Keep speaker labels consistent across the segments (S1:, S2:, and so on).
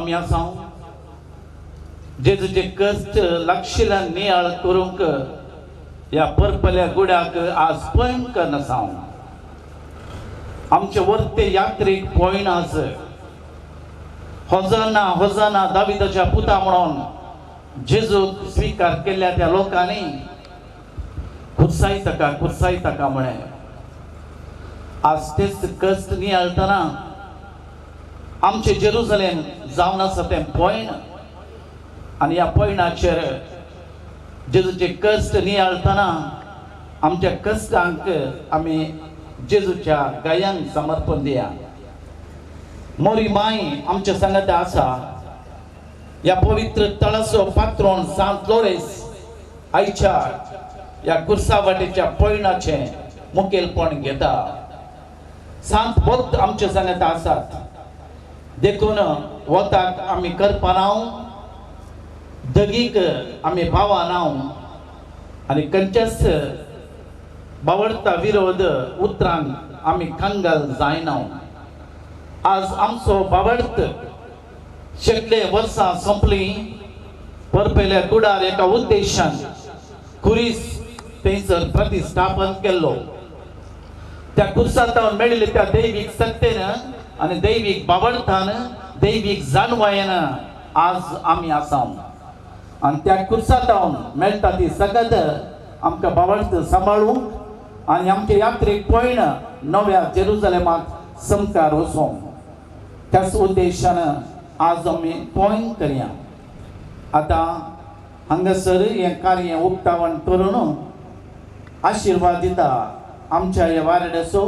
S1: आमी आसा. जेजूचे कश्ट लागशिल्ल्यान नियाळ करूंक ह्या परपल्या गुड्याक आज पयण करनासा. आमचे वर्ते यात्रेक पयण आज होजाना होजाना दाविदाच्या पुता म्हणून जेजूक स्विकार केल्ल्या त्या लोकांनी खुर्साय ताका खुर्साय ताका म्हळें. आज तेच कश्ट नियाळटना आमचे जेरुजलेम जावन आसा तें पयण आनी ह्या पयणाचेर जेजूचे कश्ट नियाळटना आमच्या कश्टांक आमी जेजूच्या गायांक समर्पण दिया. मोरी माय आमच्या सांगाता आसा. ह्या पवित्र तळाचो पात्रोन सांत लोरेस आयच्या ह्या कुर्सा वाटेच्या पयणाचें मुखेलपण घेता. सांत भक्त आमच्या सांगाता आसात. देखून वताक आमी करपानाव, दगीक आमी भावानाव आनी खंयच्याच बावडता विरोध उतरांक आमी कंगाल जायनाव. आज आमचो बावडत शेकले वर्सां सोंपली परपेल्या कुडार एका उद्देशान खुरीस थंयसर प्रतिस्थापन केल्लो. त्या खुर्सांत मेळिल्ले त्या दैवीक सत्तेन आनी दैवीक बावडतान दैवीक जाणवायेन आज आमी आसा. आनी त्या खुर्सांत मेळटा ती सगत आमकां बावडत सांबाळूंक आनी आमचे यात्रेक पयण नव्या जेरुजलेमाक समकार वचोंक त्याच उद्देशान आज आमी पॉयंट करया. आतां हांगासर हें कार्य उक्तावण करून आशिर्वाद दिता आमच्या ह्या वारड्याचो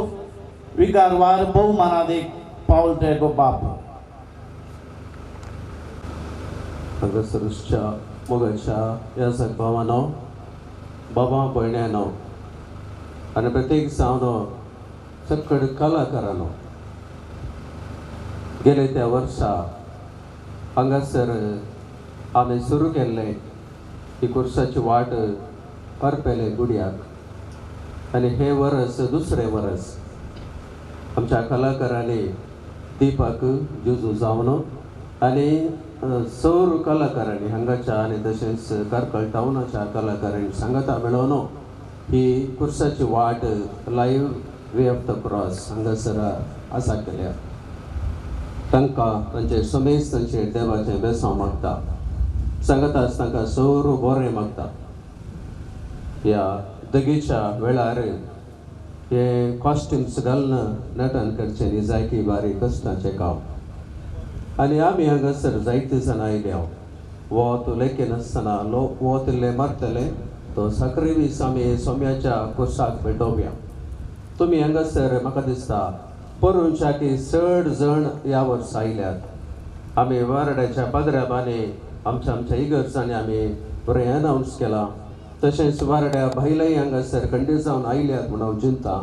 S1: विगारवार भोवमानादीक पावल ड्रेगो बाप.
S2: हांगासरच्या मोगाच्या ह्या सग भावानो, बाबा भयण्यानो आनी प्रत्येक जावन सकड कलाकारानो, गेले त्या वर्सा हांगासर आमी सुरू केल्लें ही कुर्साची वाट परपेले गुडयाक आनी हें वरस दुसरें वरस आमच्या कलाकारांनी दीपक जुजू जावन आनी सौर कलाकारांनी हांगाच्या आनी तशेंच कार्कळ टावनाच्या कलाकारांनी सांगाता मेळोवन ही कुर्साची वाट live way of the cross हांगासर आसा केल्या. तांकां तांचे समेज तांचे देवाचें बेसांव मागता, सांगताच तांकां सौर बरें मागता. ह्या दगीच्या वेळार हे कॉस्ट्युम्स घालून नटन करचें न्ही जायकी बारीक कश्टाचें काम. आनी आमी हांगासर जायते जाणां आयल्या वत लेखिनासतना लोक वत इल्लें मारतले तो साकरीवीस आमी सोम्याच्या कुर्साक भेटोवया. तुमी हांगासर म्हाका दिसता पोरूंच्या की चड जण ह्या वर्सा आयल्यात. आमी वारड्याच्या पाद्र्याबांनी आमच्या आमच्या इगर्जांनी आमी बरें अनावन्स केलां. तशेंच वारड्या भायलेय हांगासर खंडीत जावन आयल्यात म्हूण हांव चिंता.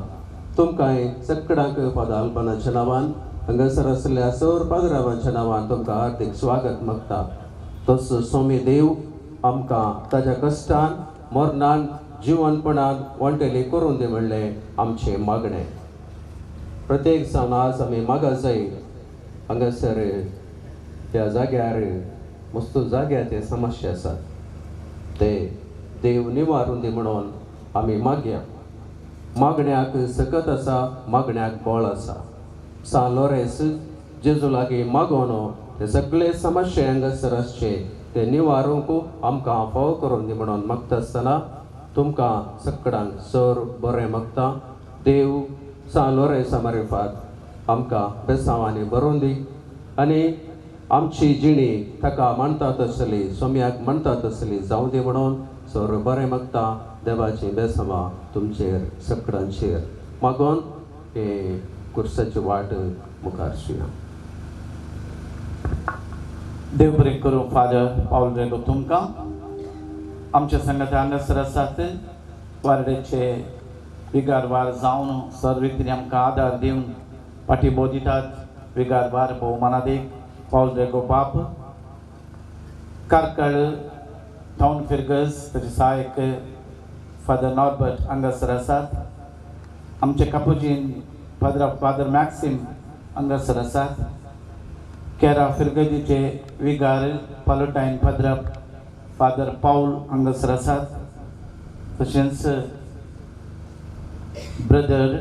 S2: तुमकांय सगळ्यांक फादर अल्बनाच्या नांवान हांगासर आशिल्ल्या सौर पाद्रावांच्या नांवान तुमकां हार्दीक स्वागत मागता. तसो स्वामी देव आमकां ताज्या कश्टान मरणान जिवनपणान वांटेली करून दी म्हणलें आमचें मागणें. प्रत्येक जावन आज आमी मागा जाय हांगासर त्या जाग्यार मस्त जाग्याचे समस्या आसात ते देव निवारून दी म्हणून आमी मागया. मागण्याक सकत आसा, मागण्याक बळ आसा. सान लोरेस जेजू लागीं मागोवन ते सगळे समस्या हांगासर आसचे ते निवारूंक आमकां फावो करून दी म्हणून मागता आसतना तुमकां सगळ्यांक सर बरें मागता. देव सान लोरेसा मारिफात आमकां बेसांवांनी बरोवन दी आनी आमची जिणी ताका मानता तसली सोम्याक मानता तसली जावं दी म्हणून सर बरें मागता. देवाची बेसांवां तुमचेर सगळ्यांचेर मागोन हे कुर्साची वाट मुखार सुया.
S1: देव बरें करूं फादर पावल रेगो तुमकां. आमच्या संगात हांगासर आसात वारड्याचे विगारवार जावन सर रितीन आमकां आदार दिवन पाठिंबो दितात. विगारवार भोवमानादीक पावल रेगो बाप, कार्कळ टावन फिरगज ताचे सहायक फादर नॉर्बर्ट हांगासर आसात. आमचे कापुजीन फादर फादर मॅक्सिम हांगासर आसात. केरा फिरगजीचे विगार पालोटायन फादर फादर पावल हांगासर आसात, तशेंच ब्रदर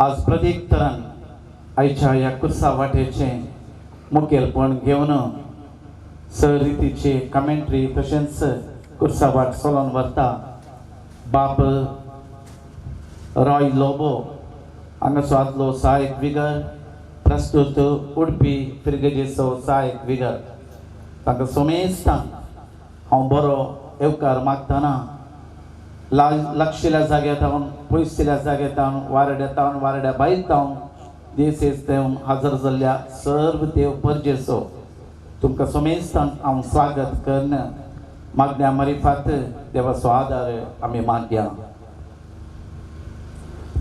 S1: आज प्रदीप तरान आयच्या ह्या कुर्सा वाटेचें मुखेलपण घेवन सर रितीची कमेंट्री तशेंच कुर्सा वाट चलोवन व्हरता बाप रॉय लोबो हांगासो आदलो सहायक विगर, प्रस्तुत उडपी फिरगजेचो सहायक विगर. तांकां सोमेस्तांक हांव बरो येवकार मागतना लागशिल्ल्या जाग्यार थावन, पयसुल्ल्या जाग्यार थावन, वारड्या थावन, वारड्या भायर थावन, देसेस थावन हाजर जाल्ल्या सर्व देव परजेचो तुमकां सोमेस्तांक हांव स्वागत करून मागण्या मारिफात देवाचो आदार आमी मागया.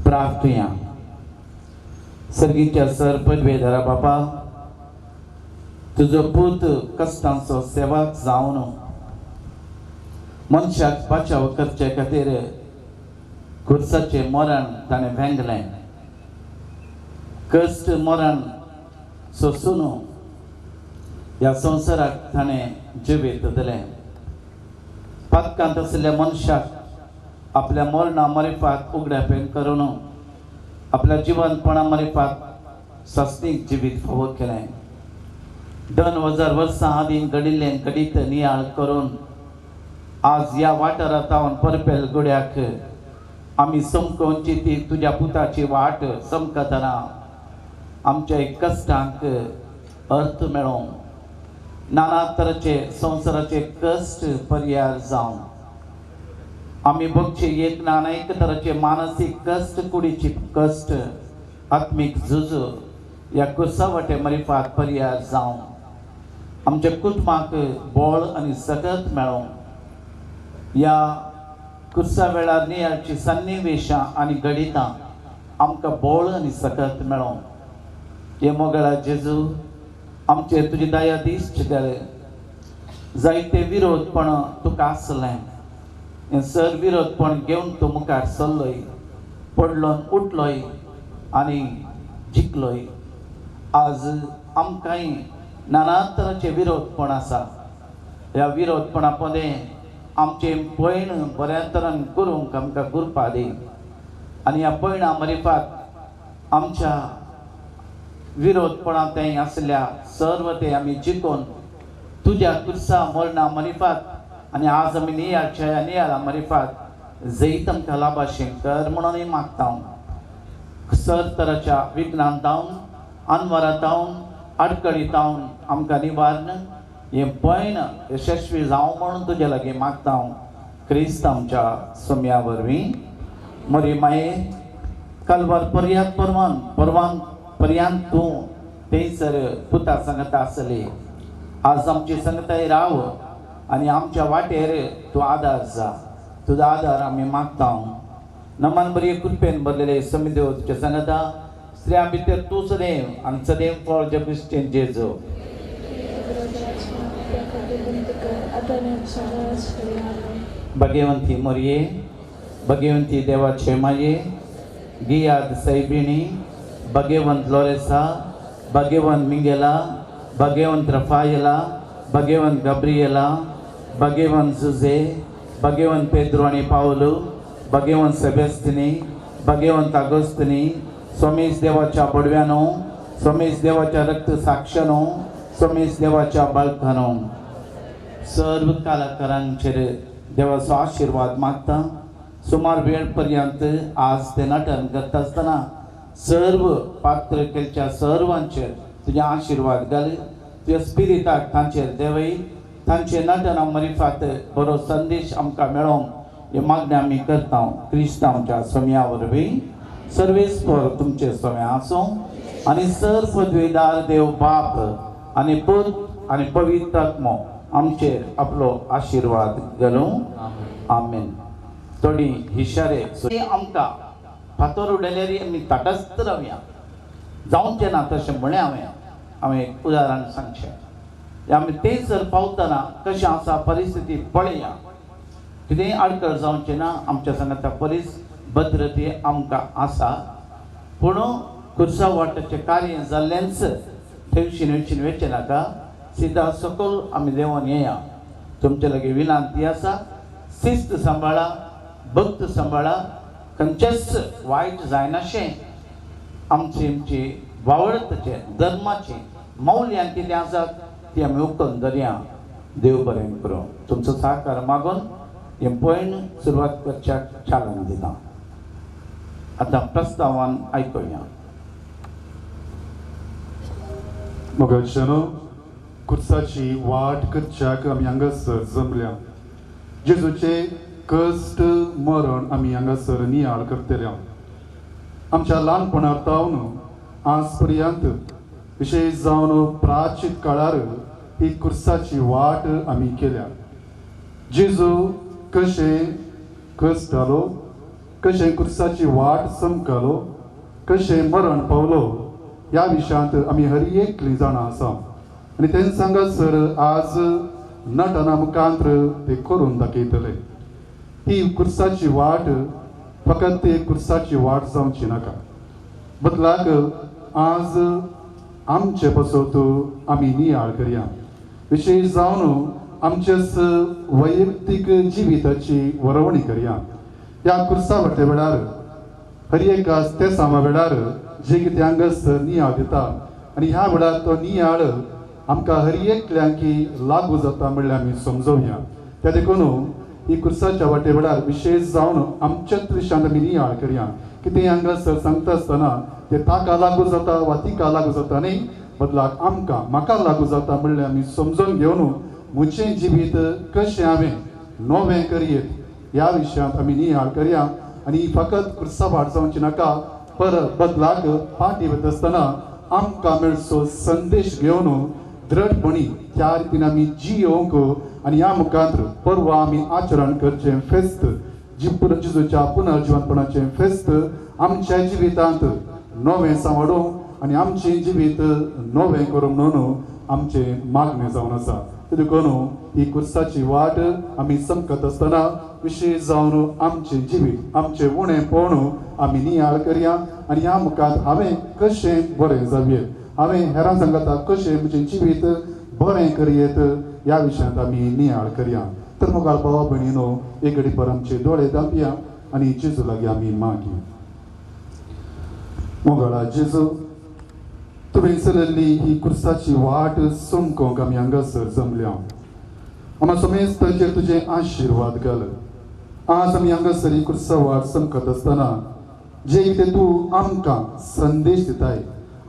S1: प्रार्थुया. सर्गीच्या सर पदवेदारा बापा, तुजो पूत कश्टांचो सेवक जावन मनशाक बचाव करचे खातीर खुर्साचें मरण ताणें वेंगलें. कश्ट मरण सोसून ह्या संवसाराक ताणें जिवीत दिलें. पातकांत आशिल्ल्या मनशाक आपल्या मरणा मारिफात उगड्यापेन करून आपल्या जिवनपणा मारिफात सस्तीक जिवीत फावो केलें. 2000 वर्सां आदीं घडिल्लें घडीत नियाळ करून आज ह्या वाठारांत थावन परपेल गुड्याक आमी समकोवची ती तुज्या पुताची वाट समकतना आमच्या कश्टांक अर्थ मेळोवंक, नाना तरेचे संवसाराचे कश्ट पर्याय जावन आमी भोगचे एक नाना एक तरेचे मानसीक कश्ट, कुडीची कश्ट, आत्मीक झुज ह्या कुर्सा वाटे मारिफात पर्याय जावन आमच्या कुटुंबाक बळ आनी सकत मेळोवंक ह्या कुर्सा वेळार नियाळची सन्निवेशां आनी घडितां आमकां बळ आनी सकत मेळोवंक. हे मोगळा जेजू, आमचेर तुजी दया दीस जाले. जायते विरोधपण तुका आसलें, हें सर विरोधपण घेवन तूं मुखार सरलोय, पडलो उठलोय आनी जिखलोय. आज आमकांय नाना तरांचे विरोधपण आसा. ह्या विरोधपणा पदें आमचें पयण बऱ्या तरान करूंक आमकां गुरपा दी आनी ह्या पयणा मारिफात आमच्या विरोधपणा तें आसल्या सर्व ते आमी जिखून तुज्या कुर्सा मरणा मारिफात आनी आज आमी नियाळच्या नियाळा मारिफात जैत आमकां लाभाशें कर म्हणूनय मागता. सर तराच्या विघ्नांत जावन, अनवरात जावन, आडकळी जावन आमकां निवारण हें पयण यशस्वी जावं म्हणून तुजे लागीं मागता. क्रिस्त आमच्या सोम्या वरवीं. मरी माये, कालवार पर्यात परवान परवान पर्यांत तूं थंयसर पुता सांगता आसली. आज आमची संगताय राव आनी आमच्या वाटेर तूं आदार जा. तुजो आदार आमी मागता. नमन बरी कृपेन भरलेले समिदेव तुज्या सांगता, स्त्रियां भितर तूं सदैव आनी सदैव फळ जगुश्टेन जेजो. भगवंती मोरये, भगवंती देवाचे माये, गियाद सैबिणी, भगवंत लोरेसा, भगवंत मिंगेला, भगवंत रफायला, भगवंत गब्रियला, भगवंत जुझे, भगवंत पेद्रो आनी पावलो, भगवंत सेबेस्तिनी, भगवंत आगोस्तिनी, सोमेश देवाच्या बडव्यानो, सोमेश देवाच्या रक्त साक्षानो, सोमेश देवाच्या बाळकानो, सर्व कलाकारांचेर देवाचो आशिर्वाद मागता. सुमार वेळ पर्यंत आज ते नटन करता आसतना सर्व पात्र केल्ल्या सर्वांचेर तुजे आशिर्वाद घाल. तुज्या स्पिरिताक तांचेर देवय. तांचे नटना मरिफात बरो संदेश आमकां मेळोवंक हे मागणें आमी करता. क्रिस्त आमच्या सोम्या वरवीं. सर्वेस्पर तुमचे सोम्या आसूं आनी सर पदवेदार देव बाप आनी पूत आनी पवित्र आत्मो आमचेर आपलो आशिर्वाद घालूं. आमेन. थोडी हिशारे आमकां फातर उडयल्यार आमी तटस्थ रावया, जावचें ना तशें म्हणलें हांवें. हांवें एक उदाहरण सांगचें. आमी थंयसर पावतना कशें आसा परिस्थिती पळया, कितेंय आडखळ जावचें ना. आमच्या सांगाता परीस भद्रती आमकां आसा, पूण खुर्सा वाटाचें कार्य जाल्लेंच थंयशीन वयशीन वेचें नाका, सिद्धा सकयल आमी देंवोन येया। तुमचे लागीं विनंती आसा, शिस्त सांबाळा, भक्त सांबाळा, खंयचेच वायट जायनाशें आमची आमची वावडताचें धर्माचें मौल्यां कितें आसात ती आमी उखलून धरया। देव बरें करूं। तुमचो सहकार मागून हें पयण सुरवात करच्याक चालना दिता। आतां प्रस्तावान आयकुया।
S3: मोगाच्यानो, खुर्साची वाट करच्याक आमी हांगासर जमल्या। जेजूचे कश्ट मरण आमी हांगासर नियाळ करतले। आमच्या ल्हानपणार तावन आज पर्यंत विशेश जावन प्राचीन काळार ही खुर्साची वाट आमी केल्या। जेजू कशें कश्ट जालो, कशें खुर्साची वाट समकालो, कशें मरण पावलो ह्या विशयांत आमी हर एकली जाणां आसा आनी तेंच हांगासर आज नटना मुखांत्र ते करून दाखयतले। ही खुर्साची वाट फकत ते खुर्साची वाट जावची नाका, बदलाक आज आमचे पासत आमी नियाळ करया। विशेश जावन आमचेच वैयक्तीक जिविताची वरवणी करया। ह्या खुर्सा वाटे वेळार हर एका तेसामा वेळार जे कितें हांगासर नियाळ दिता आनी ह्या वेळार तो नियाळ आमकां हर एकल्यांकी लागू जाता म्हणल्यार आमी समजोवया। त्या देखून ही खुर्साच्या वाटे वेळार विशेश जावन आमच्याच विशयांत आमी नियाळ करया। कितें हांगासर सांगता आसतना ते ताका लागू जाता वा तिका लागू जाता न्ही, बदलाक आमकां म्हाका लागू जाता म्हणल्यार आमी समजून घेवन म्हजें जिवीत कशें हांवें नवें करयेत ह्या विशयांत आमी नियाळ करया। आनी फकत खुर्सा वाट जावची नाका, परत बदलाक फाटी वता आसतना आमकां मेळचो संदेश घेवन दृढपणी त्या रितीन आमी जियोवंक आनी ह्या मुखांत परवा आमी आचरण करचें फेस्त जेजूच्या पुनर्जिवनपणाचें फेस्त आमच्या जिवितांत नवें सांवाडूंक आनी आमचें जिवीत नवें करूंक म्हणून आमचें मागणें जावन आसा। देखून ही खुर्साची वाट आमी समकत आसतना विशेश जावन आमचें जिवीत आमचें उणें पळोवन आमी नियाळ करया आनी ह्या मुखार हांवें कशें बरें जावयेत, हांवें हेरां सांगता कशें म्हजें जिवीत बरें करयेत ह्या विशयांत आमी नियाळ करया। तर मुखार भावा भयणीनो एक घडी पर आमचे दोळे धांपया आनी जेजू लागीं आमी मागया। मोगाळा जेजू, तुवें चलयल्ली ही खुर्साची वाट समकोंक आमी हांगासर जमल्या। आमकां समेस्तांचेर तुजे आशिर्वाद घाल। आज आमी हांगासर ही खुर्सा वाट समकत आसतना जे कितें तूं आमकां संदेश दिताय,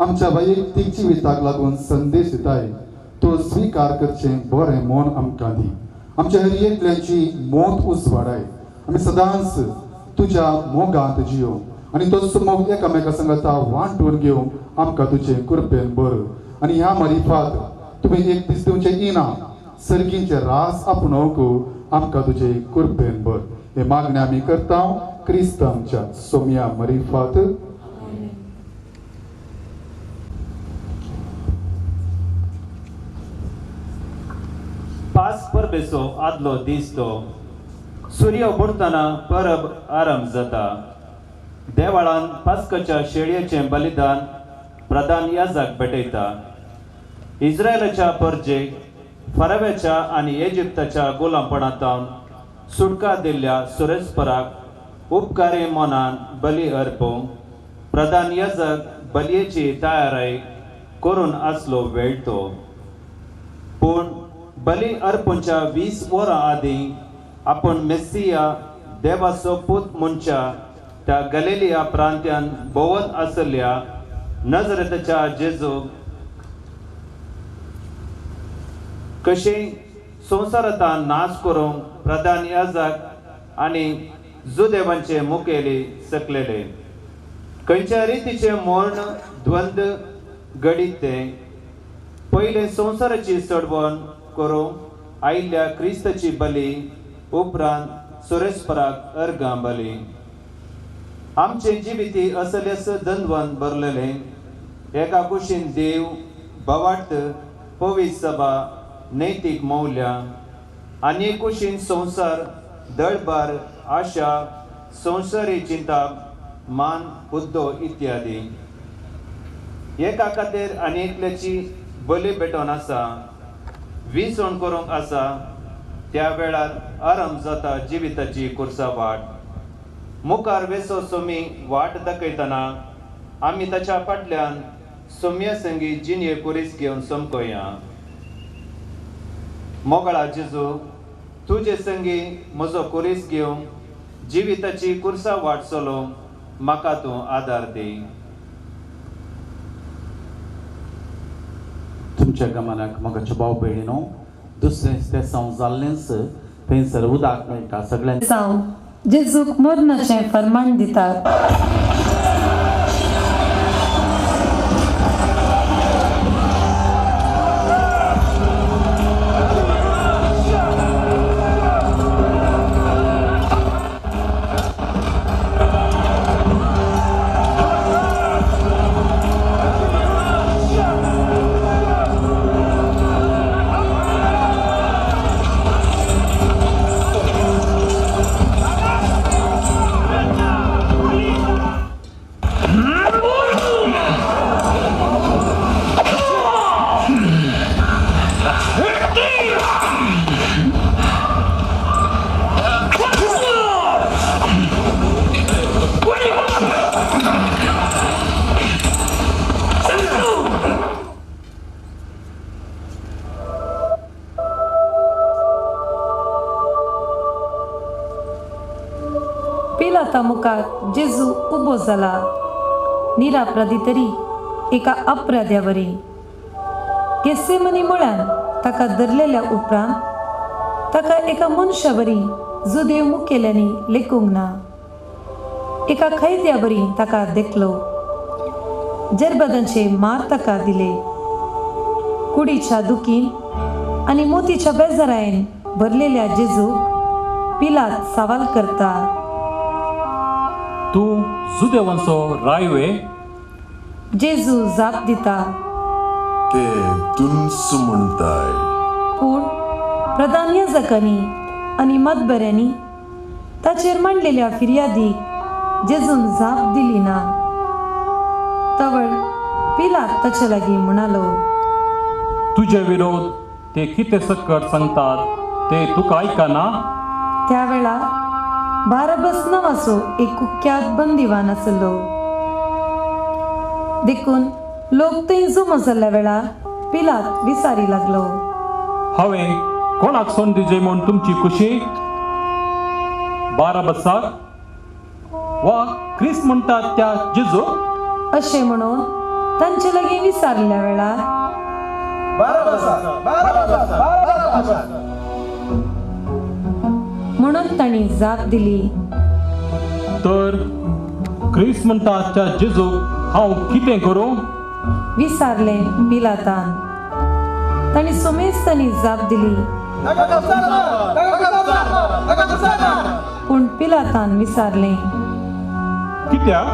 S3: आमच्या वैयक्तीक जिविताक लागून संदेश दिताय, तो स्विकार करचें बरें मन आमकां दी। आमच्या हर एकल्याची मोत उजवाडाय। आमी सदांच तुज्या मोगांत जियो आनी तोच मोग एकामेका सांगाता वांटून घेवंक आमकां तुजें कृपेन बर। आनी ह्या मारिफात तुवें एक दीस दिवचें इनाम सर्गींचे रास आपणोवंक आमकां तुजें कृपेन बर। हे मागणें आमी करता क्रिस्त आमच्या सोम्या मरिफात।
S4: पास परबेचो आदलो दीस तो सूर्य बुडटना परब आरंभ जाता। देवाळान पास्काच्या शेळयेचें बलिदान प्रधान याजक भेटयता। इस्रायलाच्या परजेक फराव्याच्या आनी इजिप्ताच्या गुलामपणांतल्यान सुटका दिल्ल्या सुरेस्पराक उपकारी मनान बली अर्पूंक प्रधान याजक बलयेची तयारी करून आसलो वेळ तो। पूण बली अर्पूंच्या 20 वरां आदीं आपूण मेस्सिया देवाचो पूत म्हणच्या त्या गलिलिया प्रांत्यान भोंवत आसल्या नजरेच्या जेजूक कशें संवसारांत नाश करूंक प्रधान याजक आनी जुदेवांचे मुखेली सकलेले। खंयच्या रितीचें मर्ण द्वंद घडीत तें पयलें संवसाराची चडवण करूंक आयिल्ल्या क्रिस्ताची बली, उपरांत सुरेस्पराक अर्गां बली। आमचें जिविती असलेस दंदवन भरलेलें एका कुशीन देव, भवार्थ, पवित्र सभा, नैतीक मौल्यां आनी एक कुशीन संवसार, दळबार, आशा, संवसारी चिंता, मान, हुद्दो इत्यादी। एका खातीर आनी एकल्याची बली भेटोवन आसा, विसवण करूंक आसा. त्या वेळार आरंभ जाता जिविताची कुर्सा वाट. मुखार वेसो सोमी वाट दाखयतना आमी ताच्या फाटल्यान सोम्या संगी जिणये कुरीस घेवन समकोया. मोगळा जेजू, तुजे संगी म्हजो कुरीस घेवन जिविताची कुर्सा वाट चलोवंक म्हाका तूं आदार दी.
S1: तुमच्या गमनाक म्हज्या भाव भयणीनो, दुसरें तेसांव जाल्लेंच थंयसर उदक मेळटा सगळ्यांक.
S5: जेजूक मरणाचें फर्मान दितात. मुखार जेजू उबो जाला, निरापराधी तरी एका अपराध्यावरी. गेसेमनी मुळ्यान ताका धरलेल्या उपरांत ताका एका मनशावरी जुदेव मुखेल्यांनी लेखूंक ना, एका कैद्यावरी ताका देखलो. जरबदांचे मार ताका दिले. कुडीच्या दुखीन आनी मोतीच्या बेजारायन भरलेल्या जेजूक पिलात सवाल करता,
S6: तूं जुदेवांचो रायवे?
S5: जेजू जाप दिता,
S7: ते तुंच म्हणताय.
S5: पूण प्रधान याजकांनी आनी मतबऱ्यांनी ताचेर मांडलेल्या फिर्यादीक जेजून जाप दिली ना. तवळ पिलात ताचे लागीं म्हणालो,
S6: तुजे विरोध ते कितें सकट सांगतात ते तुका आयकना?
S5: त्या वेळार बाराबस नांवाचो एक कुख्यात बंदिवान आसलो. देखून लोक थंय जमो जाल्ल्या वेळार पिलात विचारी लागलो,
S6: हांवें कोणाक सोडून दिवचें म्हूण तुमची खुशी? बाराबसाक वा क्रिस्त म्हणटात त्या जेजू?
S5: अशें म्हणून तांचे लागीं विचारल्या वेळार म्हणून तांणी जाप दिली,
S6: तर क्रिस्त म्हणटा त्या जेजूक हांव कितें करूं?
S5: विचारलें पिलातान. तांणी सोमेस्तांनी जाप दिली. पूण पिलातान विचारलें,
S6: कित्याक?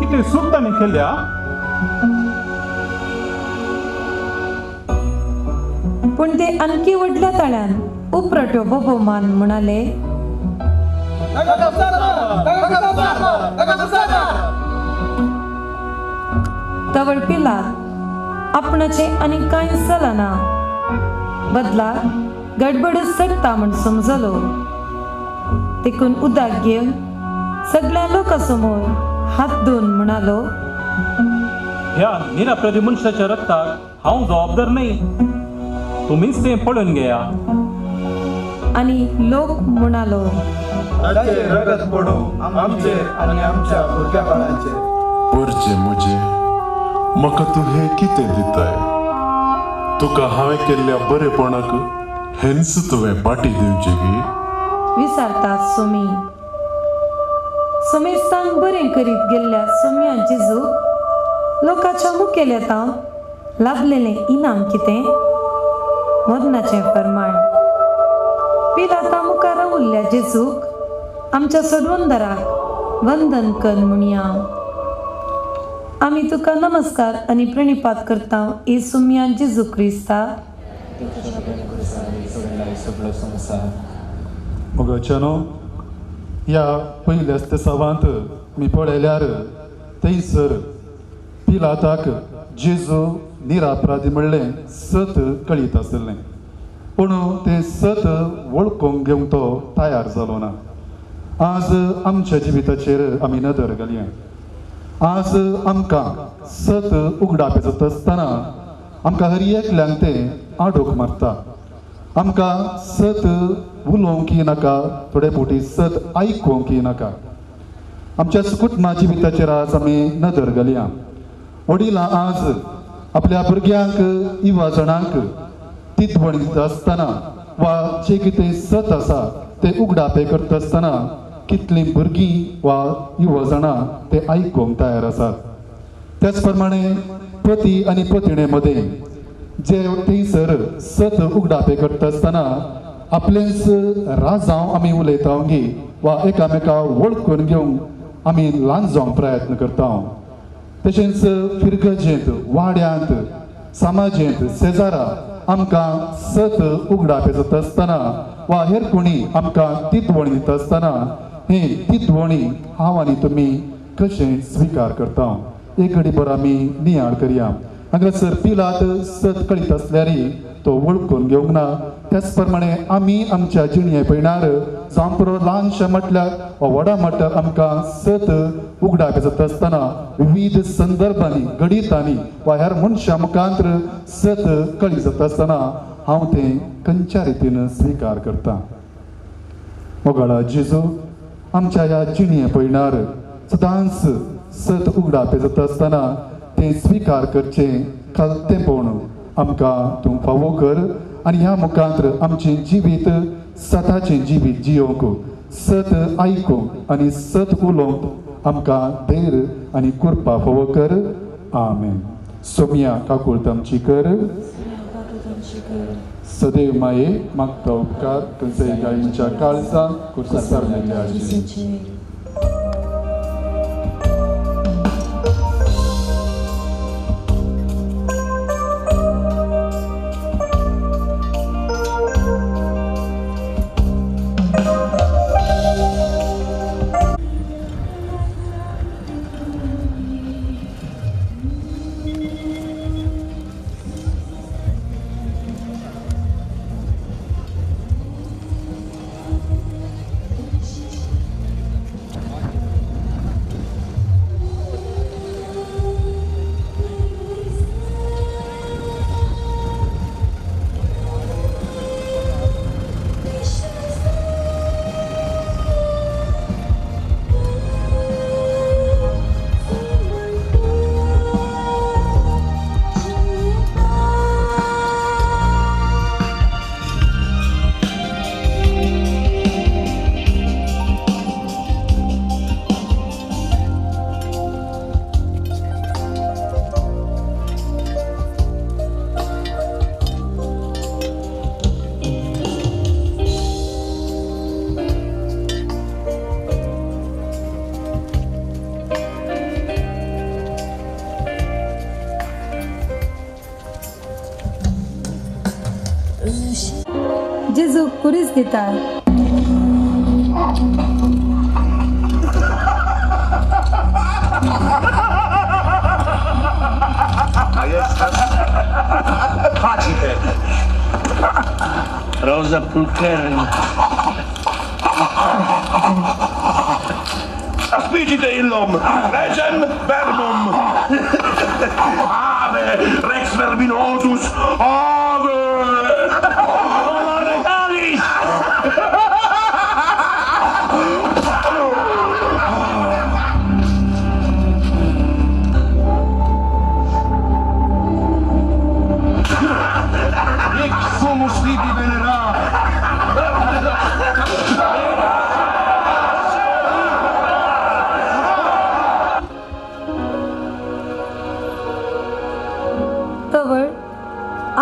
S6: कितें चूक ताणें केल्या?
S5: पूण ते आणखी व्हडल्या ताळ्यान उपरट्यो बोबो मान म्हणाले, तवळ पिलात आपणाचें आनी कांय चलना, बदला गडबड चडटा म्हूण समजलो. देखून उदक घेवन सगळ्या लोकां समोर हात धुवन म्हणालो,
S6: ह्या निरापराधी मनशाच्या रक्ताक हांव जबाबदार न्हय, तुमीच तें पळोवन घेया.
S5: आनी लोक म्हणालो,
S8: ताचें रगत पडूं आमचेर आनी आमच्या भुरग्या बाळांचेर.
S7: परचे म्हजे, म्हाका तूं हें कितें दिताय? तुका हांवें केल्ल्या बरेपणाक हेंच तुवें पाटी दिवचें गी?
S5: विचारता सोमी. सोमेस्तांक बरें करीत गेल्ल्या सोम्या जेजूक लोकांच्या मुखेल्या तावन लाभलेलें इनाम कितें? मरणाचें फर्माण. पिलाता मुखार रावल्ल्या जेजूक आमच्या सोडवणदाराक वंदन कर म्हणया. आमी तुका नमस्कार आनी प्रणिपात करता ए सोम्या जेजू क्रिस्ता.
S3: मोगाच्यानो, ह्या पयल्या तेसावांत मी पळयल्यार थंयसर पिलाताक जेजू निरापराधी म्हणलें सत कळीत आसलें, पूण तें सत वळखूंक घेवंक तो तयार जालो ना. आज आमच्या जिविताचेर आमी नदर घालया. आज आमकां सत उगडापें जाता आसतना आमकां हर एकल्यांक तें आडोक मारता. आमकां सत उलोवंक नाका, थोडे फावटी सत आयकूंक नाका. आमच्या कुटुंबा जिविताचेर आज आमी नदर घालया. वडिलां आज आपल्या भुरग्यांक युवा जाणांक तितवण दिता आसतना वा जें कितें सत आसा तें उगडापें करता आसतना कितलीं भुरगीं वा युवा जाणां ते आयकूंक तयार आसात. त्याच प्रमाणे पती आनी पतिणे मदें जे थंयसर सत उगडापें करता आसतना आपलेंच राजांव आमी उलयता गी वा एकामेका वळखून घेवंक आमी ल्हान जावंक प्रयत्न करता. तशेंच फिरगजेंत, वाड्यांत, समाजेंत, शेजारा आमकां सत उगडापें जाता आसतना वा हेर कोणी आमकां तितवणी दिता आसतना हे तितवणी हांव आनी तुमी कशें स्विकार करता एक घडी भर आमी नियाळ करया. हांगासर पिलात सत कळीत आसल्यार तो वळखून घेवंक ना. त्याच प्रमाणे आमी आमच्या जिणे पयणार जावं पुरो ल्हानशें म्हटल्यार वा व्हडा म्हटल्यार आमकां सत उगडापें जाता आसतना विविध संदर्भांनी, घडितांनी वा हेर मनशां मुखांत्र सत कळी जाता आसतना हांव तें खंयच्या रितीन स्विकार करता. मोगाळा जेजू, आमच्या ह्या जिणे पयणार सदांच सत उगडापें जाता आसतना तें स्विकार करचें खालतेंपण आमकां तूं फावो कर आनी ह्या मुखांत्र आमचें जिवीत सताचें जिवीत जियोवंक, सत आयकूंक आनी सत उलोवंक आमकां धैर्य आनी कृपा फावो कर. आमेन. सोम्या काकूळत आमची कर. सदैव माये मागता उपकार खंयच्याय गायच्या काळजांत कुर्सार.
S5: जेजूक कुरीस दिता.
S9: Rosa pulcherrima. Aspicite illum, regem verbum. Ave, rex verbinosus, ave! Regalis! Hic sumus tibi venera.
S5: तवळ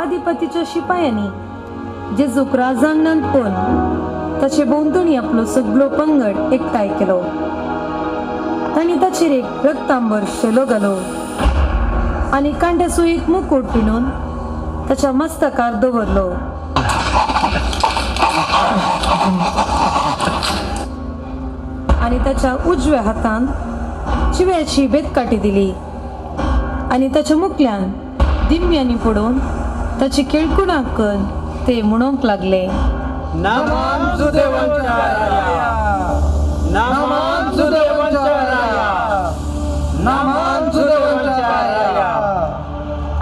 S5: आधिपतीच्या शिपायांनी जेजूक राजांगणांत पळोवन ताचे भोंवतणी आपलो सगळो पंगड एकठांय केलो. तांणी ताचेर एक रक्तांबर शेलो घालो आनी कांट्याचो एक मुकुट पिनून ताच्या मस्तकार दवरलो. आनी ताच्या उजव्या हातान चिव्याची बेतकाठी दिली. आनी ताच्या मुखल्यान दिम्यांनी पडोवन ताची केळकुणां करून ते म्हणूंक लागले,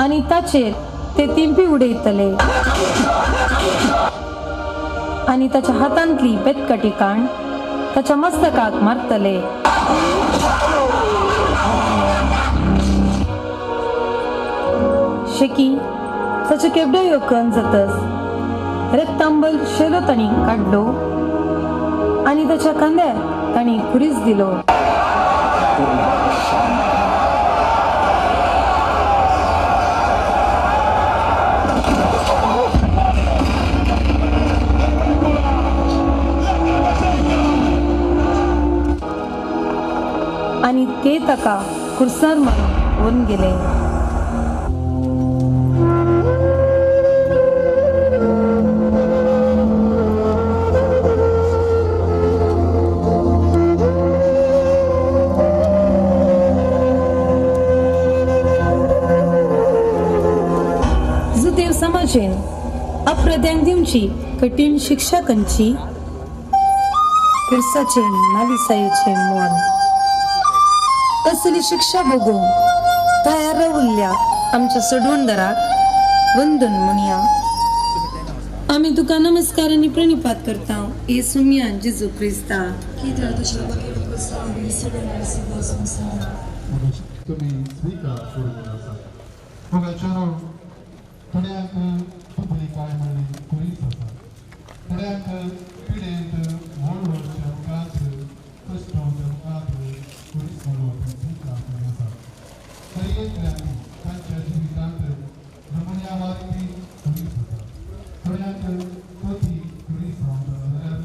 S5: आनी ताचेर ते तिंपी उडयतले आनी ताच्या हातांतली बेतकटी काण ताच्या मस्तकाक मारतले. शेकी ताच्यो केबड्यो कन जातस रेक्तांबल शेलो तांणी काडलो आनी ताच्या खांद्यार तांणी खुरीस दिलो. आनी ते ताका खुर्सार मारून व्हरून गेले. जुदेव समाजेन अपराध्यांक दिवची कठीण शिक्षा कंची क्रिस्ताचे नालिसायेचे मोन असली शिक्षा भोगूंक तयार रावल्ल्या आमच्या सोडवणदाराक वंदन म्हणया. आमी तुका नमस्कार आनी प्रणिपात करता येसू मियां जेजू क्रिस्ता.
S3: तुमी स्विकार करूंक आसा. मोगाच्यानो, थोड्यांक दुबळी काय म्हणली खुरीस आसा, थोड्यांक पिडेंत व्हड व्हडच्या मुखार कश्टांच्या मुखार खुरीस म्हणून स्विकार करूंक आसा. तरी एकल्यांनी तांच्या जिवितांत नमुन्या मारपी खुरीस आसा. थोड्यांक कोती खुरीस जावंक जाल्यार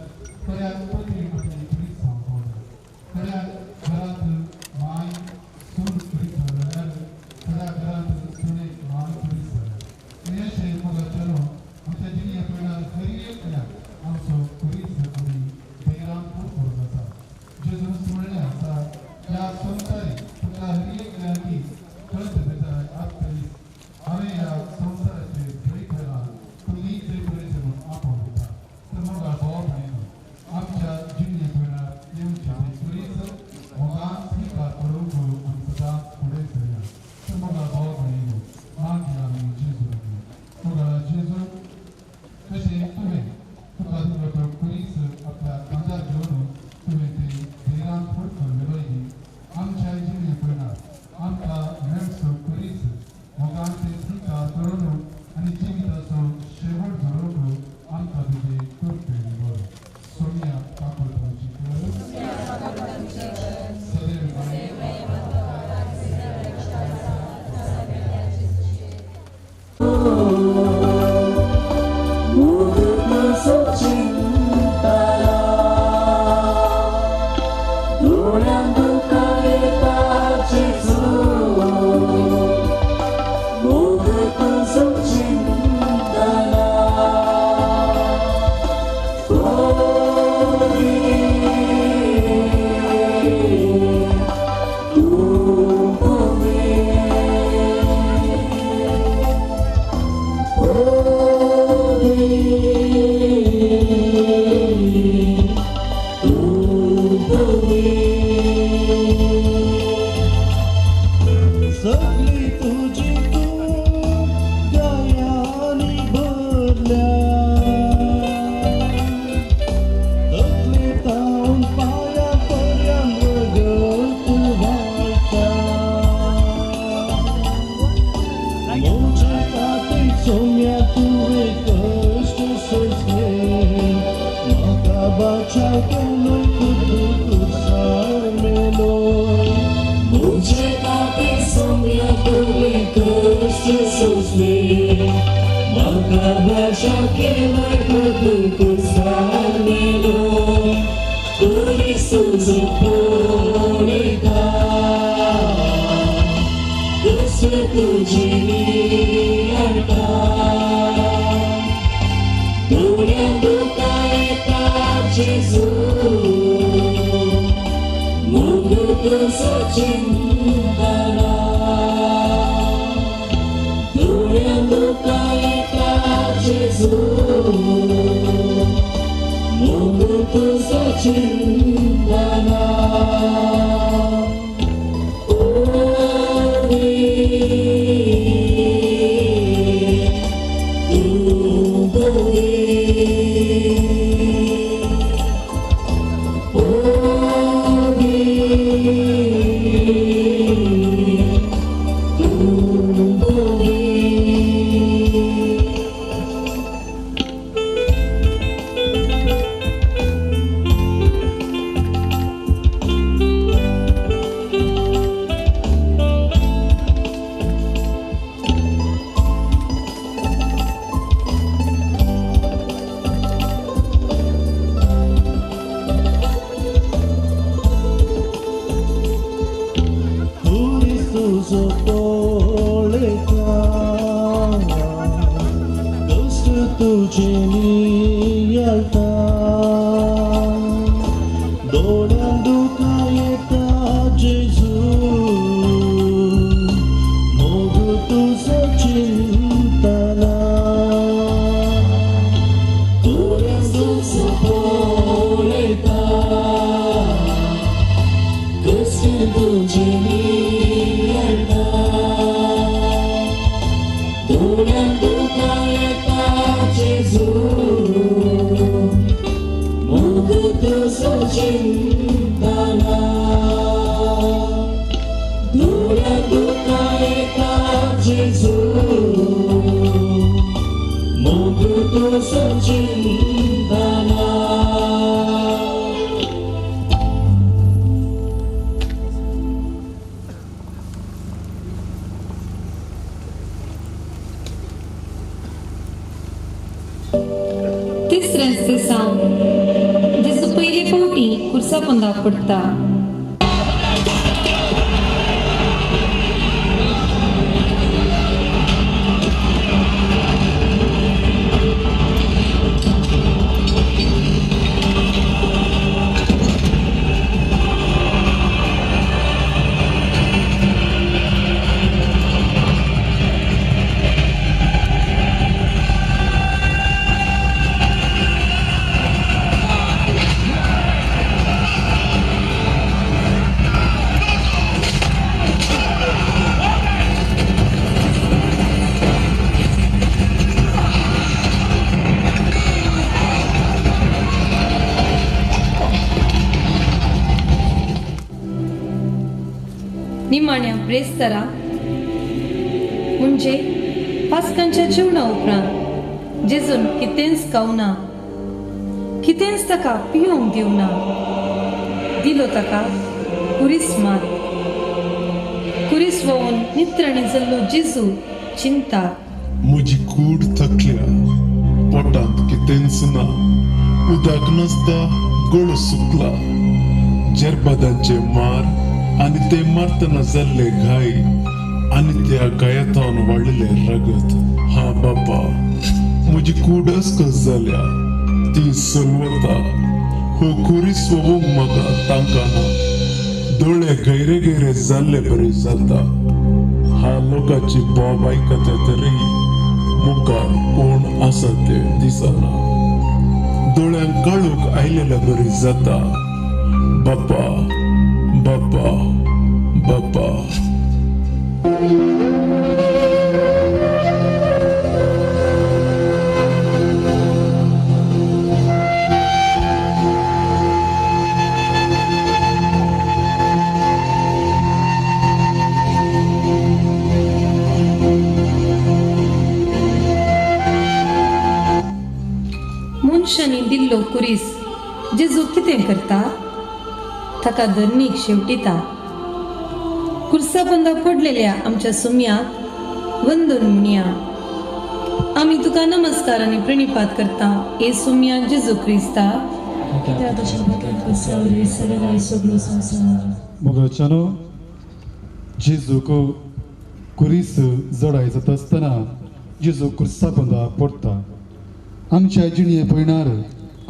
S3: थोड्यांक कोती आपली खुरीस जावंक पावता. थोड्यांक घरांत माय सून खुरीस जाल्यार थोड्या घरांत सुनेक माय खुरीस जाल्या. आनी अशें मोगाच्यानो आमच्या जिणे पयल्यार हर एकल्याक आमचो खुरीस आमी धैर्यान करूंक आसा. जेजून म्हणलें आसा, ह्या संवसारी तुका हर एकल्याची कळत बेजाय आसतली. हांवें ह्या संवसाराचेर जय केला, तुमी जय करीत म्हणून आपोवन दिता. तर मोगाळ भाव भयणीनो, आमच्या जिणे पयल्यार येवचे ते खुरीस मोगान स्विकार करूंक आमी सदांच फुडें सरया. तर मोगाळ भाव भयणीनो, मागीर आमी जेजू लागीं. मोगाळ जेजू, कशें तुवें तुका दिलो तो खुरीस आपल्या खांदार घेवन तुवें ते धैर्यान फुडकून व्हेलोय, आमच्या जिणे पयल्यार आमकां मेळचो खुरीस मोगान ते स्विकार करून आनी जिविताचो शेवट दवरूंक आमकां तुजे कृपेन वर. सोनिया काकुळटाची कर सदैव.
S10: सगळी तुजी तूं गायांनी भरल्या, तकले तावन पांया पर्यंत रगत व्हाळटा. म्हजे खातीर सोम्या तुवें कश्ट सोंसले, म्हाका बाचाव केलो खुद्द खुर्सार मेलो.
S11: मुझे खातीर सोम्या तुवें कश्ट सोंसले, म्हाका बाचाव केलो खुद्द खुर्सार मेलो. खुरीस तुजो पळयता, कश्ट तुजी नियाळटा. दोळ्यांत दुकां येता जेजू, मोग तुजो चिंतना. तुजो चिंतना
S5: निमाण्या ब्रेस्तारा म्हणजे पास्कांच्या जेवणा उपरांत जेजून कितेंच खावना, कितेंच ताका पिवंक दिवना, दिलो ताका कुरीस मात. कुरीस व्होवन नित्रणी जाल्लो जेजू चिंता,
S7: म्हजी कूड थकल्या, पोटांत कितेंच ना, उदक नासता, गळो सुकला, जेरबादांचे मार आनी ते मारतना जाल्ले घाय आनी त्या घायातावन वाडलेले रगत. हा बापा, म्हजी कूड अस्कस जाल्या, ती सलवता, हो खुरीस व्होवंक म्हाका तांकां ना, दोळे गैरे गैरे जाल्ले बरे जाता. हा लोकांची बोब आयकता तरी मुखार कोण आसा ते दिसना, दोळ्यांक काळोख आयलेल्या बरी जाता. बापा बापा बापा.
S5: मनशांनी दिल्लो कुरीस जेजू कितें करता? ताका धरणीक शेवटिता. कुर्साबंदा पडलेल्या आमच्या सुम्याक वंदन म्हणया. आमी तुका नमस्कार आनी प्रणिपात करता ए सुम्या जेजू क्रिस्ता.
S3: मोगाच्यानो, जेजूक कुरीस जडाय जाता आसतना जेजू कुर्साबंदा पडटा. आमच्या जिणये पयणार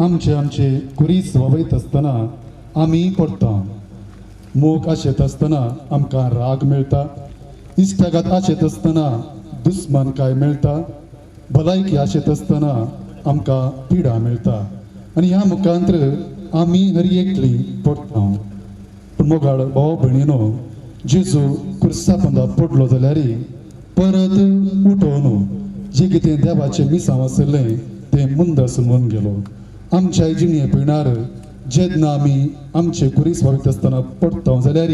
S3: आमचे आमचे कुरीस वावयत आसतना आमी पडटा. मोग आशेत आसतना आमकां राग मेळटा, इश्टागात आशेत आसतना दुस्मानकाय मेळटा, भलायकी आशेत आसतना आमकां पिडा मेळटा. आनी ह्या मुखांत्र आमी हर एकली पडटा. पूण मोगाळ भाव भयणीनो, जेजू कुर्सा पोंदा पडलो जाल्यार परत उठोवन जे कितें देवाचें मिसांव आसलें तें मुंदर समजून गेलो. आमच्या जिणे पयणार जेन्ना आमी आमचे कुरीस वागयता आसतना पडटा जाल्यार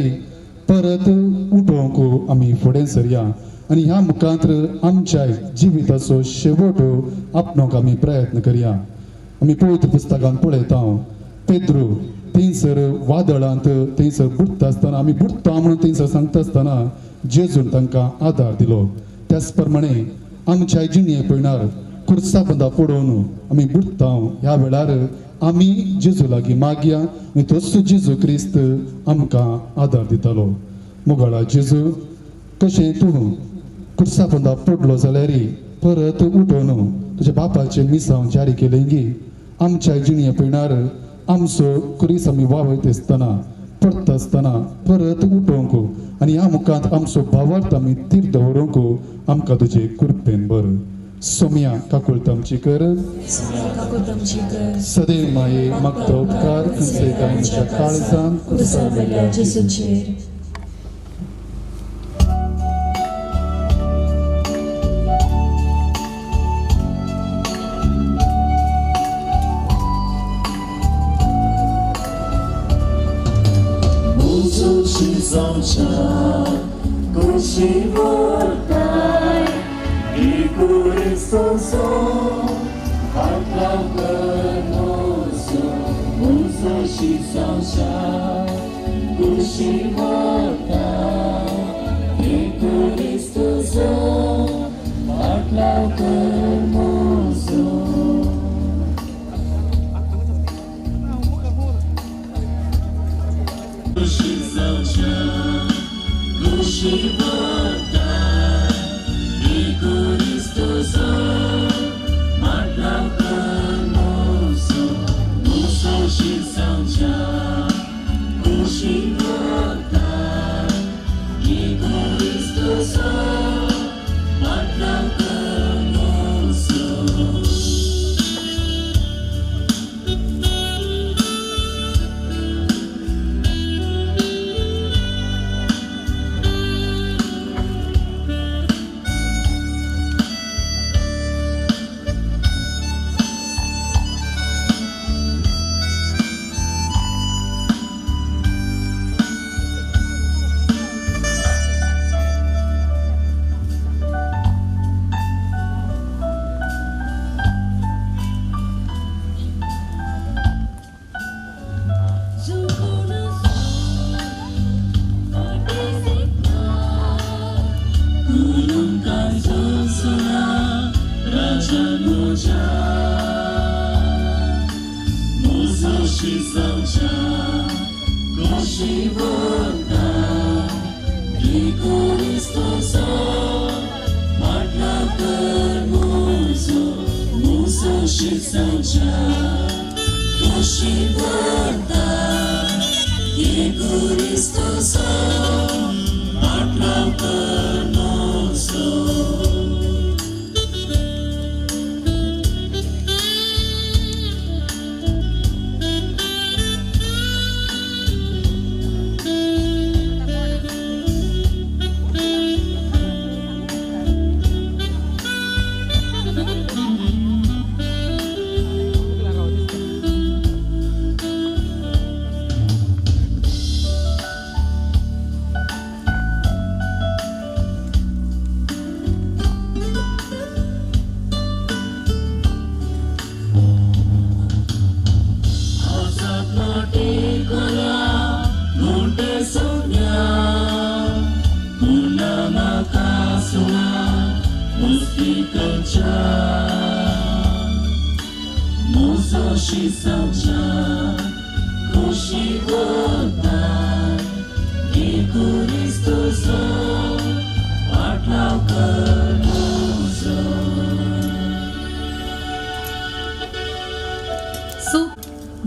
S3: परत उठोवंक आमी फुडें सरया आनी ह्या मुखांत आमच्या जिविताचो शेवट आपणोवंक आमी प्रयत्न करया. आमी पवित्र पुस्तकान पळयता पेद्रू थंयसर वादळांत थंयसर बुडटा आसतना आमी बुडटा म्हणून थंयसर सांगता आसतना जेजून तांकां आदार दिलो. त्याच प्रमाणे आमच्या जिणे पयणार कुर्सा बंदा पडोवन आमी बुडटा ह्या वेळार आमी जेजू लागीं मागया आनी तोच जेजू क्रिस्त आमकां आदार दितालो. मोगाळा जेजू, कशें तूं कुर्सा बंदा पडलो जाल्यार परत उठोवन तुज्या बापाचें मिसांव जारी केलें गी आमच्या जिणे पयणार आमचो कुरीस आमी वावयत आसतना पडटा आसतना परत उठोवंक आनी ह्या मुखांत आमचो भावार्थ आमी तीर दवरूंक आमकां तुजे कृपेन बर. सोम्या काकुळत आमची कर, सदैव माये मागता उपकार आमच्या काळजान कुर्सा
S12: जेजूचेर.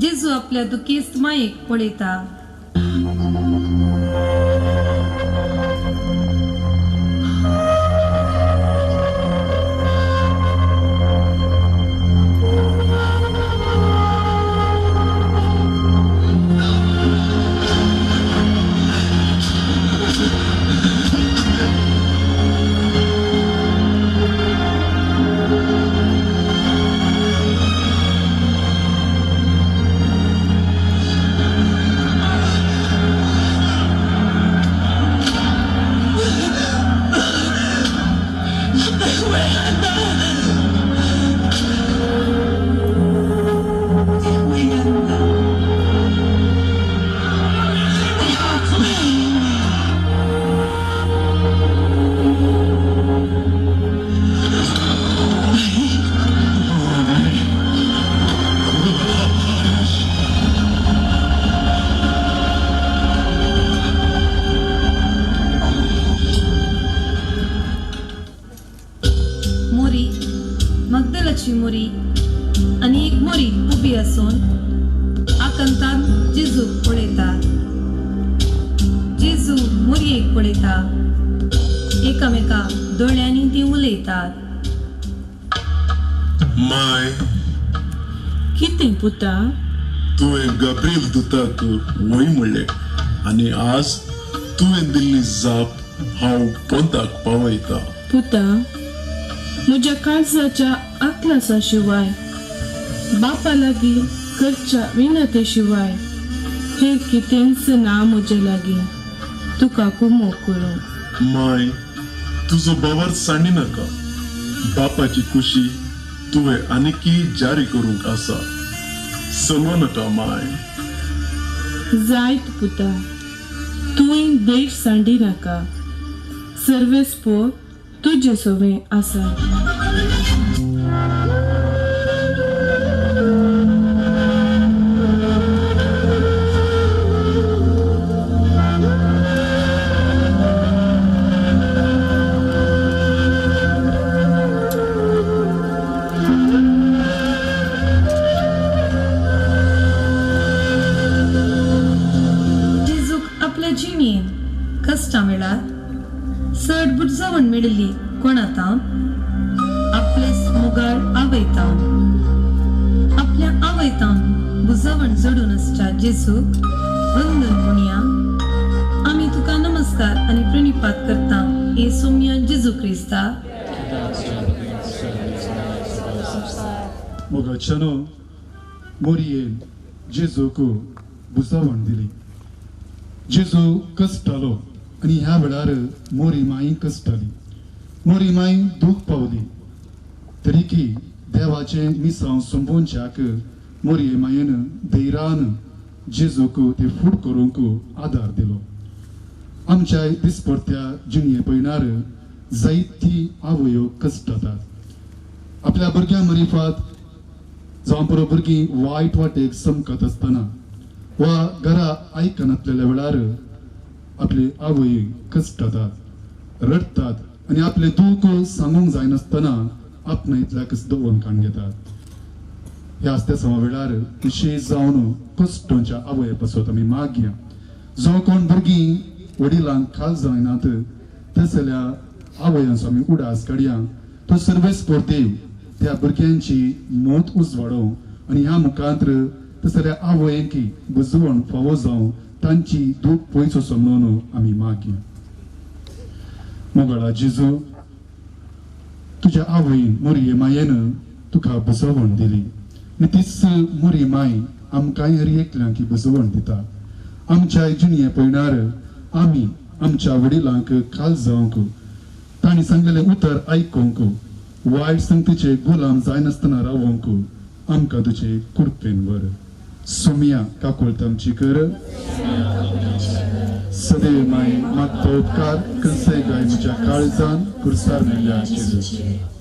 S5: जेजू आपल्या दुखेस्त मायेक पळयता. नांवाची मोरी आनी एक मोरी उबी आसून आकंतान जेजूक पळयता. जेजू मोरयेक पळयता. एकामेका दोळ्यांनी ती उलयतात.
S7: माय,
S12: कितें पुता?
S7: तुवें गाब्रियल दुताक वय म्हणलें आनी आज तुवें दिल्ली जाप हांव पोंताक पावयता.
S12: पुता, म्हज्या काळजाच्या आकलासा शिवाय, बापा लागीं करच्या विनते शिवाय हेर कितेंच ना म्हजे लागीं तुका कुमोक करूंक.
S7: माय, तुजो बावर सांडी नाका. बापाची खुशी तुवें आनीकी जारी करूंक आसा. सलव नाका माय.
S12: जायत पुता, तुवें देश सांडी नाका. सर्वेस्पोर तुजे सोवें आसा.
S5: कश्टां वेळार चड बुडजावण मेळिल्ली कोणाता आपलेच मुगाळ आवयतावन आपल्या आवयतावन बुजावण जोडून आसच्या जेजूक वंदन म्हणया. आमी तुका नमस्कार आनी प्रणिपात करता हे सोम्या जेजू क्रिस्ता.
S3: मोगाच्यानो मोरयेन जेजूक बुजावण दिली. जेजू कश्टालो आनी ह्या वेळार मोरी माई कश्टाली. मोरी माई दूख पावली तरीकी देवाचें मिसांव संबोवच्याक मोरये मायेन धैरान जेजूक ते फूड करूंक आदार दिलो. आमच्या दिसपडत्या जिणये पयणार जायती आवयो कश्टातात. आपल्या भुरग्यां मरिफात जावं पुरो भुरगीं वायट वाटेक चमकत आसतना वा घरा आयकनातलेल्या वेळार आपली आवय कश्टातात, रडटात आनी आपले दूख सांगूंक जायनासतना आपणायतल्याकच दवरून काडून घेतात. ह्या आसत्या समा वेळार विशेश जावन कश्टोंच्या आवय पासत आमी मागया. जो कोण भुरगीं वडिलांक खाल जायनात तसल्या आवयांचो आमी उडास काडया. तो सर्वेस्पोर देव त्या भुरग्यांची मोत उजवाडो आनी ह्या मुखांत्र तसल्या आवयांकी बुजवण फावो जावं तांची दूख पयस वचो म्हणून आमी मागया. मोगाळा जेजू, तुज्या आवयन मोरये मायेन तुका बुजवण दिली आनी तीच मोरी माय आमकांय हर एकल्यांक बुजवण दिता. आमच्या जिणये पयणार आमी आमच्या वडिलांक खाल जावंक, तांणी सांगलेलें उतर आयकूंक, वायट संगतीचे गुलाम जायनासतना रावोंक आमकां तुजे कृपेन वर. सोमिया काकुळट आमची कर. सदैव माय मागतो उपकार कंसय गाय म्हज्या काळजान कुर्सार मेळ्ळ्या जेजूचे.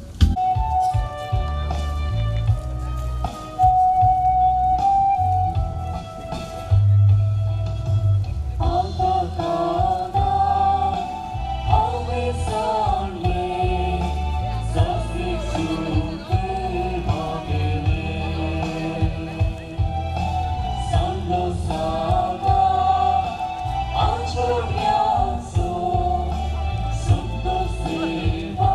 S11: Santo Silva,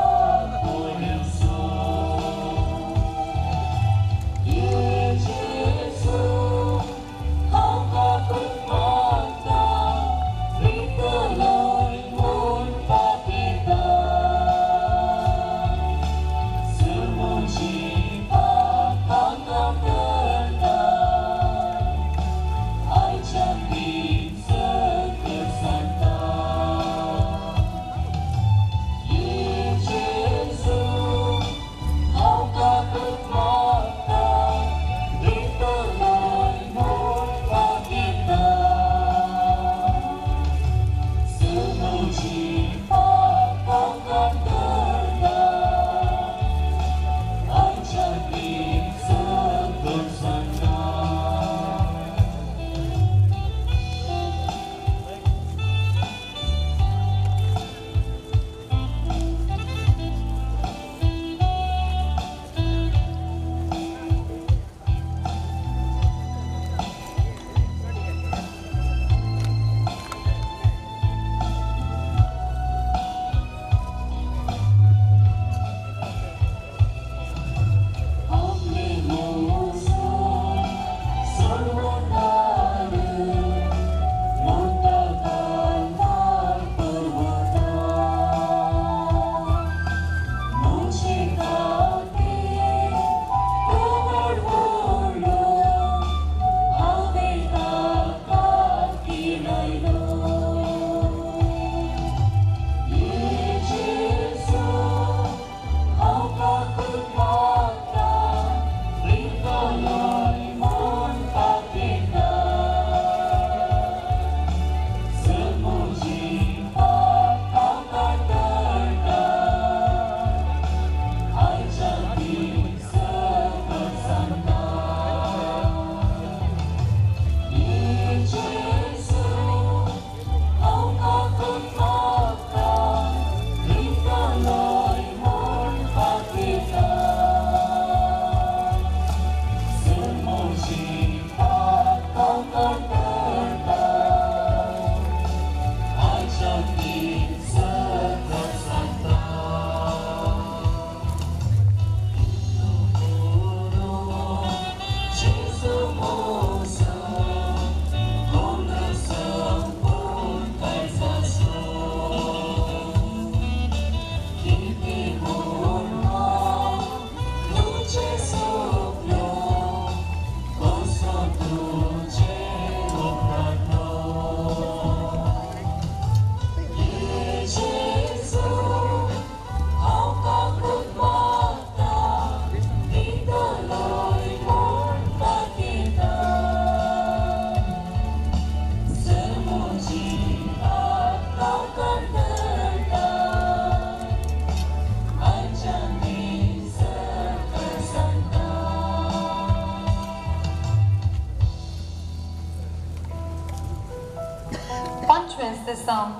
S5: सांतेसांव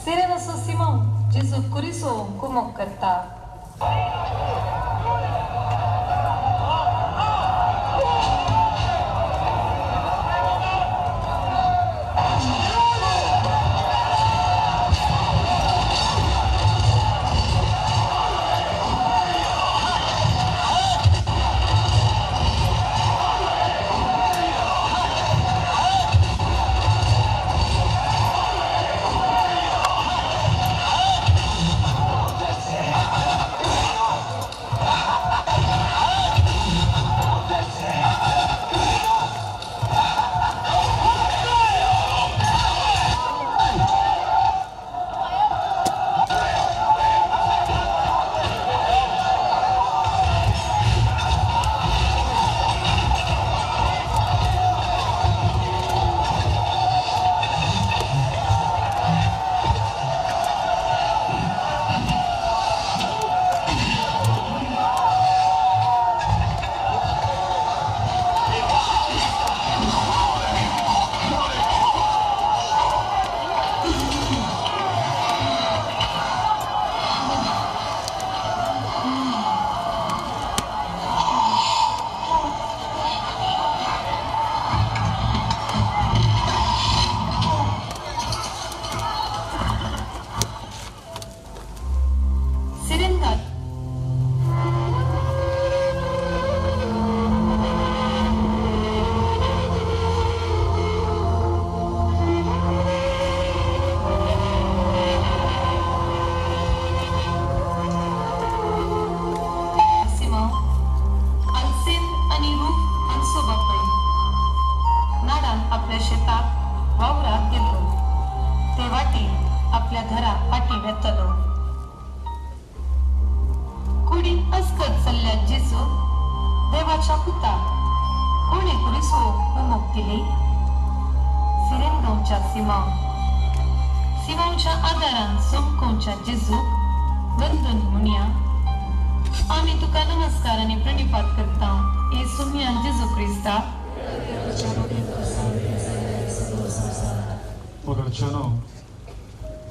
S5: सिरेनाचो सिमांव जेजू कुरिसो कुमोक करता.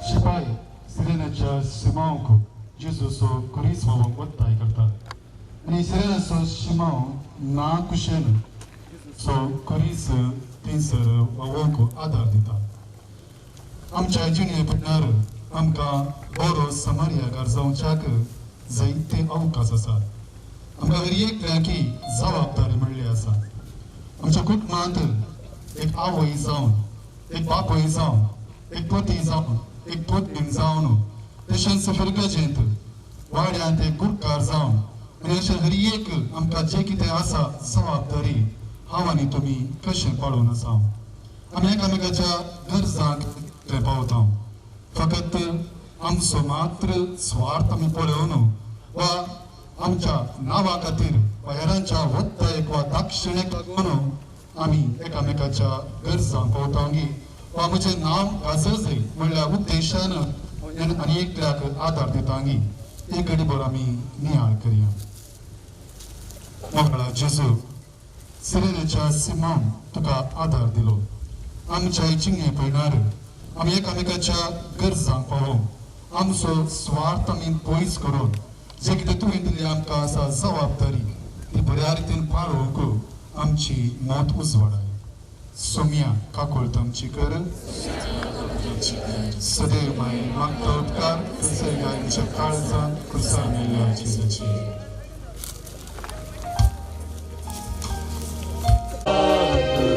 S3: शिपाय सिरेनाच्या शिमांक जेजूचो कुरीस व्होवंक वत्ताय करता आनी सिरेनाचो शिमांव ना कुशेन सो कुरीस थंयसर व्होवंक आदार दिता. आमच्या जिणे पडणार आमकां बरो समार्यागार जावच्याक जायते अवकाश आसात. आमकां हर एकल्याकी जबाबदारी म्हणली आसा. आमच्या कुटुंबांत एक आवय जावन, एक बापूय जावन, एक पती जावन, एक पत्नी जावन, तशेंच फिरगजेंत वाड्यांत एक गुरकार जावन आनी अशें हर एक आमकां जें कितें आसा जबाबदारी हांव आनी तुमी कशें पाळून आसा. आमी एकामेकाच्या गरजांक तें पावता. फकत आमचो मात्र स्वार्थ आमी पळोवन वा आमच्या नांवा खातीर वा हेरांच्या वत्तायेक वा दाक्षिणेक लागून आमी एकामेकाच्या गरजांक पावता वा म्हजें नांव गाजय म्हणल्यार उद्देशान आनी एकल्याक आदार दितांगी. एक घडीभर आमी नियाळ करया. मोगळा जेजू, सिरेनाच्या सिमांव तुका आदार दिलो. आमच्या जिंगे पळणार आमी एकामेकाच्या गरजांक पावोवंक आमचो स्वार्थ आमी पयस करून जे कितें तुवें दिल्ली आमकां आसा जबाबदारी ती बऱ्या रितीन पाळोवंक आमची मत उजवाडाय. सोम्या काकुळट आमची कर. सदैव माय मागता उपकार आमच्या काळजान कुर्सार मेल्ल्या जेजूची.
S5: Thank you.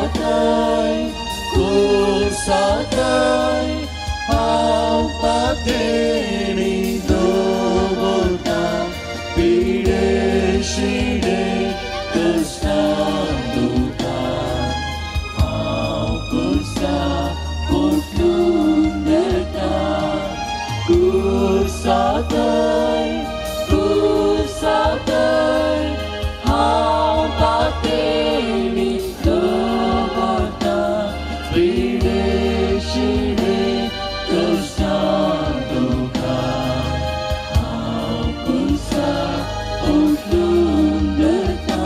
S11: कुर्साथंय कुर्साथंय हांव पातेणी दवरता पिडे शिडे कश्टां दुखां हांव कुर्सा पोटलून धरता कुर्साथंय कुर्साथंय हांव पातेणी दवरता पिडे शिडे कश्टां दुखां हांव कुर्सा पोटलून धरता.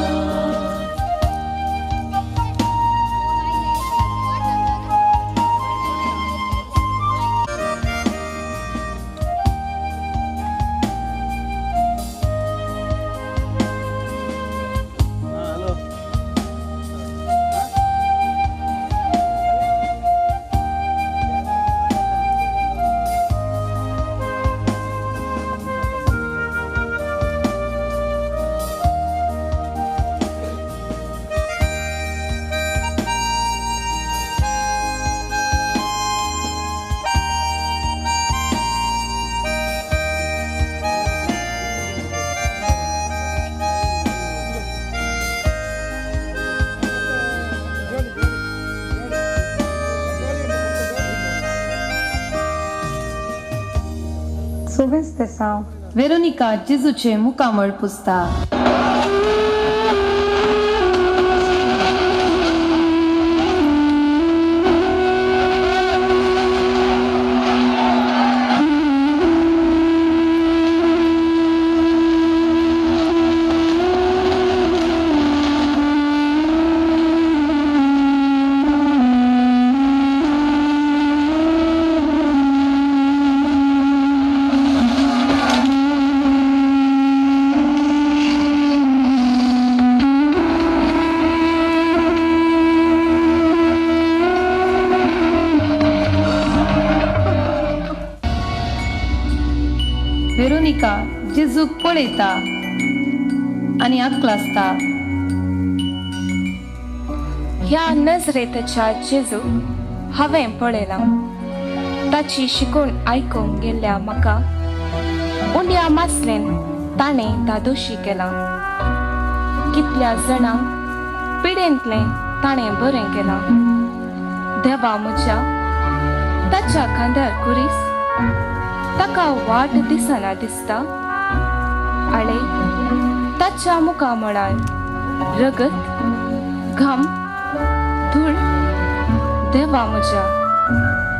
S5: सोबेस्तेसांव वेरोनिका जेजूचें मुखामळ पुसता. वेरोनिका जेजूक पळयता आनी आकलासता.
S13: ह्या नजरेतच्या जेजू हांवें पळयलां. ताची शिकवण आयकूंक गेल्ल्या म्हाका उंड्या मासलेन ताणें धादोशी केलां. कितल्या जाणांक पिडेंतलें ताणें बरें केलां. देवा म्हज्या ताच्या खांद्यार कुरीस ताका वाट दिसना दिसता. आळे ताच्या मुखामळार रगत घाम धूळ. देवा म्हज्या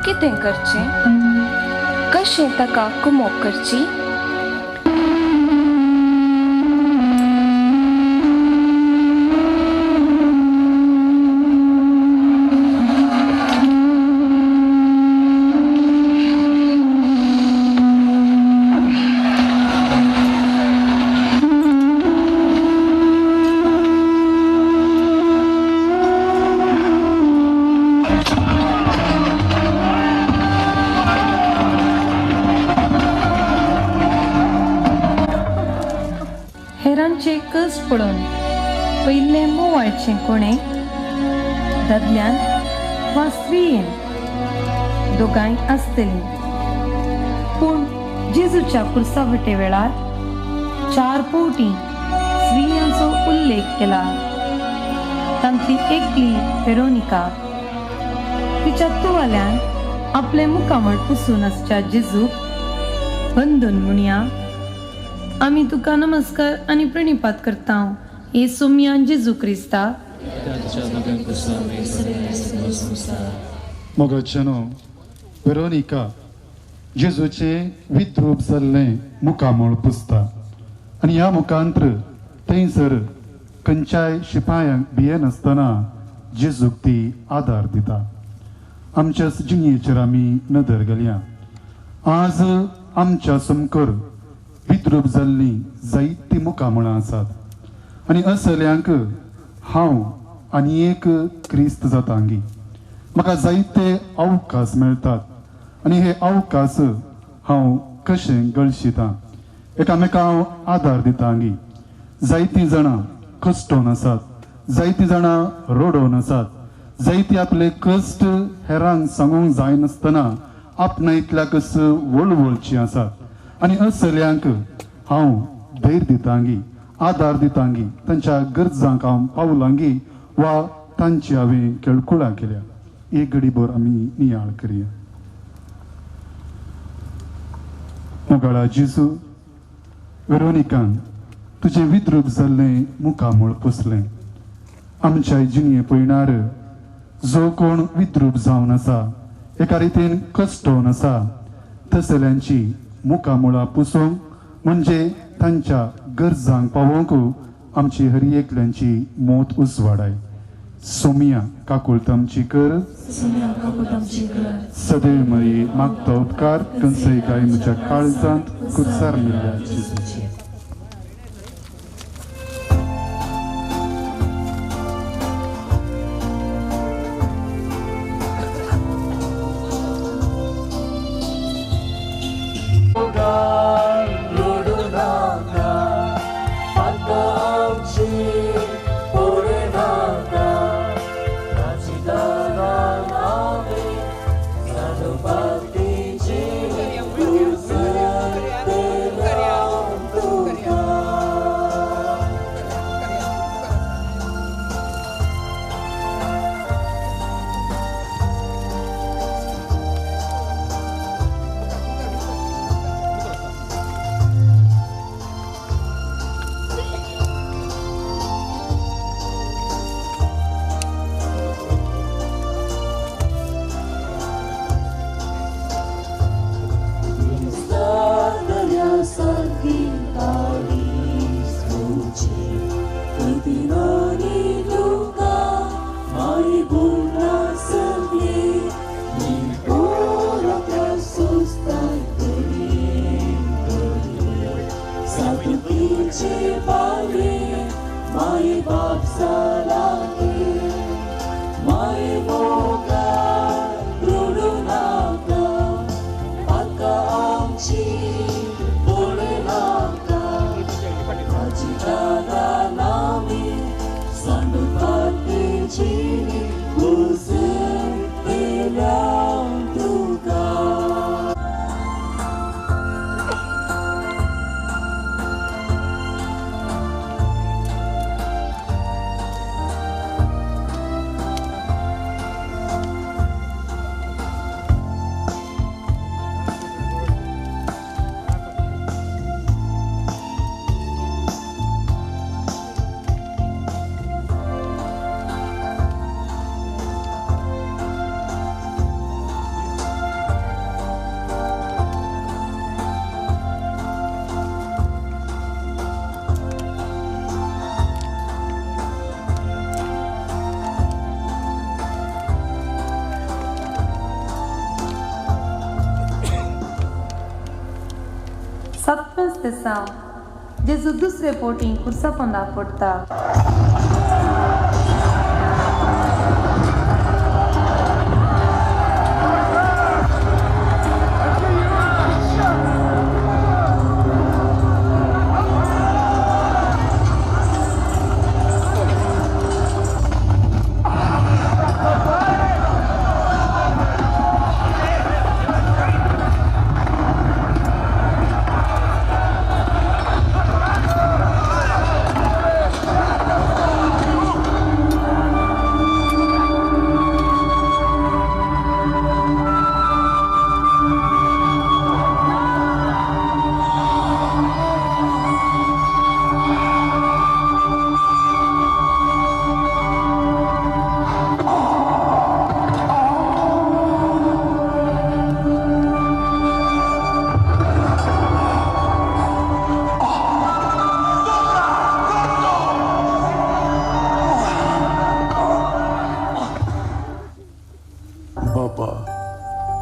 S13: कितें करचें, कशें ताका कुमोक करची.
S5: हेरांचे कस पळोवन पयलें मोवाळचें कोणें दादल्यान वा स्त्रियेन दोगांय आसतलीं. पूण जेजूच्या कुर्सावटे वेळार 4 पवटी स्त्रियांचो उल्लेख केला. तांतली एकली वेरोनिका. तिच्या तुवाल्यान आपलें मुखामळ पुसून आसच्या जेजूक बंदून म्हणया, आमी तुका नमस्कार आनी प्रणिपात करता हे सोम्या जेजू क्रिस्ता.
S3: मोगाचेनो वेरोनिका जेजूचें विद्रूप जाल्लें मुखामळ पुसता आनी ह्या मुखांत्र थंयसर खंयच्याय शिपायांक भियेनासतना जेजूक ती आदार दिता. आमच्या जिणेचेर आमी नदर घालया. आज आमच्या समकर विद्रूप जाल्लीं जायतीं मुखामळां आसात आनी असल्यांक हांव आनी एक क्रिस्त जातांगी. म्हाका जायते अवकाश मेळटात आनी हे अवकाश हांव कशें गळशितां, एकामेका हांव आदार दितांगी. जायतीं जाणां कश्टोन आसात, जायतीं जाणां रडोवन आसात, जायते आपले कश्ट हेरांक सांगूंक जायनासतना आपणायतल्याकच वळवळची आसात आनी असल्यांक हांव धैर्य दितांगी, आदार दितांगी, तांच्या गरजांक हांव पावलांगी वा तांची हांवें केळकुळां केल्या. एक घडीभर आमी नियाळ करया. मोगाळा जेजू, वेरोनिकान तुजें विद्रूप जाल्लें मुखामळ पुसलें. आमच्या जिणये पयणार जो कोण विद्रूप जावन आसा, एका रितीन कश्टोवन आसा, तसल्यांची मुखामुळां पुसूंक म्हणजे तांच्या गरजांक पावोवंक आमची हर एकल्यांची मोत उजवाडाय. सोमिया काकुळत आमची कर, सदैव मरी मागता उपकार कंसय काय म्हज्या काळजांत कुर्सार मेल्ल्या जेजूचे.
S5: दिसा जेजू दुसरे पोटी कुर्सा पोंदा पडटा.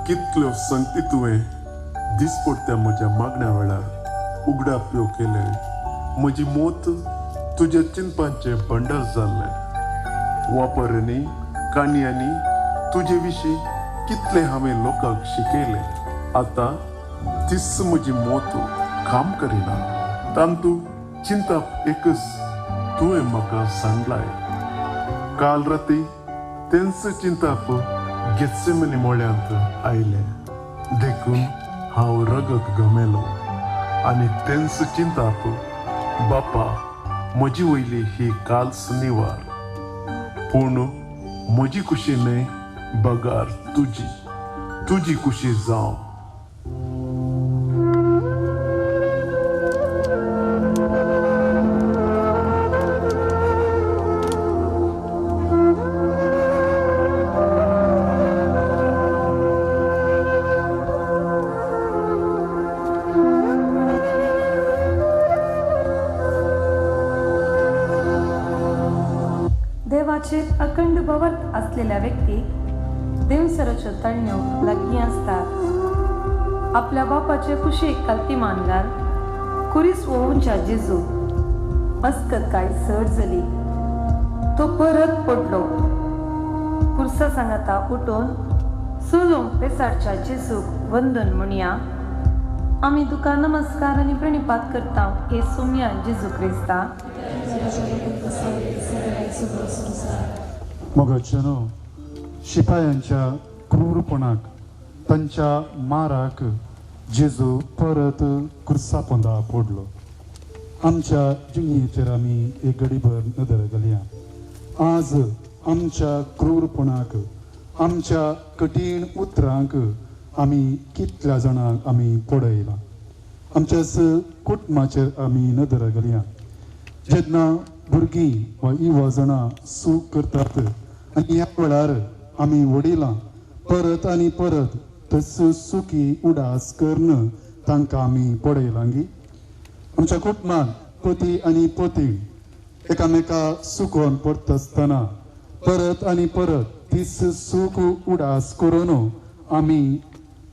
S7: कितल्यो संगती तुवें दिसपडत्या म्हज्या मागण्या वेळार उगडाप्यो केले. म्हजी मोत तुज्या चिंतपाचें भंडार जाल्लें. वापरांनी काणयांनी तुजे विशीं कितलें हांवें लोकांक शिकयलें. आतां तीच म्हजी मोत काम करिना. तांतू चिंतप एकच तुवें म्हाका सांगलाय. काल राती तेंच चिंताप गेत्सेमनी मोळ्यांत आयलें. देखून हांव रगत गमेलो आनी तेंच चिंताप बापा म्हजी वयली ही काल्स निवार, पूण म्हजी कुशी न्हय बगार तुजी, तुजी कुशी जावं.
S5: अखंड भवत असलेल्या व्यक्तीक देवसराच्यो तळण्यो लागीं आसतात. आपल्या बापाचे कुशीक कल्ती मानगार कुरीस ओवूंच्या जेजू मस्कत काय चड जाली. तो परत पडलो. कुर्सा सांगाता उठून चलूंक पेसाडच्या जेजूक वंदन म्हणया. आमी तुका नमस्कार आनी प्रणिपात करता हे सोम्या जेजू क्रिस्ता.
S3: मोगाच्यानो, शिपायांच्या क्रूरपणाक तांच्या माराक जेजू परत कुर्सा पोंदा पडलो. आमच्या जिणेचेर आमी एक घडीभर नदर घालया. आज आमच्या क्रूरपणाक, आमच्या कठीण उतरांक आमी कितल्या जाणांक आमी पडयलां. आमच्याच कुटुंबाचेर आमी नदर घालया. जेन्ना भुरगीं वा युवा जाणां चूक करतात आनी ह्या वेळार आमी वडिलां परत आनी परत तस चुकी उडास करून तांकां आमी पडयलांगी. आमच्या कुटुंबांत पती आनी पती एकामेका चुकोवन पडटा आसतना परत आनी परत तीच चूक उडास करून आमी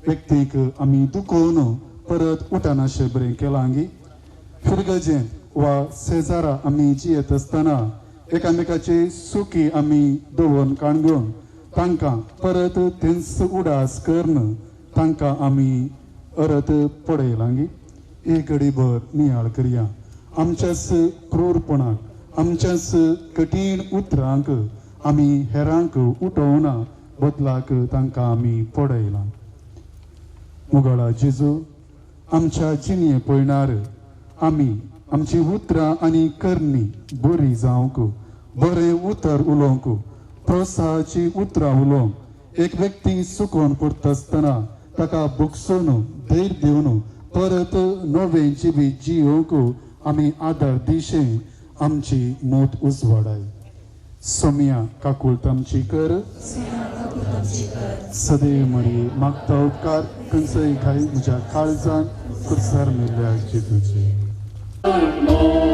S3: व्यक्तीक आमी दुखोवन परत उठनाशें बरें केलांगी. फिरगजेंत वा शेजारा आमी जियेत आसतना एकामेकाची सुकी आमी दवरून काणगून तांकां परत तेंच उडास करून तांकां आमी परत पडयलांगी. एक घडीभर नियाळ करया. आमच्याच क्रूरपणाक, आमच्याच कठीण उतरांक आमी हेरांक उठोवना बदलाक तांकां आमी पडयलां. मुगाळा जेजू, आमच्या जिणये पळयणार आमी आमची उतरां आनी करणी बरी जावंक, बरें उतर उलोवंक, प्रोत्साहाची उतरां उलोवंक, एक व्यक्ती चुकोवन पडटा आसतना ताका भोगसून धैर्य दिवन परत नवें जिवीत जियोवंक आमी आदार दिशें आमची मोत उजवाडाय. सोम्या काकुळट आमची कर. सदैव मरी मागता उपकार खंयचोय घाय म्हज्या काळजान कुर्सार मेल्ल्या जेजूचे.
S11: Oh,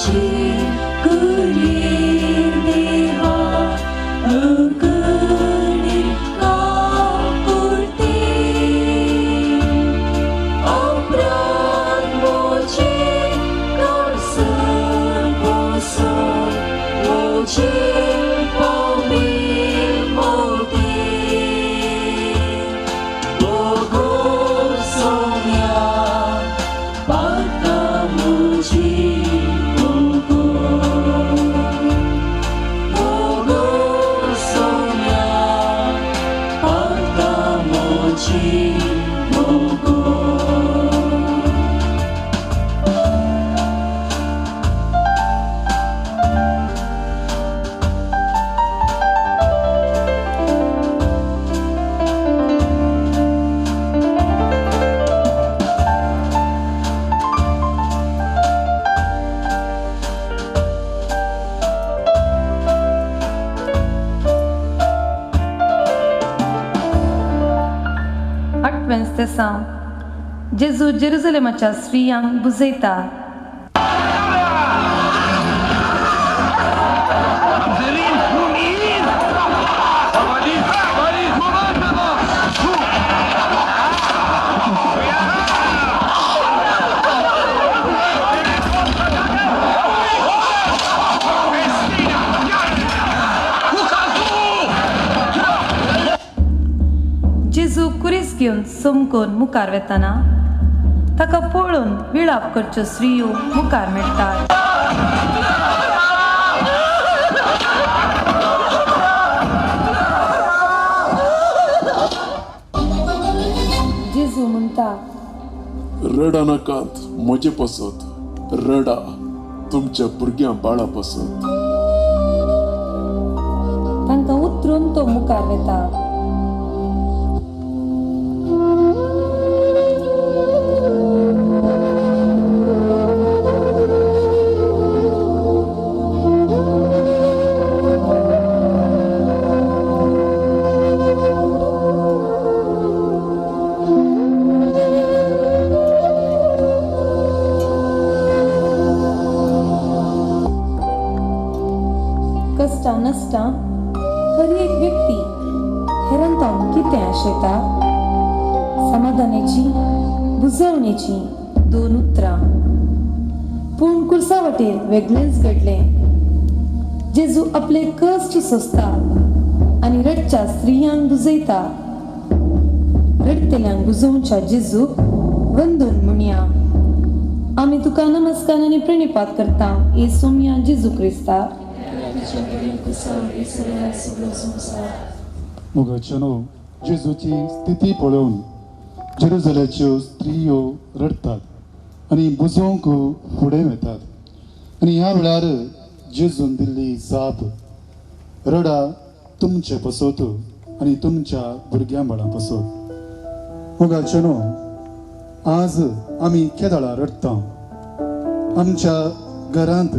S11: म्हजी कुडीर देवा अगणीत काकुळटी उपरांत म्हजे कडसून बसून म्हजे पावली मोती मोगो सोम्या पाता म्हजी मोगो मोगो सोम्या पाता म्हजी मोगो.
S5: आठवेंच तेसांव जेजू जेरुजलेमाच्या स्त्रियांक बुजयता. जेजू कुरीस घेवन चमकून मुखार वेतना ताका पळोवन विळाप करच्यो स्त्रियो मुखार मेळटात. जेजू म्हणटा,
S7: रडा नाकात म्हजे पासत, रडा तुमच्या भुरग्यां बाळा पासत.
S5: तांकां उतरून तो मुखार वेता. कश्टां नश्टां हर एक व्यक्ती हेरांतावन कितें आशेता? समाधानाची बुजवणेची दोन उतरां. पूण कुर्सा वटेर वेगळेंच घडलें. जेजू आपले कश्ट सोंसता आनी रडच्या स्त्रियांक बुजयता. रडटल्यांक बुजोवच्या जेजूक वंदून म्हणया, आमी तुका नमस्कार आनी प्रणिपात करता येसुम्या जेजू क्रिस्ता.
S3: मोगाच्यानो, जेजूची स्थिती पळोवन जेरुजलेच्यो स्त्रियो रडटात आनी बुजोवंक फुडें वेतात. आनी ह्या वेळार जेजून दिल्ली जाप, रडा तुमचे पसत आनी तुमच्या भुरग्यां बाळां पसत. मोगाच्यानो, आज आमी केदळा रडटा. आमच्या घरांत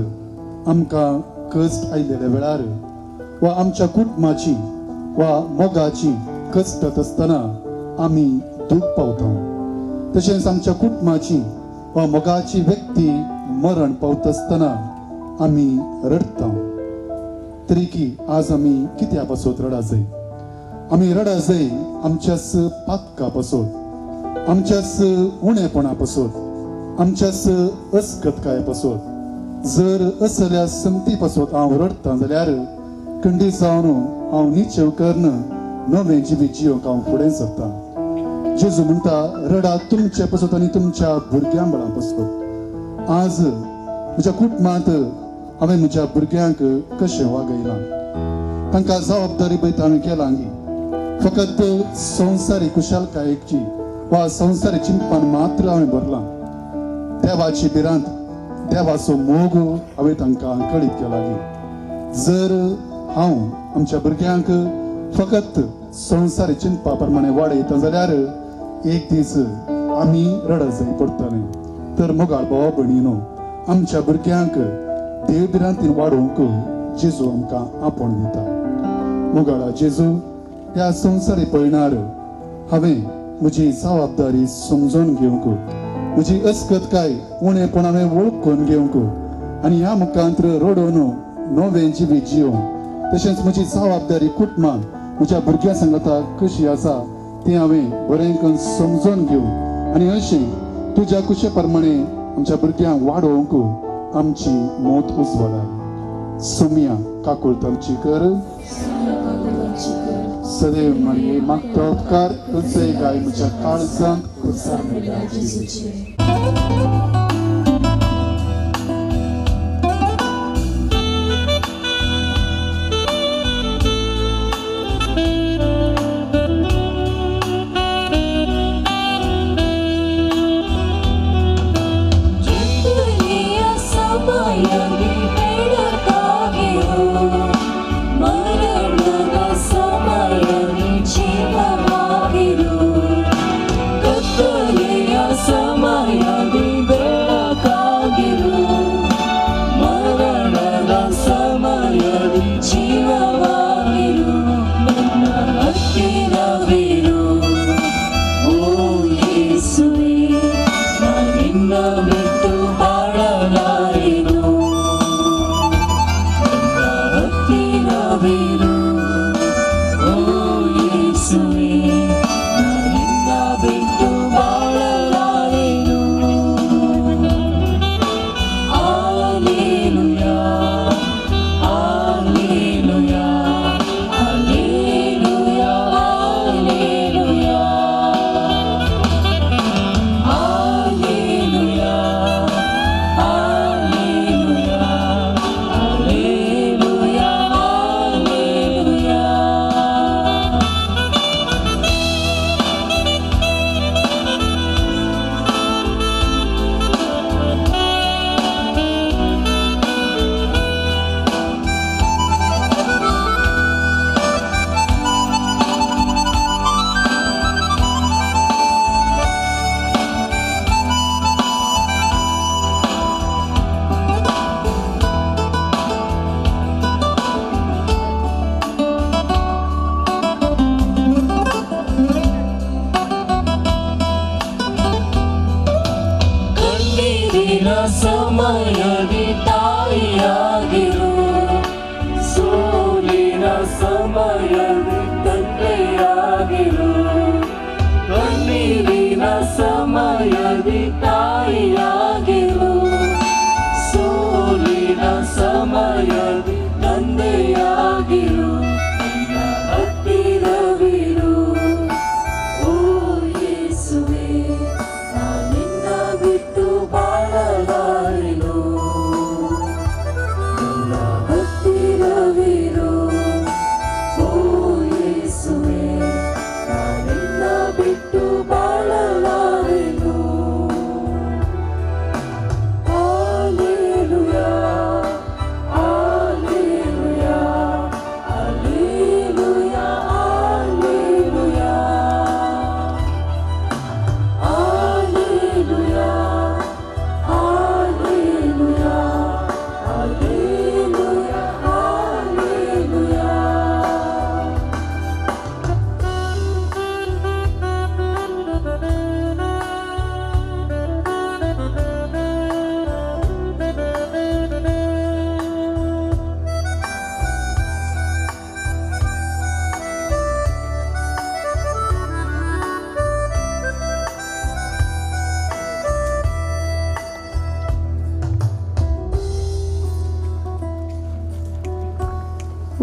S3: आमकां कश्ट आयिल्ल्या वेळार वा आमच्या कुटुंबाची वा मोगाची कश्ट आसतना आमी दूख पावता. तशेंच आमच्या कुटुंबाची वा मोगाची व्यक्ती मरण पावता आसतना आमी रडटा. तरी की आज आमी कित्या पासत रडा जाय? आमी रडा जाय आमच्याच पातका पासत, आमच्याच उणेपणा पासत, आमच्याच अस्कतकाये पासत. जर असल्या संगती पासत हांव रडटा जाल्यार खंडीत जावन हांव निचेव करून नवें जिवीत जियोंक हांव फुडें सरता. जेजू म्हणटा, रडा तुमचे पासत आनी तुमच्या भुरग्यां बाळां पासत. आज म्हज्या कुटुंबांत हांवें म्हज्या भुरग्यांक कशें वागयलां, तांकां जबाबदारी पळयत हांवें केलां गी? फकत संवसारी कुशालकायेची वा संवसारी चिंतपान मात्र हांवें भरलां. देवाची भिरांत, देवाचो मोग हांवें तांकां कळीत केला गी? जर हांव आमच्या भुरग्यांक फकत संवसारी चिंतपा प्रमाणे वाडयता जाल्यार एक दीस आमी रडत जाय पडटले. तर मोगाळ भावा भयणीनो, आमच्या भुरग्यांक देव भिरांतीन वाडोवंक जेजू आमकां आपोवण दिता. मोगाळा जेजू, ह्या संवसारी पळयणार हांवें म्हजी जबाबदारी समजून घेवंक, म्हजी अस्कतकाय उणेपण हांवें वळखून घेवंक आनी ह्या मुखांत्र रडोवन नवें जिवीत जियों. तशेंच म्हजी जबाबदारी कुटुंबान म्हज्या भुरग्यां सांगता कशी आसा ती हांवें बरें करून समजून घेवं आनी अशें तुज्या कुशे प्रमाणे आमच्या भुरग्यांक वाडोवंक आमची मौत उजवाडाय. सोम्या काकुळट आमची कर. सदैव मारये मागता उपकार खंयचेय गाय म्हज्या काळजांत कुर्सार मेळ्ळ्या.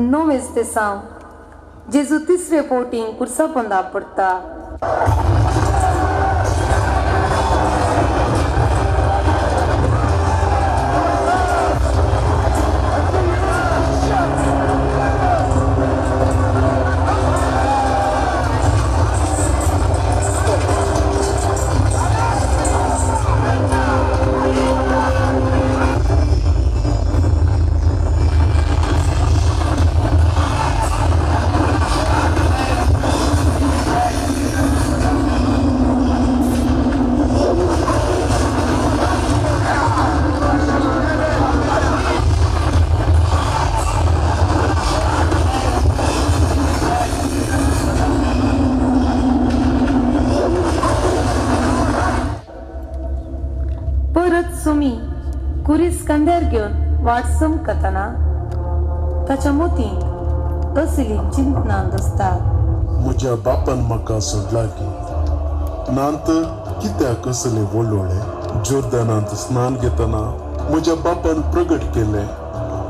S5: नोवेस्तेसांव जेजू तिसरे पोटींग कुर्सा पोंदा पडटा. कुरीस खांद्यार घेवन वाट चमकतना ताच्या मोतींत असली चिंतनां दिसतात.
S7: म्हज्या बापान म्हाका सोडला की नांत कित्याक असले वळवळे. जोर्दानांत स्नान घेतना म्हज्या बापान प्रगट केलें,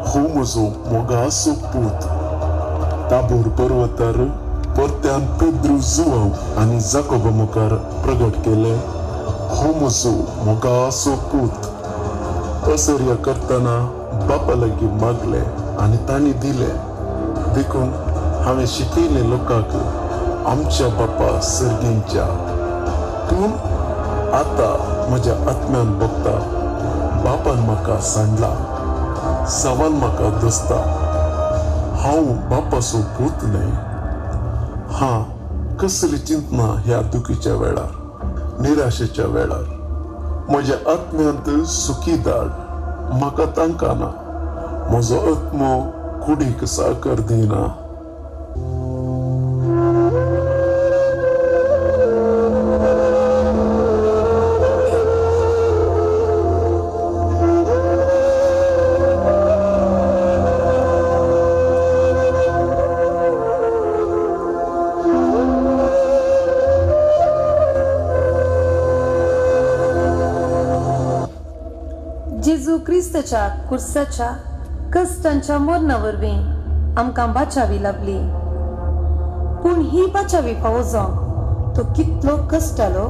S7: हो म्हजो मोगासो पूत. ताबोर पर्वतार परत्यान पेद्रू जुवांव आनी जाकोबा मुखार प्रगट केलें, हो म्हजो मोगासो पूत. असर्य करतना बापा लागीं मागलें आनी तांणी दिलें. देखून हांवें शिकयलें लोकांक आमच्या बापा सर्गींच्या. पूण आतां म्हज्या आत्म्यान भोगता, बापान म्हाका सांडला, सवाल म्हाका दसता, हांव बापाचो पूत न्हय. हां, कसली चिंतना ह्या दुखीच्या वेळार, निराशेच्या वेळार. म्हज्या आत्म्यांत सुखी दाड म्हाका तांकां ना, म्हजो आत्मो कुडीक साकर दिना.
S5: जेजू क्रिस्ताच्या कुर्साच्या कश्टांच्या मरणा वरवीं आमकां बाचावी लाभली. पूण ही बाचावी फावो जावंक तो कितलो कश्टालो.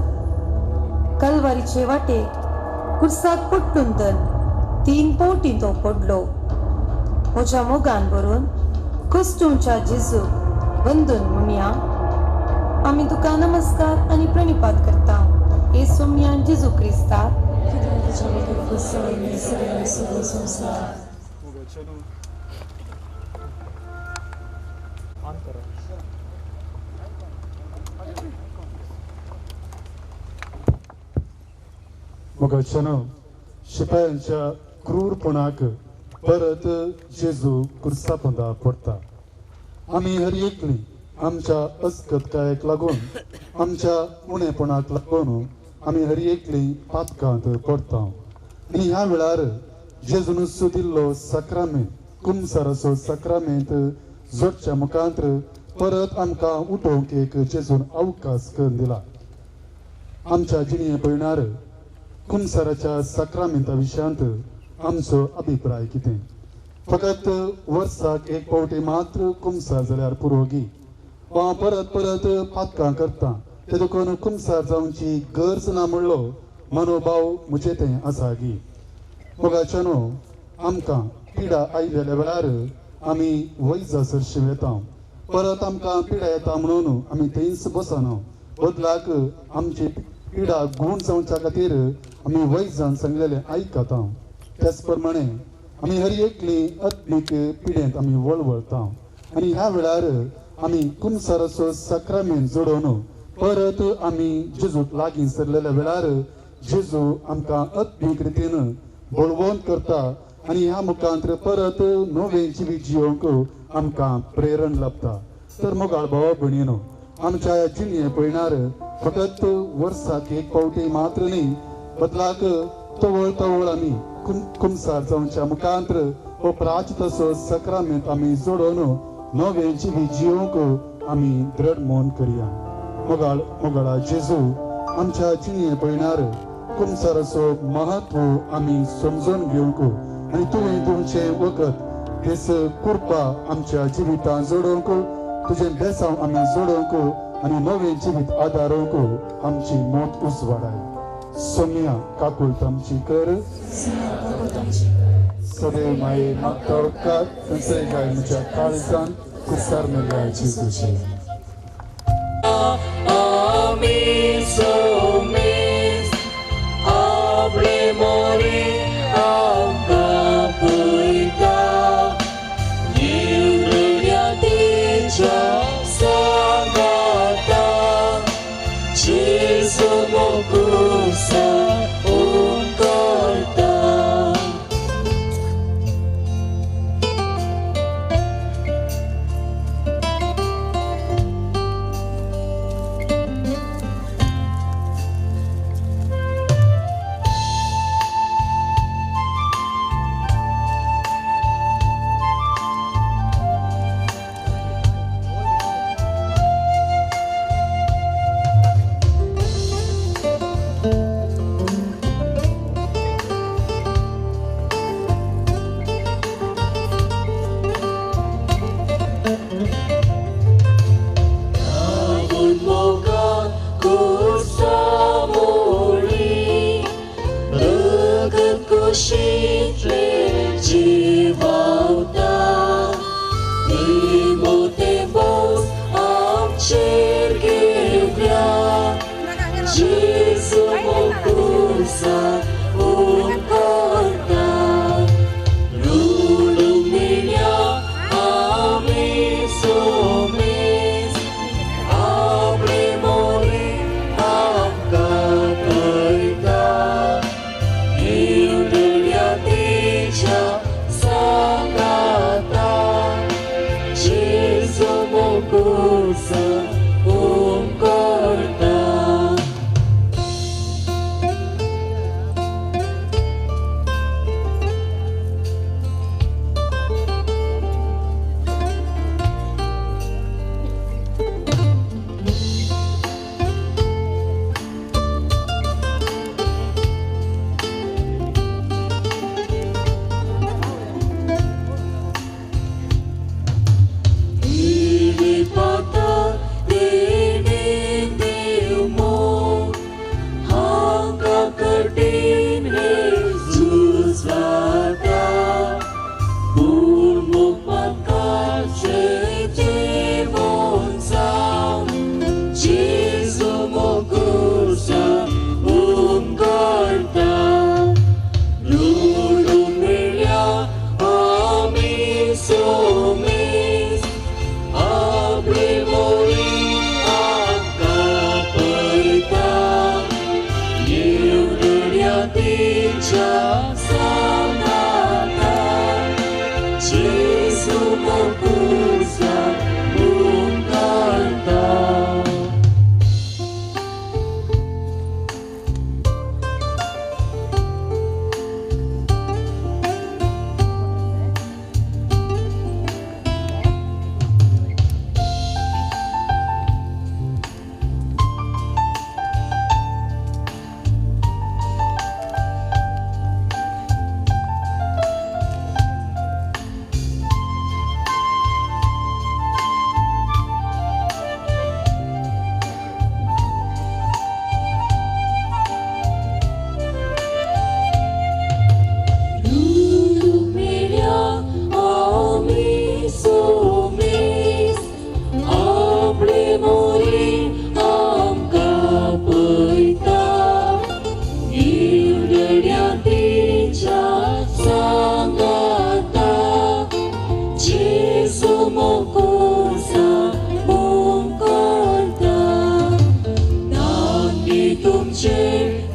S5: कलवारीचे वाटे कुर्साक पट्टून तर 3 पावटी तो पडलो. म्हज्या मोगान भरून कश्टूंच्या जेजूक वंदन म्हणया. आमी तुका नमस्कार आनी प्रणिपात करता हे सोम्या जेजू क्रिस्ता.
S3: मोगाच्यानो, शिपायांच्या क्रूरपणाक परत जेजू कुर्सा पोंदा पडटा. आमी हर एकली आमच्या अस्कतकायेक लागून, आमच्या उणेपणाक लागून आमी हर एकली पातकांत पडटा. आनी ह्या वेळार जेजून दिल्लो साक्रामेंत, कुमसाराचो साक्रामेंत जोडच्या मुखांत परत आमकां उठोवंक एक जेजून अवकाश करून दिला. आमच्या जिणये पयणार कुमसाराच्या साक्रामेंता विशयांत आमचो अभिप्राय कितें? फकत वर्साक एक पावटी मात्र कुमसार जाल्यार पुरो गी, वा परत परत पातकां करता ते देखून कुमसार जावची गरज ना म्हणलो मनोभाव म्हजें तें आसा गी? मोगाच्यानो, आमकां पिडा आयिल्ल्या वेळार आमी वैजा सरशी वेता, परत आमकां पिडा येता म्हणून आमी थंयच बसना. बदलाक आमची पिडा गूण जावच्या खातीर आमी वैजान सांगलेलें आयकता. त्याच प्रमाणे आमी हर एकली आत्मीक पिडेंत आमी वळवळता आनी ह्या वेळार आमी कुमसाराचो साक्रामेंत जोडोवन परत आमी जेजूक लागीं सरलेल्या वेळार जेजू आमकां आत्मीक रितीन बळवंत करता आनी ह्या मुखांत परत नवें जिवीत जियोवंक आमकां प्रेरण लाभता. तर मोगाळ भावा भयणीनो, आमच्या जिणये पयणार फकत वर्साक एक पावटी मात्र न्ही, बदलाक तवळ तवळ आमी कुमसार जावच्या मुखांत हो प्राचितसो साक्रामेंत आमी जोडोवन नवें जिवीत जियोवंक आमी दृढ मन करया. मोगाळ मोगाळा जेजू, आमच्या जिणये पयणार कुमसाराचो महत्व आमी समजून घेवंक आनी तुवें दिवचें वखद हेच कृपा आमच्या जिवितांत जोडोवंक, तुजें बेसांव आमी जोडोवंक आनी नवें जिवीत आदारोवंक आमची मोत उजवाडाय. सोम्या काकुळट आमची कर. सदैव माये मागता उपकार थंयसर गाय म्हज्या काळजान कुसार मेळ्ळ्या जेजूचे.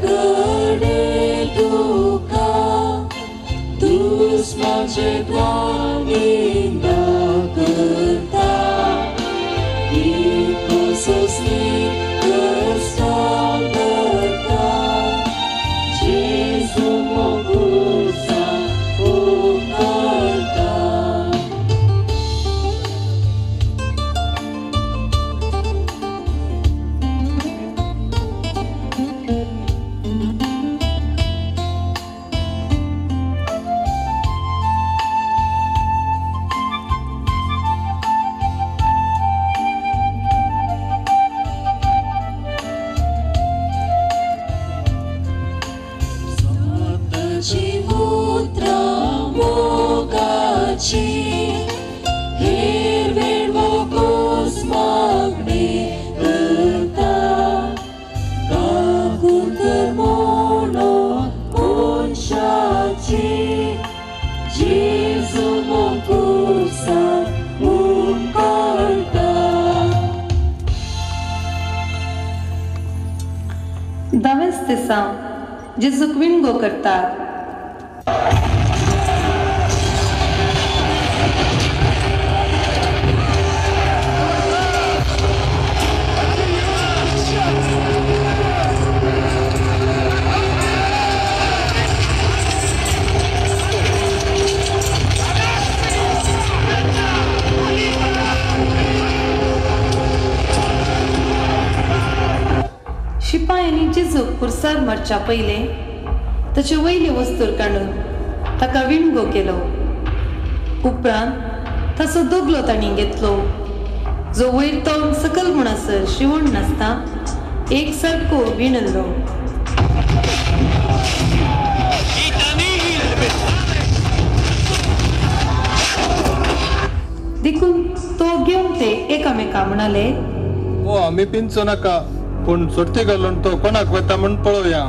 S11: कडे तुका दुस्माचे निंदा करता इतको सोंसणी कश्टां धरता जेजू मोगुसा उपकारता. हेरवेळ मोगोस मागणी करता काकूर कर म्हणो मनशाची जेजू मोगुसा उपकारता.
S5: दावेंच दिसा जेजूक विणगो करतात. शिपायांनी जेजूक खुर्सार मारच्या पयलें ताचे वयले वस्तूर काडून ताका विणगो केलो. उपरांत ताचो दगलो तांणी घेतलो जो वयर तोंड सकल म्हणसर शिवण नासता एक सारको विणल्लो. देखून तो घेवन ते एकामेका म्हणाले,
S8: ओ आमी पिंचो नाका, पूण सोडती घालून तो कोणाक वता म्हूण पळोवया.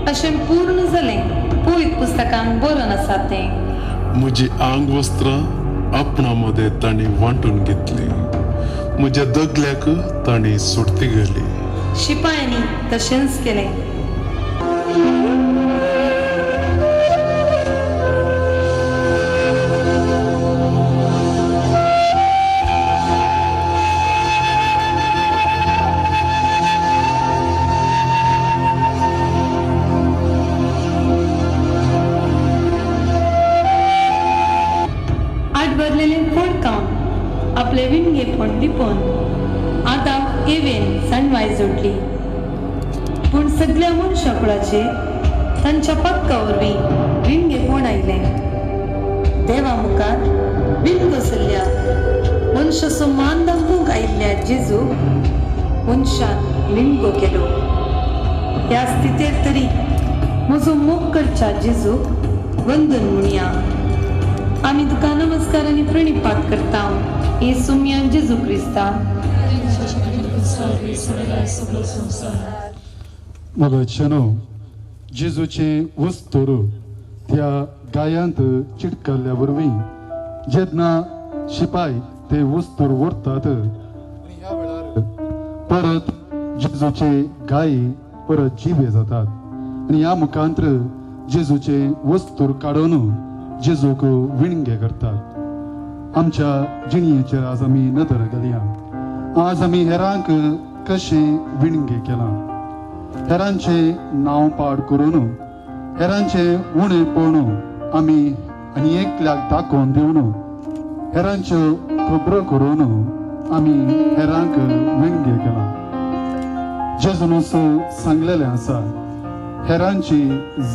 S5: अशें पूर्ण जालें पवित्र पुस्तकान बरोवन आसा तें.
S7: म्हजी आंग वस्त्रां आपणा मदें तांणी वांटून घेतली, म्हज्या दगल्याक तांणी सोडती घाली.
S5: शिपायांनी तशेंच केलें. आपले विणगेपण लिपोवन आतां एवेन सणवाय जोडली. पूण सगळ्या मनशाकुळाचे तांच्या पक्का वरवीं विणगेपण आयलें. देवा मुखार विणगो सल्ल्या मनशाचो मान दाखोवंक आयिल्ल्या जेजूक मनशान विणगो केलो. ह्या स्थितीर तरी म्हजो मोग करच्या जेजूक वंदन म्हणया. आमी तुका नमस्कार आनी प्रणिपात करता येसू मिया जेजू क्रिस्ता.
S3: मोगाचेनो, जेजूचे वस्तूर त्या गायांत चिटकल्ल्या वरवीं जेन्ना शिपाय ते वस्तूर व्हरतात ह्या वेळार परत जेजूचे गायी परत जिवे जातात आनी ह्या मुखांत्र जेजूचे वस्तूर काडून जेजूक विणगे करतात. आमच्या जिणयेचेर आज आमी नदर घालया. आज आमी हेरांक कशें विणगे केलां, हेरांचें नांव पाड करून, हेरांचें उणेपण आमी आनी एकल्याक दाखोवन दिवन, हेरांच्यो खबरो करून आमी हेरांक विणगे केलां. जेजून सांगलेलें आसा, हेरांची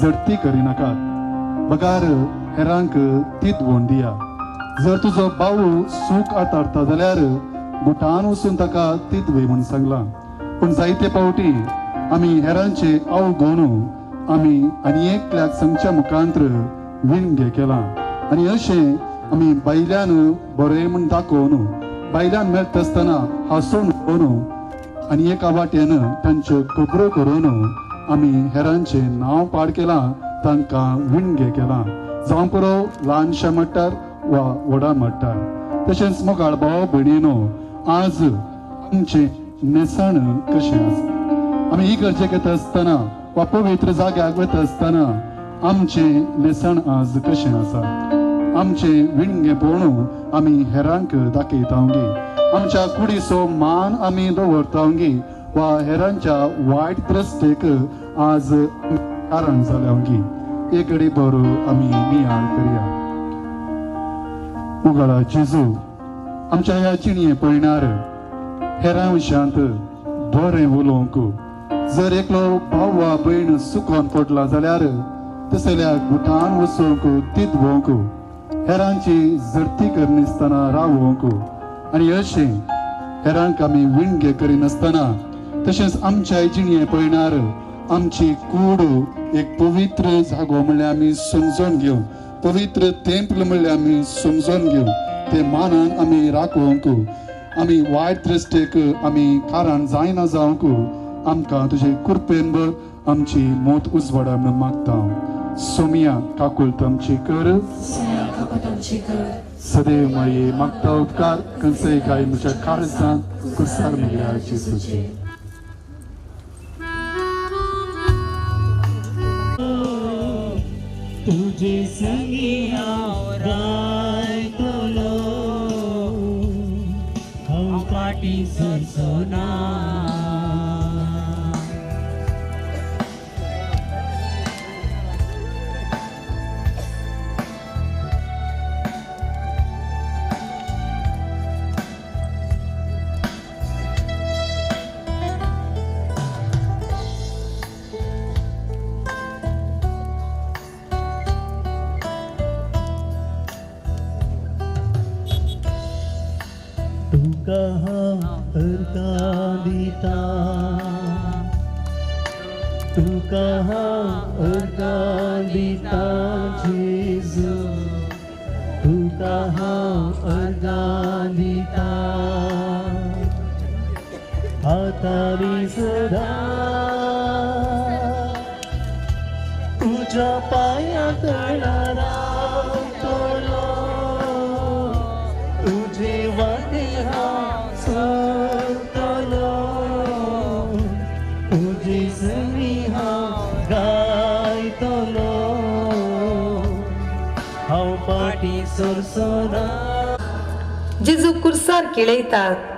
S3: जडती करिनाकात, बगार हेरांक तितवण दिया. जर तुजो भाव सूख आतारता जाल्यार गुटान वचून ताका तितवय म्हूण सांगलां. पूण जायते फावटी आमी हेरांचे अवगुण आमी आनी एकल्याक सांगच्या मुखांत्र विणगे केलां आनी अशें आमी बायल्यान बरें म्हूण दाखोवन बायल्यान मेळटा आसतना हांसून उलोवन आनी एका वाटेन तांच्यो खबरो करून आमी हेरांचें नांव पाड केलां, तांकां विणगे केलां, जावं पुरो ल्हानशा मट्टार वा व्हडा मट्टार। तशेंच मोगाळ भाव भयणीनो, आज आमचें न्हेसण कशें आसा? आमी इगर्जेक येता आसतना वा पवित्र जाग्याक वता आसतना आमचें न्हेसण आज कशें आसा? आमचें विणगें पळोवन आमी हेरांक दाखयता गे, आमच्या कुडीचो मान आमी दवरता गे वा हेरांच्या वायट दृश्टेक आज कारण जाल्या गे? एक घडी बरो आमी नियाळ करया। मुगाळा जेजू, आमच्या ह्या जिणये पळयणार हेरां विशयांत बरें उलोवंक जर एकलो भाव वा भयण सुकोन पडला जाल्यार तसल्या गुटान वचूंक तिदवंक, हेरांची जडती करिनासतना रावोंक आनी अशें हेरांक आमी विणगे करिनासतना तशेंच आमच्या जिणये पळयणार आमची कूड एक पवित्र जागो म्हणल्यार आमी समजून घेवन, पवित्र तेंपल म्हणल्यार आमी समजून घेवन ते मानान आमी राखोवंक, आमी वायट दृश्टेक आमी कारण जायना जावंक आमकां तुजे कृपेन भर आमची मोत उजवाडा म्हणून मागता। सोमिया काकुळट आमची कर, सदैव माये मागता उपकार कंसय काय म्हज्या काळजांत कुसार म्हळ्यार जेजूचे।
S10: तुझे संगी हांव रायतलो, हांव फाटीं सरचो ना। तुका हांव अर्गां दिता, तुका हांव अर्गां दिता जेजू, तुका हांव अर्गां दिता आतां आनी सदां तुज्या पांयां तळा रावतलो, तुजे वाटे हांव चलतलो, तुजे सरीं हांव गायतलो, हांव फाटीं सरचो ना।
S5: जेजू कुर्सार केळयतात।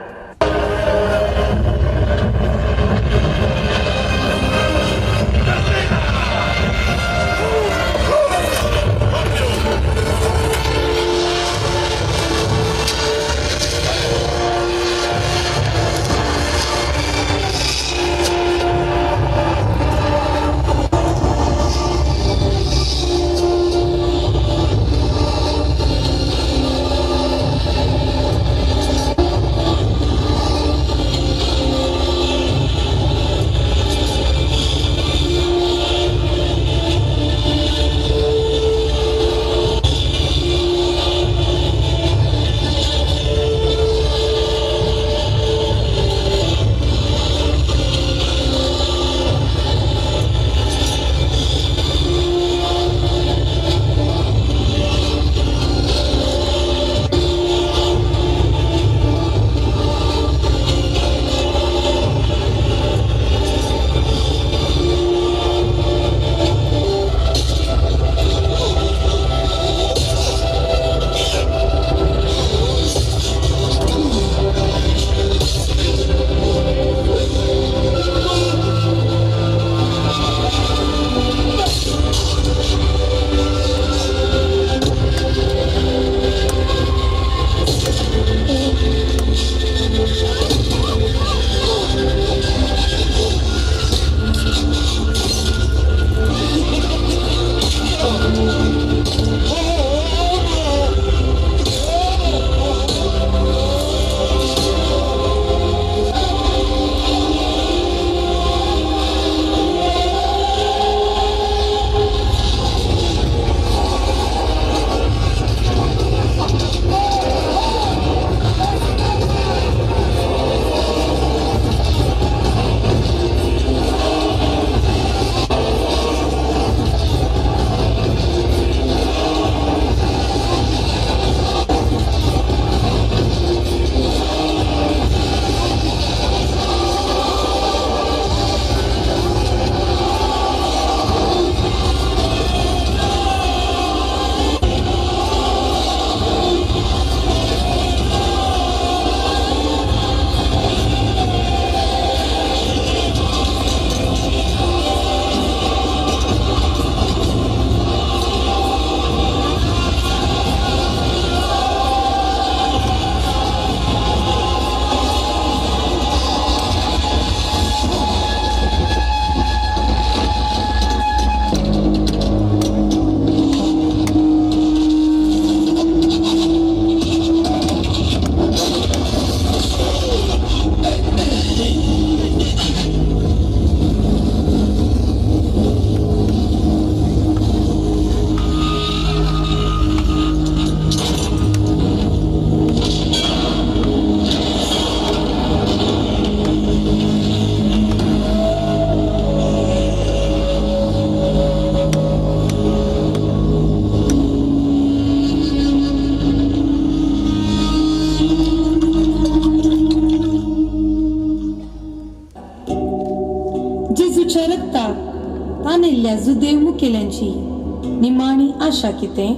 S5: आशिल्ल्या जुदेव मुखेल्यांची निमाणी आशा कितें?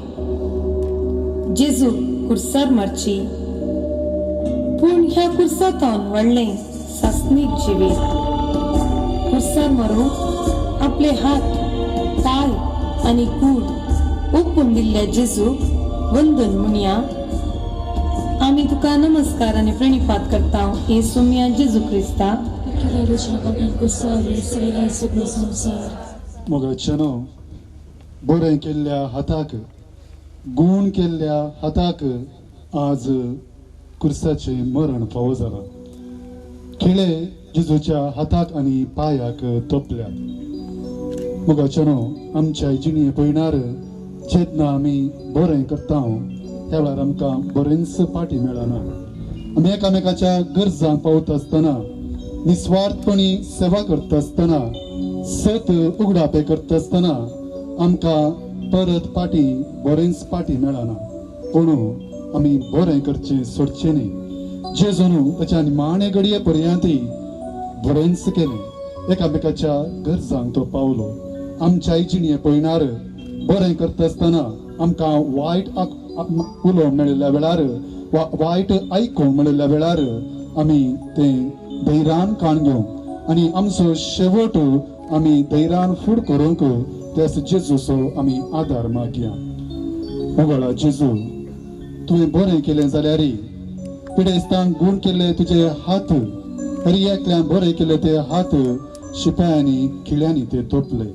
S5: जेजू कुर्सार मारची. पूण ह्या कुर्सांतून व्हडलें सासणीक जिवीत. कुर्सार मारून आपले हात, पांय आनी कूड ओपून दिल्ल्या जेजूक वंदन म्हणया. आमी तुका नमस्कार आनी प्रणिपात करता येसू मिया जेजू क्रिस्ता.
S3: मोगाच्यानो, बरें केल्ल्या हाताक, गूण केल्ल्या हाताक आज कुर्साचें मरण फावो जालां. खिळे जेजूच्या हाताक आनी पांयाक तोपल्या. मोगाच्यानो, आमच्या जिणे पयणार जेन्ना आमी बरें करता त्या वेळार आमकां बरेंच पाटी मेळना. आमी एकामेकाच्या गरजांक पावता आसतना, निस्वार्थपणी सेवा करता आसतना, सत उगडापे करता आसतना आमकां परत पाटी बरेंच पाटी मेळना. पूण आमी बरें करचें सोडचें न्ही. जेजून ताच्या निमाणे घडये पर्यंत बरेंच केलें. एकामेकाच्या गरजांक तो पावलो. आमच्या जिणे पयणार बरें करता आसतना आमकां वायट उलोवंक मेळिल्ल्या वेळार वा वायट आयकूंक मेळिल्ल्या वेळार आमी तें धैर्यान काण घेवंक आनी आमचो शेवट आमी धैर्यान फूड करूंक त्याच जेजूचो आमी आदार मागया. मोगाळा जेजू, तुवें बरें केलें जाल्यार पिडेस्तांक गूण केल्ले तुजे हात, हर एकल्यान बरें केले ते हात शिपायांनी खिळ्यांनी ते तोपले.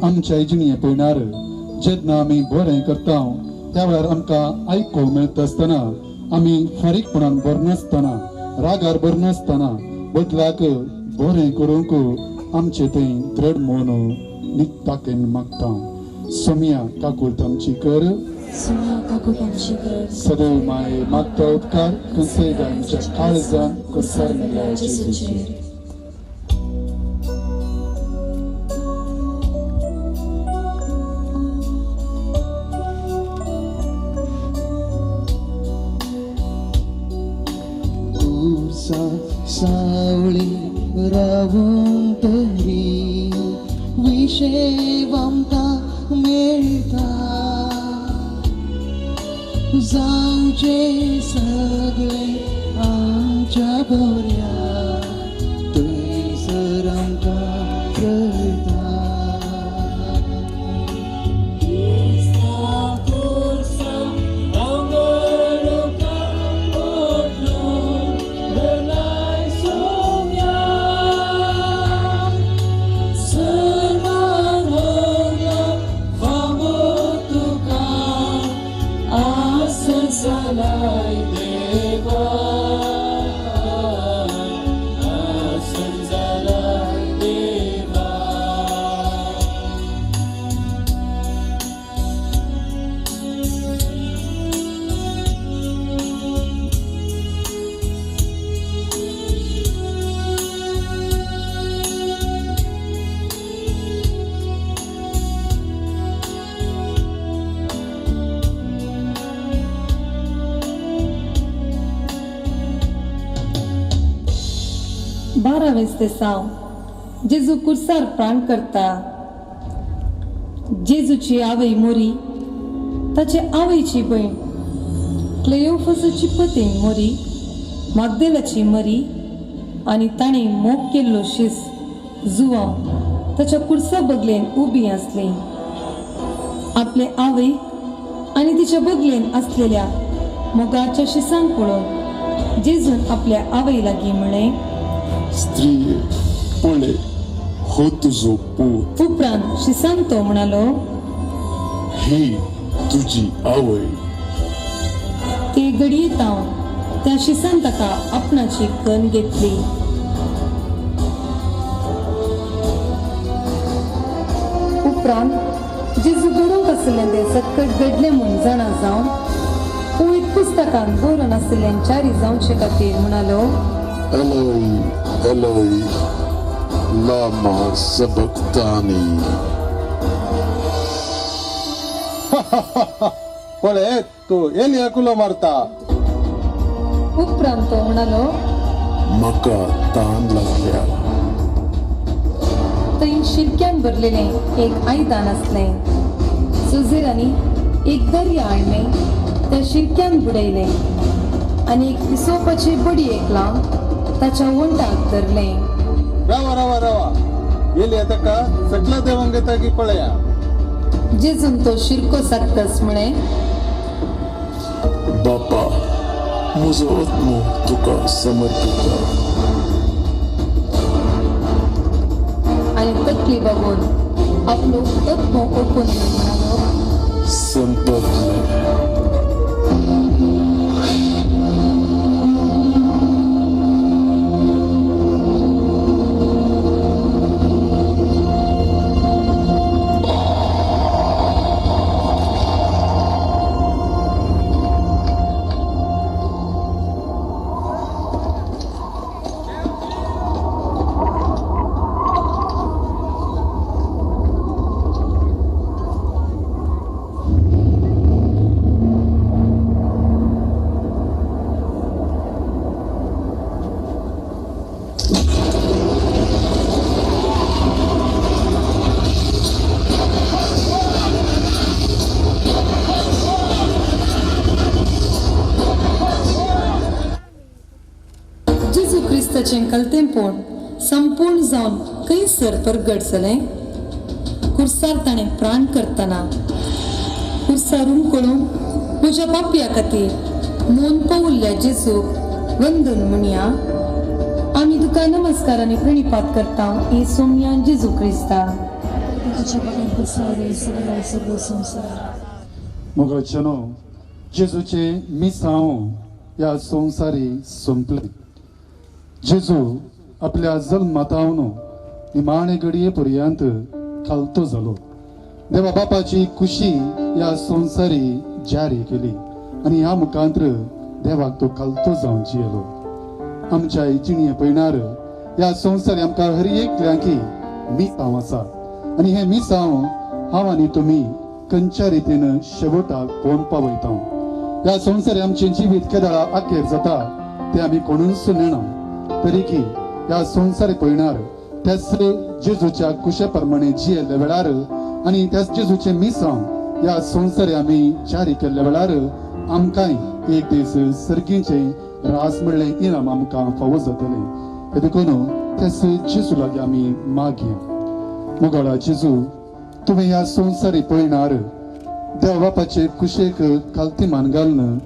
S3: आमच्या जिणे पयणार जेन्ना आमी बरें करता त्या वेळार आमकां आयकूंक मेळटा आसतना आमी फारीकपणान भरनासतना, रागार भरनासतना बदलाक बरें करूंक आमचें तें दृढ मन दाखयन मागता. सोमिया काकूळत आमची कर. सदैव माये मागता उपकार खंयचेय आमच्या काळजान कुर्सार मेळ्ळ्या जेजूचेर.
S10: सावळी रावून तरी विशेव आमकां मेळटा, जावचें सगळें आमच्या बऱ्या थंयसर आमकां कळटा.
S5: बारावें जेजू कुर्सार प्राण करता. जेजूची आवय मोरी, ताचे आवयची भयण क्लेयोफसाची पतीण मोरी, मागदेलाची मरी आनी ताणें मोग केल्लो शीस जुवांव ताच्या कुर्सा बगलेन उबी आसली. आपले आवय आनी तिच्या बगलेन आसलेल्या मोगाच्या शिसांक पळोवन जेजून आपल्या आवय लागीं म्हळें,
S7: स्त्रीये पळय हो तुजो पूत.
S5: उपरांत शिसान तो म्हणालो,
S7: ही तुजी आवय.
S5: ते घडये तावन त्या शिसान ताका आपणाची कन घेतली. उपरांत जेजू घडूंक आशिल्लें तें सक्कट घडलें म्हूण जाणा जावन पवित्र पुस्तकांत बरोवन आशिल्ल्यान जारी जावचे खातीर म्हणालो,
S7: Eloi, Eloi, lama sabachthani.
S8: पळय तूं एलियाक उलो मारता.
S5: उपरांत तो म्हणालो,
S7: म्हाका तान लागल्या.
S5: थंय शिरक्यान भरलेलें एक आयदन आसलें. सुजेरांनी एक दर्या हाडलें, त्या शिरक्यान बुडयलें आनी एक हिसोपाची बडी लावन ताच्या वंटाक धरलें.
S8: रावा रावा रावा, येली ताका सगळ्या देवांक येता पळया.
S5: जेजून तो शिरको साकताच म्हळें,
S7: बापा, म्हजो आत्मो तुका समर्पिता.
S5: आनी तकली बागोवन आपलो आत्मो ओपून म्हणालो,
S7: संपतलें.
S5: कलतेंपोण संपूर्ण जावन खंयसर परगट जालें. कुर्सार ताणें प्राण करतना कुर्सार उमकळून म्हज्या पापया खातीर मोन पवुल्ल्या जेजूक वंदन म्हणया. आमी तुका नमस्कार आनी प्रणिपात करता हे सोमया जेजू क्रिस्ता.
S3: मोगाचेनो, जेजूचे मिसांव ह्या संवसारी सोंपले. जेजू आपल्या जल्मातावन निमाणे घडये पर्यंत खालतो जालो. देवा बापाची खुशी ह्या संवसारी जारी केली आनी ह्या मुखांत्र देवाक तो खालतो जावन जियेलो. आमच्या जिणये पयणार ह्या संवसारी आमकां हर एकल्यांकी मिसांव आसा आनी हें मिसांव हांव आनी तुमी खंयच्या रितीन शेवटाक कोण पावयता. ह्या संवसारी आमचें जिवीत केदळा अखेर जाता तें आमी कोणूच नेणा, तरी की ह्या संवसारी पळयणार त्याच जेजूच्या कुशे प्रमाणे जियेल्ल्या वेळार आनी त्याच जेजूचें मिसांव ह्या संवसारी आमी जारी केल्ल्या वेळार आमकांय एक दीस सर्गीचें रास म्हणलें इनाम आमकां फावो जातलें. हे देखून त्याच जेजू लागीं आमी मागया. मोगाळा जेजू, तुवें ह्या संवसारी पळयणार देव बापाचे कुशेक खालती मान घालून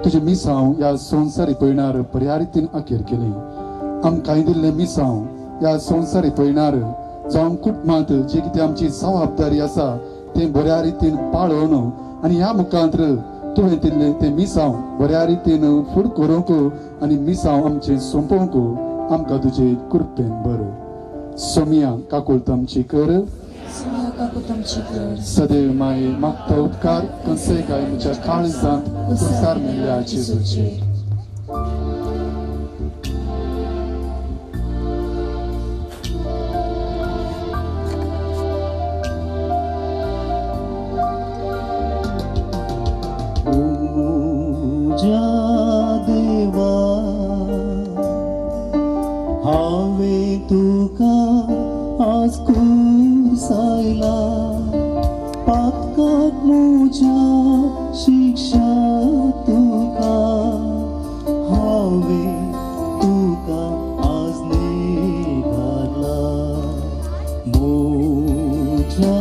S3: तुजें मिसांव ह्या संवसारी पळयणार बऱ्या रितीन अखेर केली. आमकांय दिल्लें मिसांव ह्या संवसारी पळयणार जावं कुटुंबांत जी कितें आमची जबाबदारी आसा तें बऱ्या रितीन पाळोवन आनी ह्या मुखांत्र तुवें दिल्लें तें मिसांव बऱ्या रितीन फूड करूंक आनी मिसांव आमचें सोंपोवंक आमकां तुजे कृपेन बरो. सोमिया काकुळट आमची कर. सदैव माये मागता उपकार कंसे काय म्हज्या काळजांत उपकार मेळ्ळ्या जेजूचे.
S10: म्हज्या देवा, हांवें तुका आज कुर्सायला, पातकाक म्हज्या शिक्षा तुका, हांवें तुका आज न्हयकारला. म्हज्या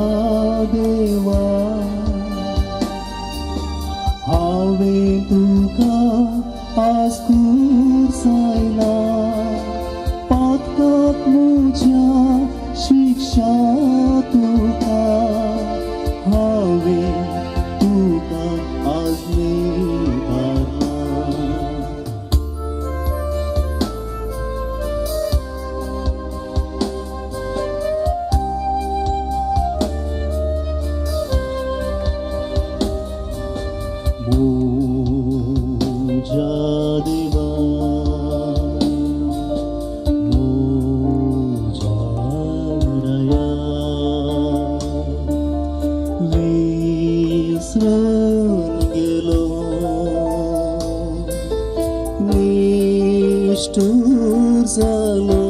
S10: देवा, हांवें तुका आज कुर्सायला, पातकाक म्हज्या शिक्षा तुका, हांवें तुका आज न्हयकारला. म्हज्या देवा, म्हज्या राया, विसरून गेलो निश्ठूर जालो,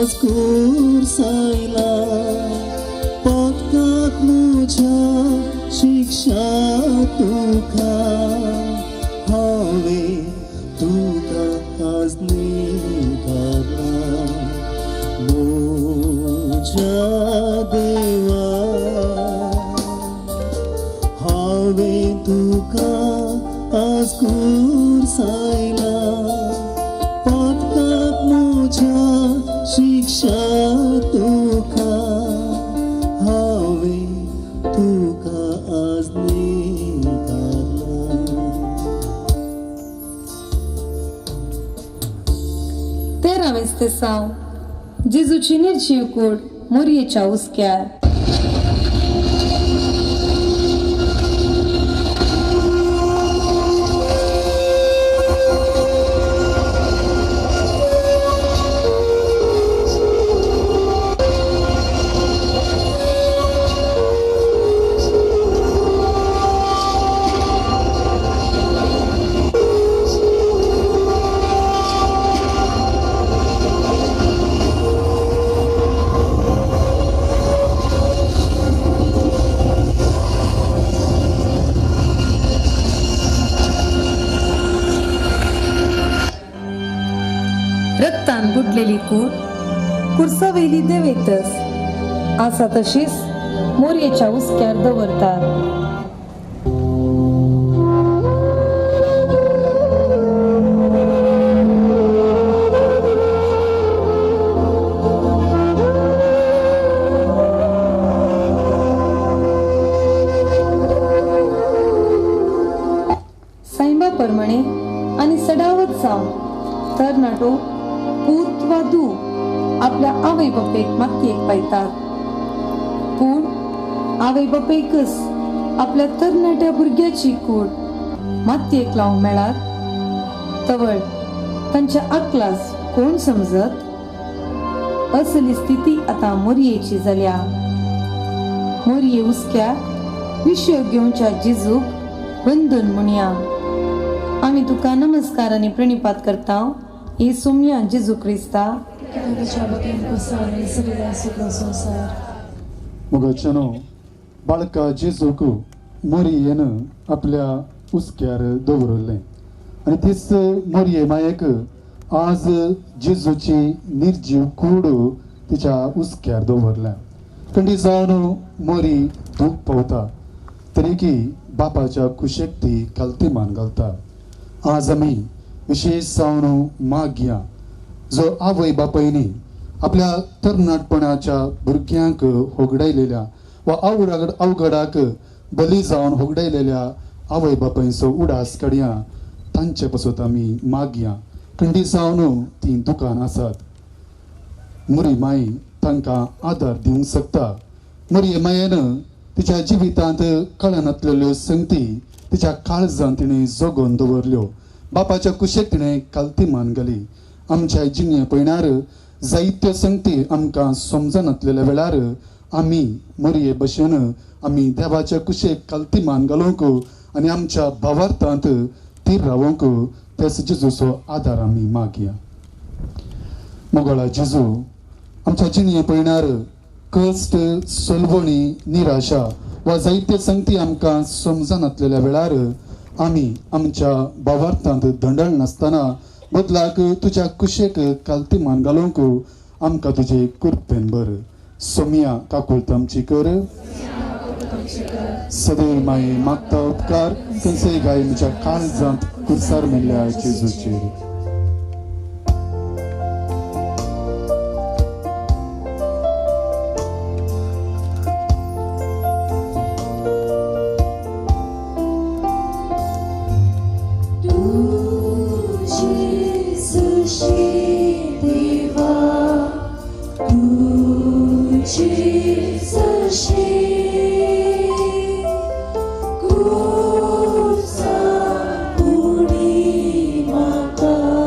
S10: आज कुर्सायला पदकाक म्हज्या शिक्षा तुका हांवें तुका आज न्हयकारला म्हज्या देवा हांवें तुका आज कुर्सायला पदकाक म्हज्या शिक्षा तुका हांवें तुका आज न्हयकारला.
S5: 13 वेस्तेसांव जेजूची निर्जीव कूड मोरयेच्या हुस्क्यार. रक्तान बुडलेली कूड कुर्सावयली देंवयतस आसा तशीच मोरयेच्या हुस्क्यार दवरतात. सायबा परमणे आनी सडावत जावन तरणाटो पूत वा धूव आपल्या आवय बापेक मातयेक पायतात. पूण आवय बापेकच आपल्या तरणाट्या भुरग्याची कूड मातयेक लावंक मेळात तवळ तांच्या अकलास कोण समजत? असली स्थिती आतां मोरयेची जाल्या. मोरये हुस्क्यार विशय घेवच्या जेजूक वंदन म्हणया. आमी तुका नमस्कार आनी प्रणिपात करता येसुम्या जेजू क्रिस्ता.
S3: मोगाच्यानो बाळका जेजूक मोरयेन आपल्या हुस्क्यार दवरलें आनी तीच मोरये मायेक आज जेजूची निर्जीव कूड तिच्या हुस्क्यार दवरल्या. थंडी जावन मोरी दूख पावता तरी की बापाच्या कुशेक ती कालती मान घालता. आज आमी विशेष जावन मागया जो आवय बापायनी आपल्या तरणाटपणाच्या भुरग्यांक होगडायलेल्या वा अवघडाक बली जावन होगडायलेल्या आवय बापायचो उडास काडया. तांचे पासत आमी मागया. थंडी जावन तीं दुकान आसात. मोरी माई तांकां आदार दिवंक शकता. मोरये मायेन तिच्या जिवितांत कळनातलेल्यो संगती तिच्या काळजान तिणें जगोवन दवरल्यो. बापाच्या कुशेक तिणें कालती मान घाली. आमच्या जिणे पयणार जायत्यो संगती आमकां समजनातलेल्या वेळार आमी मोरये भशेन आमी देवाच्या कुशेक कालती मान घालूंक आनी आमच्या भावार्थांत थीर रावंक त्याच जेजूचो आदार आमी मागया. मोगळा जेजू आमच्या जिणे पयणार कश्ट सलवणी निराशा वा जायते संगती आमकां समजनातलेल्या वेळार आमी आमच्या भावार्थांत दंडळ नासतना बदलाक तुज्या कुशेक कालती मान घालूंक आमकां तुजे कृपेन बर. सोमिया काकुळत आमची कर. सदैव माये मागता उपकार खंयचेय गाय म्हज्या काळजांत कुर्सार मेल्ल्या जेजूचेर.
S11: Kursa puni mata.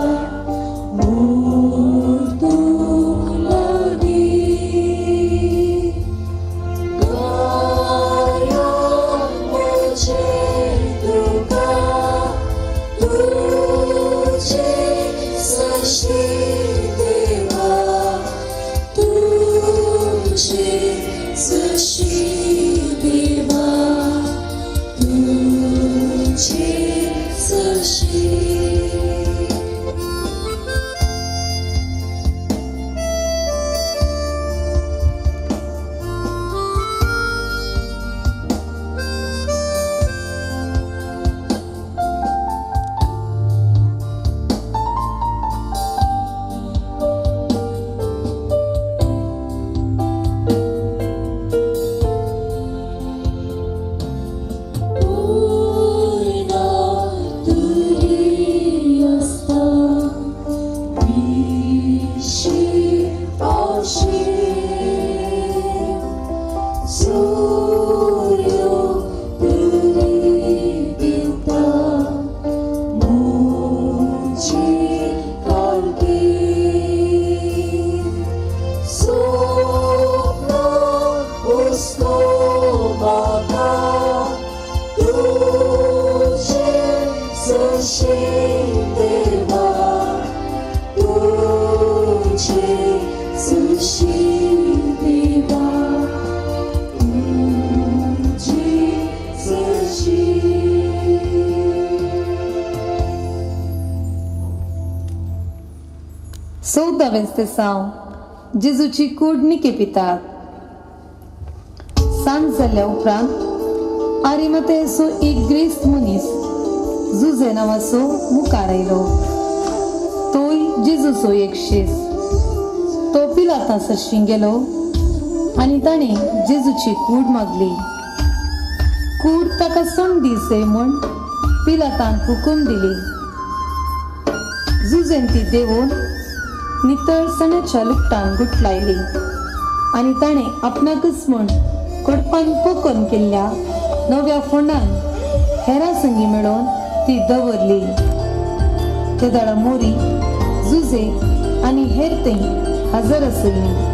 S11: सुशी देवा तुझे सुशी देवा तुझे सुशी.
S5: 14वें साव जेजूची कूड निके पितात. सांज जाल्या उपरांत आरिमतेसो एक ग्रेस्त मनीस जुजे नांवाचो मुखार आयलो. तोय जेजूचो एक शीस. तो पिलाता सरशीं गेलो आनी ताणें जेजूची कूड मागली. कूड ताका संदी सय म्हूण पिलातान हुकूम दिली. जुजेन ती देवून नितळ सण्याच्या लुकटान गुटलायली आनी ताणें आपणाकच म्हूण कडपान पोकोन केल्ल्या नव्या फोंडान हेरां संगी मेळोवन ती दवरली. तेदाळा मोरी जुजे आनी हेर थंय हजर आसली.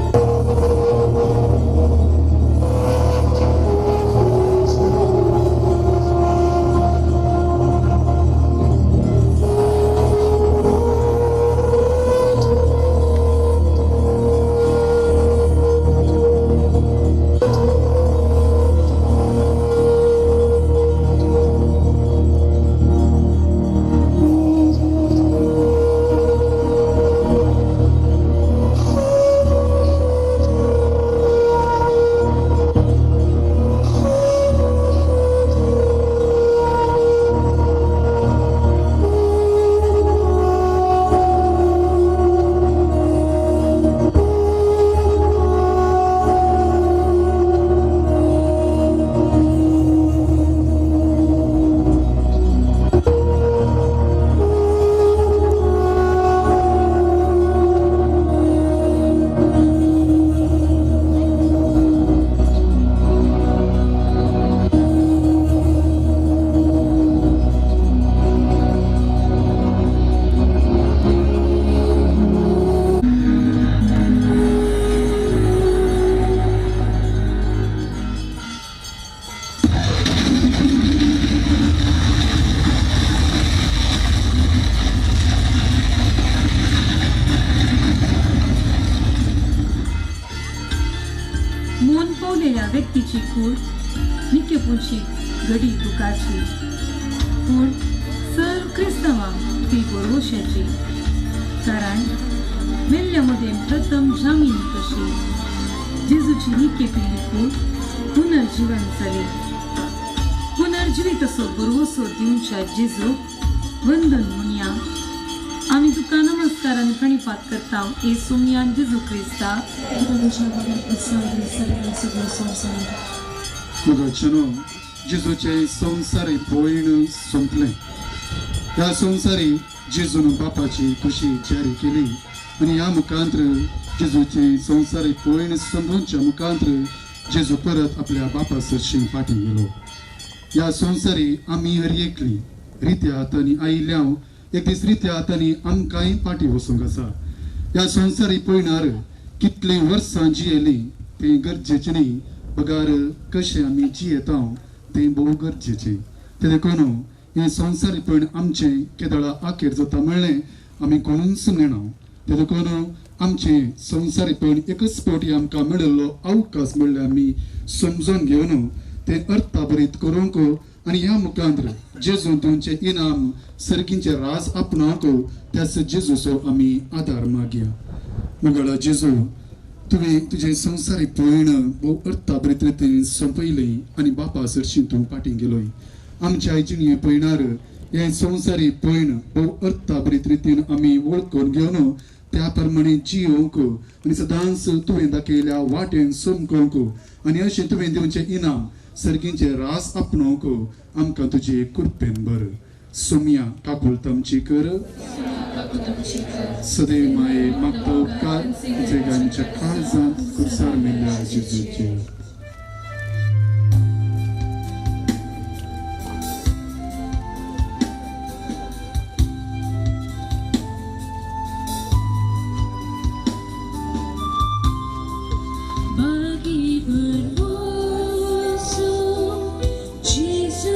S5: व्यक्तीची कूड निकेपुंची घडी दुखाची, पूण सर्व क्रिस्तांवांक ती गोरवशाची, कारण मेल्ल्या मदें प्रथम जामीन कशी जेजूची निके पिल्ली कूड पुनर्जीवन जाली. पुनर्जिवीत असो गोरवसो दिवच्या जेजूक वंदन म्हणया. आमी तुका नमस्कार आनी प्रणिपात करता येसू मियान जेजू क्रिस्ता.
S3: मोगाचेनो जेजूचे संवसारी पयण सोंपलें. ह्या संवसारी जेजून बापाची खुशी जारी केली आनी ह्या मुखांत्र जेजूचे संवसारी पयण सोंपोवच्या मुखांत्र जेजू परत आपल्या बापा सरशीं फाटीं गेलो. ह्या संवसारी आमी हर एकली रित्या हातांनी आयिल्ल्या एक दीस रित्या हातांनी आमकांय फाटीं वचूंक आसा. ह्या संवसारी पयणार कितलीं वर्सां जियेलीं तें गरजेचें न्ही, बगार कशें आमी जियेता तें भोव गरजेचें. तें देखून हें संवसारी पयण आमचें केदळा आखेर जाता म्हणलें आमी कोणूच नेणा. तें देखून आमचें संवसारी पयण एकच फावटी आमकां मेळिल्लो अवकाश म्हणल्यार आमी समजून घेवन तें अर्थाभरीत करूंक आनी ह्या मुखांत जेजून दिवचें इनाम सर्गींचे राज आपणाक त्याच जेजूचो आमी आदार मागया. मोगाळा जेजू, तुवें तुजें संवसारी पयण भोव अर्थाभरीत रितीन सोंपयलें आनी बापा सरशीं तूं फाटीं गेलोय. आमच्या जिणये पयणार हें संवसारी पयण भोव अर्थाभरीत रितीन आमी वळखून घेवन त्या प्रमाणे जियोवंक आनी सदांच तुवें दाखयल्या वाटेन समकोवंक आनी अशें तुवें दिवचें इनाम सर्गींचे रास आपणोवंक आमकां तुजे कृपेन बर. सोम्या काकुळट आमची कर. सदैव माये मागता उपकार तुजे आमच्या काळजांत कुर्सार मेल्ल्या जेजूचे.
S11: Jesu,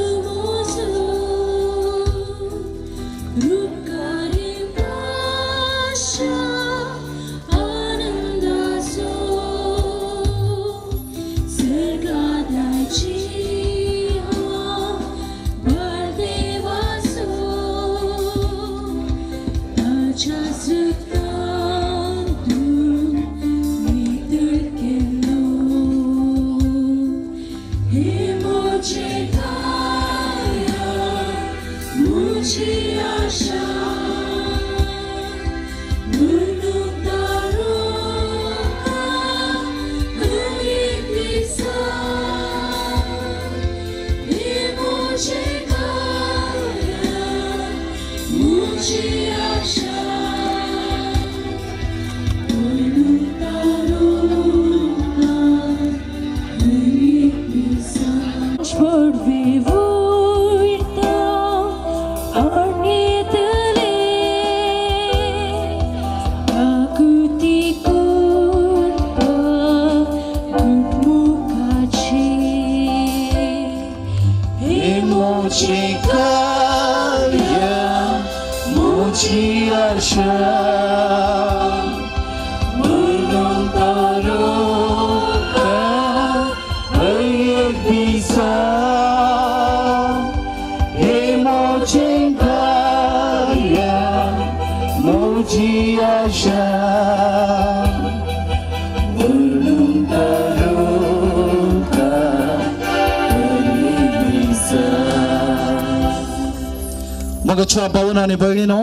S1: मगच्या भावन आनी भयणीनो,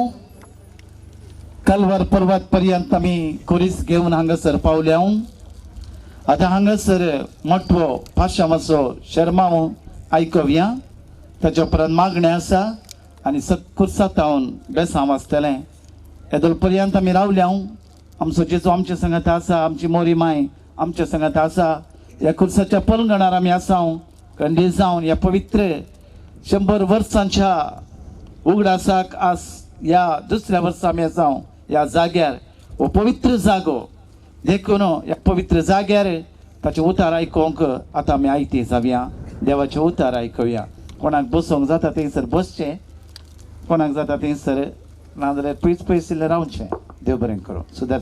S1: कलवर पर्वत पर्यंत आमी खुरीस घेवन हांगासर पावल्या. आतां हांगासर मोटवो पाशामाचो शर्माव आयकुया. ताच्या उपरांत मागणें आसा आनी खुर्सातावन बेसांव आसतलें. येदोळ पर्यंत आमी रावल्या. आमचो जेजू आमच्या संगात आसा, आमची मोरी माय आमच्या संगात आसा. ह्या खुर्साच्या पलंगणार आमी आसा कंडील जावन ह्या पवित्र 100 वर्सांच्या उगडासाक आज ह्या दुसऱ्या वर्सा आमी आसा ह्या जाग्यार. हो पवित्र जागो देखून ह्या पवित्र जाग्यार ताचें उतार आयकूंक आतां आमी आयती जावया. देवाचें उतार आयकुया. कोणाक बसोंक जाता थंयसर बसचें, कोणाक जाता थंयसर, नाजाल्यार पयस पयस इल्लें रावचें. देव बरें करूं. सुदार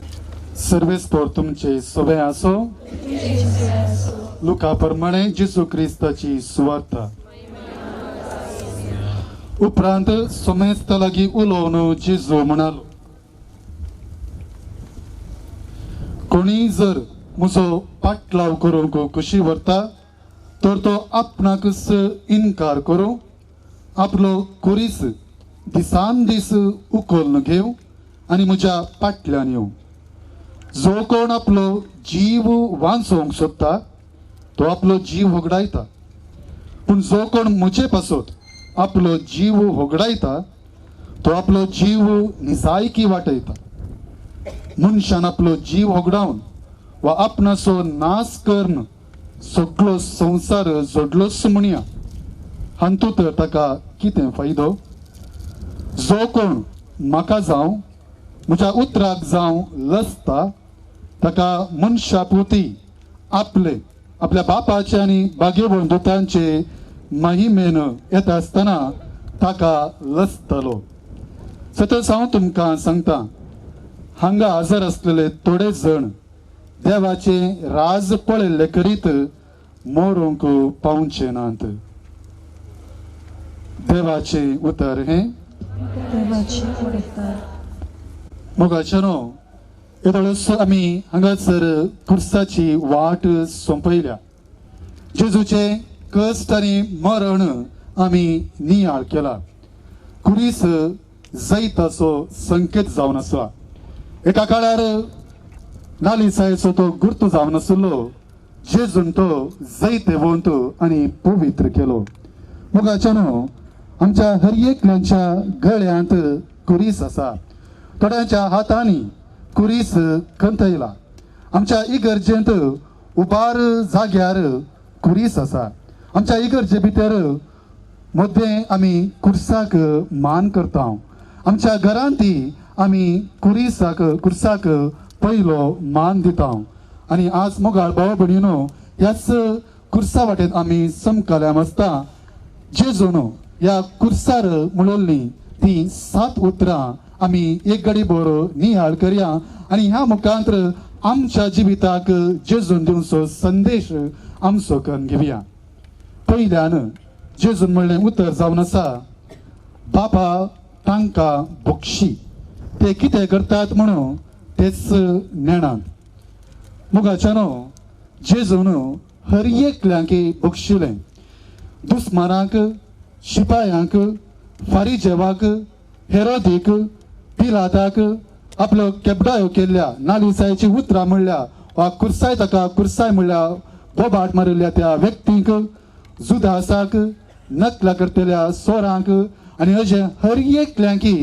S3: सर्वेस्पोर तुमचे सोबे आसो. लुका प्रमाणे जेजू क्रिस्ताची सुवार्ता. उपरांत सोमेस्ता लागीं उलोवन जेजू म्हणालो, कोणी जर म्हजो पाटलाव करूंक खुशी व्हरता तर तो आपणाकच इनकार करूं, आपलो खुरीस दिसान दीस उखलून घेवं आनी म्हज्या पाटल्यान येवं. जो कोण आपलो जीव वांचोवंक सोदता तो आपलो जीव होगडायता, पूण जो कोण म्हजे पासत आपलो जीव होगडायता तो आपलो जीव निजायकी वाटयता. मनशान आपलो जीव होगडावन वा आपणाचो नाश करून सगळो संवसार जोडलोच म्हणया, हातूंत तर ताका कितें फायदो? जो कोण म्हाका जावं म्हज्या उतराक जावं लजता ताका मनशा पुती आपले आपल्या बापाचे आनी भाग्यवंत दुतांचे महिमेन येता आसतना ताका लजतलो. सतत हांव तुमकां सांगता, हांगा हजर आसलेले थोडे जण देवाचे राज पळयल्ले करीत मरूंक पावचे नात. देवाचें उतर हें. मोगाच्यानो, येदोळसो आमी हांगासर खुर्साची वाट सोंपयल्या. जेजूचें कश्ट आनी मरण आमी नियाळ केला. खुरीस जैताचो संकेत जावन आसा. एका काळार नालिसायेचो तो गुर्त जावन आशिल्लो, जेजून तो जैतवंत आनी पवित्र केलो. मोगाच्यानो, आमच्या हर एकल्यांच्या गळ्यांत खुरीस आसा. थोड्यांच्या हातांनी खुरीस खंतयला. आमच्या इगर्जेंत उबार जाग्यार खुरीस आसा. आमच्या इगर्जे भितर मदें आमी खुर्साक मान करता. आमच्या घरांत आमी खुर्साक पयलो मान दिता. आनी आज मोगाळ भाव भयणीनो, ह्याच खुर्सा वाटेन आमी समकाल्या आसता. जेजून ह्या खुर्सार म्हणिल्लीं तीं 7 उतरां आमी एक घडी बरो नियाळ करया आनी ह्या मुखांतर आमच्या जिविताक जेजून दिवचो संदेश आमचो करून घेवया. पयल्यान जेजून म्हणलें उतर जावन आसा, बापा तांकां बक्षी, ते कितें करतात म्हणून तेच नेणात. मोगाच्यानो, जेजून हर एकल्यांक बक्षिलें. दुस्मानाक, शिपायांक, फारीजेवाक, हेरोदीक, पिलाताक आपलो केबडायो केल्ल्या नालिसायेची उतरां म्हणल्या वा खुर्साय ताका खुर्साय म्हणल्या बोबाट मारिल्ल्या त्या व्यक्तींक, जुदासाक, नकला करतल्या सोरांक आनी अशें हर एकल्यांकी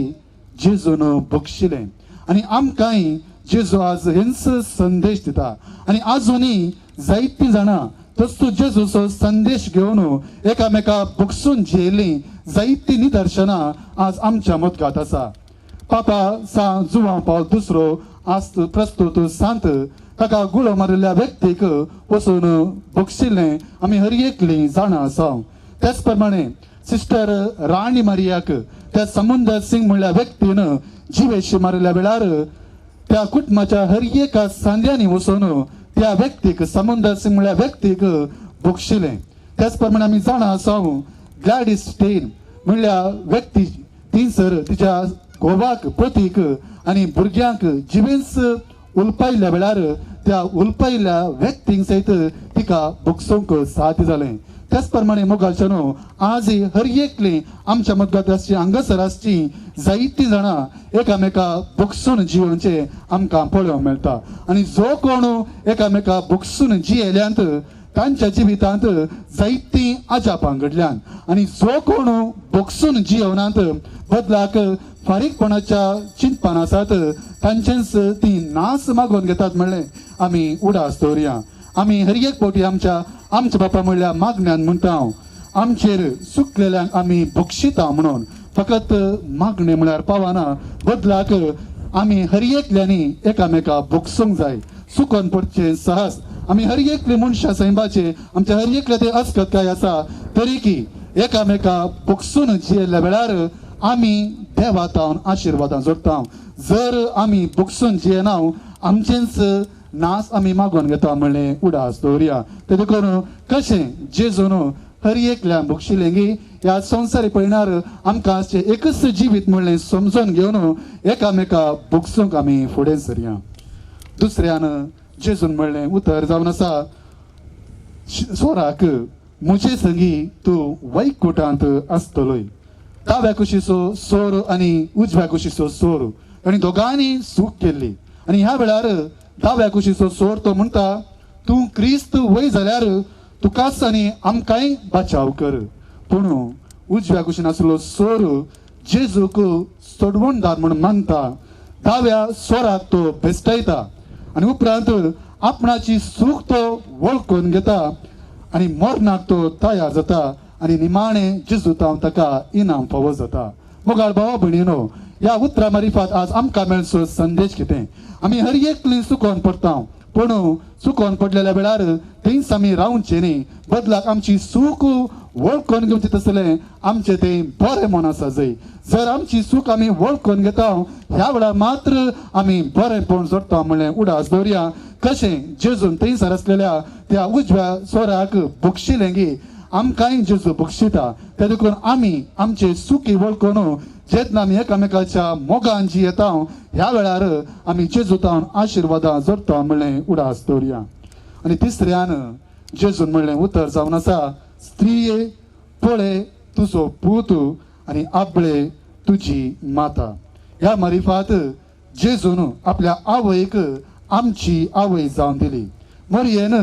S3: जेजून बक्षिलें आनी आमकांय जेजू आज हेंच संदेश दिता. आनी आजुनूय जायतीं जाणां तसो जेजूचो संदेश घेवन एकामेका बक्षून जियेल्लीं जायतीं निदर्शनां आज आमच्या मदगात आसा. पापा सा जुवांव पावल दुसरो आज प्रस्तुत सांत ताका गुळो मारिल्ल्या व्यक्तीक वचून बक्षिल्लें आमी हर एकलीं जाणां आसा. त्याच प्रमाणे सिस्टर राणी मारियाक त्या समुंदर सिंग म्हणल्या व्यक्तीन जिवेशी मारिल्ल्या वेळार त्या कुटुंबाच्या हर एका सांद्यांनी वचून त्या व्यक्तीक समुंदर सिंग म्हणल्या व्यक्तीक बक्षिलें. त्याच प्रमाणे आमी जाणां आसा ग्लॅडीस स्टेन म्हणल्या व्यक्ती थंयसर तिच्या घोवाक पतीक आनी भुरग्यांक जिवेंच उलपायल्ल्या वेळार त्या उलपायल्ल्या व्यक्तींक सयत तिका बक्षूंक साध्य जालें. त्याच प्रमाणे मोगाच्यानो आज हर एकली आमच्या मदगात आसची हांगासर आसची जायतीं जाणां एकामेका बक्षून जियोवचें आमकां पळोवंक मेळटा. आनी जो कोण एकामेका बक्षून जियेल्यांत तांच्या जिवितांत जायतीं अजापां घडल्यान आनी जो कोण बक्षून जियोवनात बदलाक फारीकपणाच्या चिंतपान आसात तांचेच ती नास मागोवन घेतात म्हणलें आमी उडास दवरया. आमी हर एक फावटी आमच्या आमच्या बापा म्हणल्या मागण्यान म्हणटा आमचेर चुकलेल्यांक आमी बक्षिता म्हणून फकत मागणें म्हळ्यार पावना, बदलाक आमी हर एकल्यांनी एकामेका बक्षूंक जाय. चुकोन पडचें सहज आमी हर एकले मनशां सैमाचे आमच्या हर एकल्या ते अस्कतकाय आसा तरी की एकामेका बक्षून जियेल्ल्या वेळार आमी देवातावन आशिर्वादां जोडटा. जर आमी बक्षून जियेना आमचेंच नास आमी मागोवन घेता म्हणलें उडास दवरया. ते देखून कशें जेजून हर एकल्यान बक्षिलें गी ह्या संवसारी पळयणार आमकां आसचें एकच जिवीत म्हणलें समजून घेवन एकामेका बक्षूंक आमी फुडें सरया. दुसऱ्यान जेजून म्हणलें उतर जावन आसा सोराक म्हजे संगी तूं वैकुटांत आसतलोय. दाव्या कुशीचो सोर आनी उजव्या कुशीचो सोर आनी दोगांनी सूख केल्ली आनी ह्या वेळार दाव्या कुशीचो सोर तो म्हणटा तूं क्रिस्त वय जाल्यार तुकाच आनी आमकांय बचाव कर. पूण उजव्या कुशीन आसलो सोर जेजूक सोडवणदार म्हूण मानता, दाव्या सोराक तो भेश्टायता आनी उपरांत आपणाची सूख तो वळखून घेता आनी मरणाक तो तयार जाता आनी निमाणें जेजू ताका इनाम फावो जाता. मोगाळ भावा भयणीनो, ह्या उतरां मारिफात आज आमकां मेळचो संदेश कितें? आमी हर एकली चुकोन पडटा, पूण चुकोन पडलेल्या वेळार थंयच आमी रावचें न्ही, बदलाक आमची चूक वळखून घेवचें तसलें आमचें तें बरें मन आसा जंय जर आमची चूक आमी वळखून घेता ह्या वेळार मात्र आमी बरेंपण जोडटा म्हणलें उडास दवरया. कशें जेजून थंयसर आसलेल्या त्या उजव्या सोराक बक्षिलें गी आमकांय जेजू बक्षिता. ते देखून आमी आमचे चुकी वळखून जेन्ना आमी एकामेकाच्या मोगान जी येता ह्या वेळार आमी जेजू तावन आशिर्वादां जोडटा म्हणलें उडास दवरया. आनी तिसऱ्यान जेजून म्हणलें उतर जावन आसा स्त्रिये पळय तुजो पूत आनी आपले तुजी माता. ह्या मारिफात जेजून आपल्या आवयक आमची आवय जावन दिली. मरयेन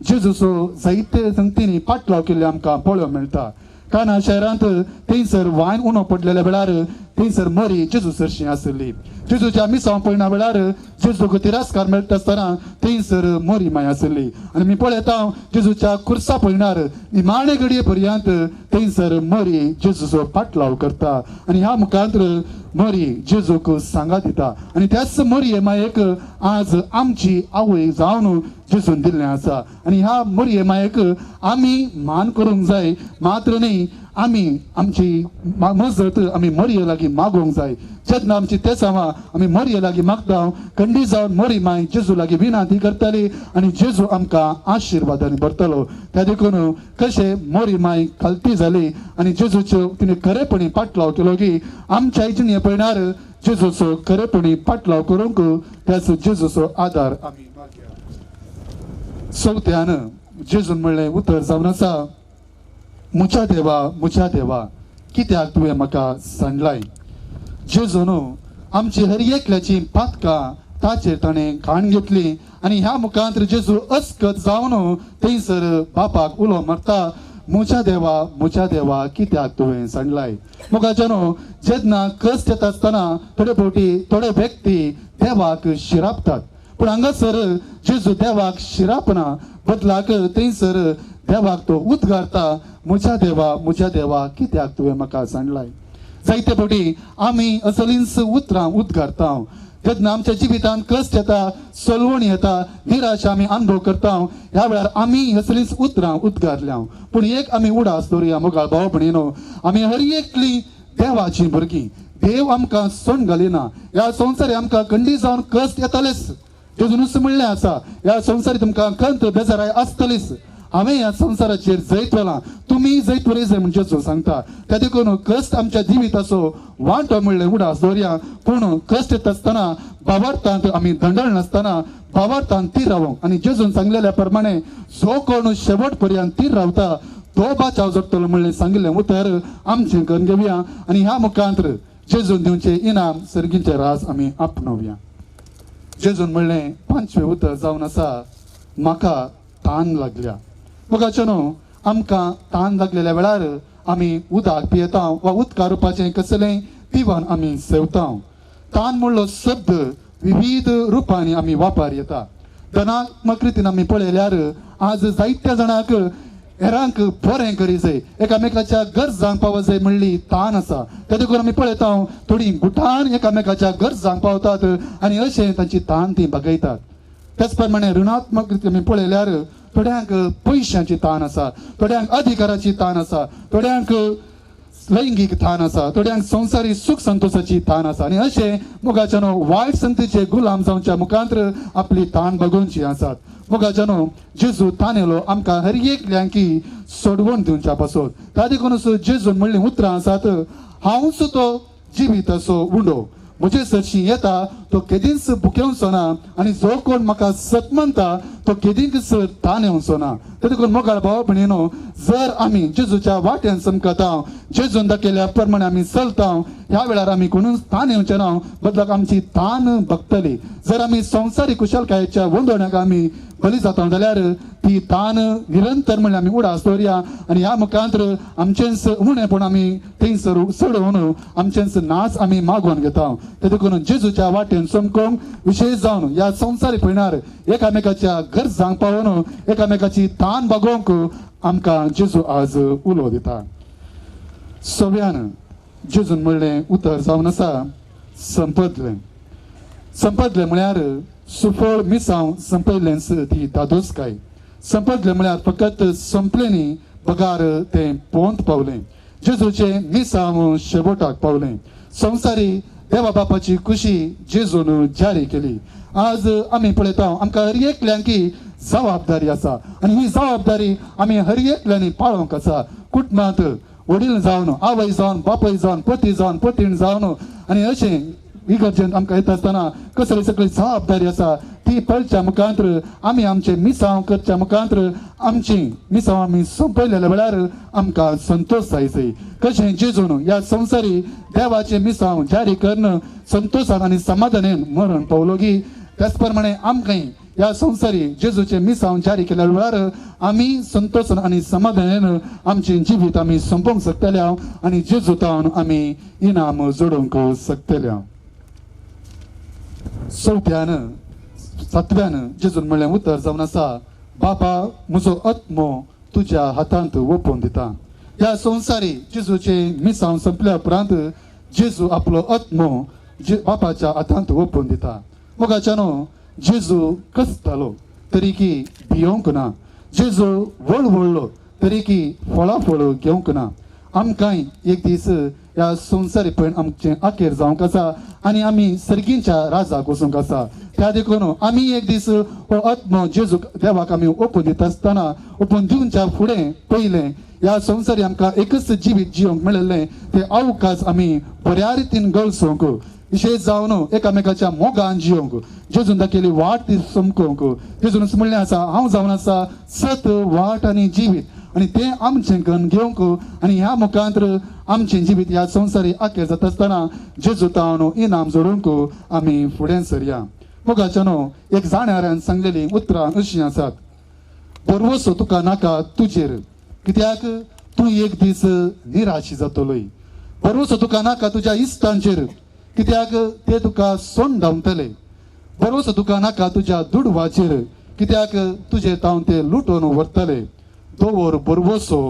S3: जेजूचो जायते संगतींनी पाटलाव केल्ले आमकां पळोवंक मेळटा. काना शहरांत थंयसर वायन उणो पडलेल्या वेळार थंयसर मरी जेजू सरशी आसली. जेजूच्या मिसांव पळयना वेळार जेजूक तिरस्कार मेळटा आसतना थंयसर मरी माय आसली. आनी मी पळयता जेजूच्या खुर्सा पळयणार निमाणे घडये पर्यंत थंयसर मरी जेजूचो पाटलाव करता आनी ह्या मुखांत मरी जेजूक सांगा दिता. आनी त्याच मरये मायेक आज आमची आवय जावन जेजून दिल्लें आसा. आनी ह्या मरये मायेक आमी मान करूंक जाय, मात्र न्ही आमी आमची मजत आमी मरये लागीं मागोवंक जाय. जेन्ना आमची तेसांवां आमी मरये लागीं मागता खंडी जावन मरी माय जेजू लागीं विनंती करताली आनी जेजू आमकां आशिर्वादांनी भरतलो. त्या देखून कशें मरी माय खालती जाली आनी जेजूच्यो तिणें खरेपणी पाटलाव केलो की आमच्या जिणे पळयणार जेजूचो खरेपणी पाटलाव करूंक त्याच जेजूचो आदार आमी मागया. चवथ्यान जेजून म्हणलें उतर जावन आसा म्हज्या देवा म्हज्या देवा कित्याक तुवें म्हाका सांडलाय. जेजून आमची हर एकल्याची पातकां ताचेर ताणें घाण घेतली आनी ह्या मुखांत जेजू अस्कत जावन थंयसर बापाक उलो मारता म्हज्या देवा म्हज्या देवा कित्याक तुवें सांडलाय. मोगाच्यानो जेन्ना कश्ट येता आसतना थोडे फावटी थोडे व्यक्ती देवाक शिरापतात, पूण हांगासर जेजू देवाक शिरापना, बदलाक थंयसर देवाक तो उद्गारता म्हज्या देवा म्हज्या देवा कित्याक तुवें म्हाका सांडलाय. जायते फावटी आमी असलींच उतरां उद्गारता जेन्ना आमच्या जिवितांत कश्ट येता, सलवण येता, निराशा आमी अनुभव करता, ह्या वेळार आमी असलींच उतरां उद्गारल्या. पूण एक आमी उडास दवरुया मोगाळ भाव भयणीनो, आमी हर एकली देवाची भुरगीं. देव आमकां सोण घालिना. ह्या संवसारी आमकां खंडी जावन कश्ट येतालेच. जेजूनच म्हणलें आसा ह्या संवसारी तुमकां कंत बेजाराय आसतलीच, हांवें ह्या संवसाराचेर जैत व्हेलां, तुमी जैत व्हरी जाय म्हण जेजू सांगता. त्या देखून कश्ट आमच्या जिविताचो वांटो म्हणलें उडास दवरया. पूण कश्ट येता आसतना भावार्थांत आमी दंडळ नासतना भावार्थांत तीर रावोंक आनी जेजून सांगलेल्या प्रमाणे जो कोण शेवट पर्यंत तीर रावता तो बाचाव जोडटलो म्हणलें सांगिल्लें उतर आमचें करून घेवया आनी ह्या मुखांत जेजून दिवचें इनाम सर्गींचे रास आमी आपणोवया. जेजून म्हणलें पांचवें उतर जावन आसा म्हाका तान लागल्या. मोगाचे न्हू आमकां तान लागलेल्या वेळार आमी उदक पियेता वा उदका रुपाचें कसलें पिवन आमी सेवता. तान म्हणलो शब्द विविध रुपांनी आमी वापर येता. धनात्मक रितीन आमी पळयल्यार आज जायत्या जाणांक हेरांक बरें करी जाय, एकामेकाच्या गरजांक पावत जाय म्हणली तान आसा. ते देखून आमी पळयता थोडीं गुटान एकामेकाच्या गरजांक पावतात आनी अशें तांची तान ती भागयतात. त्याच प्रमाणे ऋणात्मक रितीन आमी पळयल्यार थोड्यांक पयशांची तान आसा, थोड्यांक अधिकाराची तान आसा, थोड्यांक लैंगीक तान आसा, थोड्यांक संवसारी सुख संतोषाची तान आसा आनी अशें मोगाच्यानो वायट संतीचे गुलाम जावच्या मुखांत आपली तान बगोवची आसात. मोगाच्यानो जेजू तानेलो आमकां हर एकल्यांकी सोडवण दिवच्या पासत. त्या देखूनच जेजून म्हणलीं उतरां आसात हांवच तो जिवीताचो उंडो, म्हजे सरशी येता तो केदींच भुकेवचो ना आनी जो कोण म्हाका सत मानता तो केदींच तान येवचो ना. ते देखून मोगाळ भाव भयणीनो जर आमी जेजूच्या वाट्यान चमकता, जेजून दाखयल्या प्रमाणे आमी चलता, ह्या वेळार आमी कोणूच तान येवचे ना, बदलाक आमची तान भगतली. जर आमी संवसारी कुशलकायेच्या वंदोण्याक आमी बली जाता जाल्यार ती तान निरंतर म्हणल्यार आमी उडास दवरया आनी ह्या मुखांत आमचेंच उणेपण आमी थंयसर चडोवन आमचेंच नाच आमी मागोवन घेता. ते देखून जेजूच्या वाटेन चमकोवंक विशेश जावन ह्या संवसारी पयणार एकामेकाच्या गरजांक पावोवन एकामेकाची तान भागोवंक आमकां जेजू आज उलो दिता. सव्यान जेजून म्हणलें उतर जावन आसा संपदलें. संपदलें म्हळ्यार सुफळ मिसांव संपयलेंच ती दादोसकाय. संपदलें म्हळ्यार फकत संपलें न्ही बगार तें पोंत पावलें. जेजूचें मिसांव शेवटाक पावलें. संवसारी देवा बापाची खुशी जेजून जारी केली. आज आमी पळयता आमकां हर एकल्यांकी जबाबदारी आसा आनी ही जबाबदारी आमी हर एकल्यांनी पाळोवंक आसा. कुटुंबांत वडील जावन, आवय जावन, बापूय जावन, पती जावन, पतीण जावन आनी अशें इगर्जेंत आमकां येता आसतना कसली सगळी जबाबदारी आसा ती पळच्या मुखांत आमी आमचें मिसांव करच्या मुखांत आमची मिसांव आमी सोंपयलेल्या वेळार आमकां संतोश जाय. कशें जेजून ह्या संवसारी देवाचें मिसांव जारी करून संतोशान आनी समाधानेन मरण पावलो की त्याच प्रमाणे आमकां ह्या संवसारी जेजूचें मिसांव जारी केल्या वेळार आमी संतोशान आनी समाधानेन आमचें जिवीत आमी सोंपोवंक शकतले आनी जेजूतावन आमी इनाम जोडूंक शकतले. चवथ्यान सातव्यान जेजून म्हणलें उतर जावन आसा बापा म्हजो आत्मो तुज्या हातांत ओपून दिता. ह्या संवसारी जेजूचें मिसांव सोंपल्या उपरांत जेजू आपलो आत्मो बापाच्या हातांत ओपून दिता. मोगाच्यानो जेजू कसतालो तरी की भियोंक ना, जेजू वळवळलो तरी की फळां फळ घेवंक ना. आमकांय एक दीस ह्या संवसारी पळोवन आमचें अखेर जावंक आसा आनी आमी सर्गींच्या राजाक वचूंक आसा. त्या देखून आमी एक दीस हो आत्मो जेजू देवाक आमी ओपून दिता आसतना ओपून दिवच्या फुडें पयलें ह्या संवसारी आमकां एकच जिवीत जिवंक मेळिल्लें ते अवकाश आमी बऱ्या रितीन गळसोवंक, विशेश जावन एकामेकाच्या मोगान जिवंक, जेजून दाखयली वाट ती समकोवंक. जेजून म्हणलें आसा हांव जावन आसा सत वाट आनी जिवीत आनी तें आमचें करून घेवंक आनी ह्या मुखांत आमचें जिवीत ह्या संवसारी अखेर जाता आसतना जेजू तावन इनाम जोडूंक आमी फुडें सरया. मोगाच्यानो एक जाणाऱ्यान सांगलेलीं उतरां अशीं आसात, भरवसो तुका नाका तुजेर, कित्याक तूं एक दीस निराशी जातलोय. भरवसो तुका नाका तुज्या इश्टांचेर, कित्याक ते तुका सोंड धांवतले. भरवसो तुका नाका तुज्या दुडवाचेर, कित्याक तुजे तावन ते लुटून व्हरतले. दवर भरवसो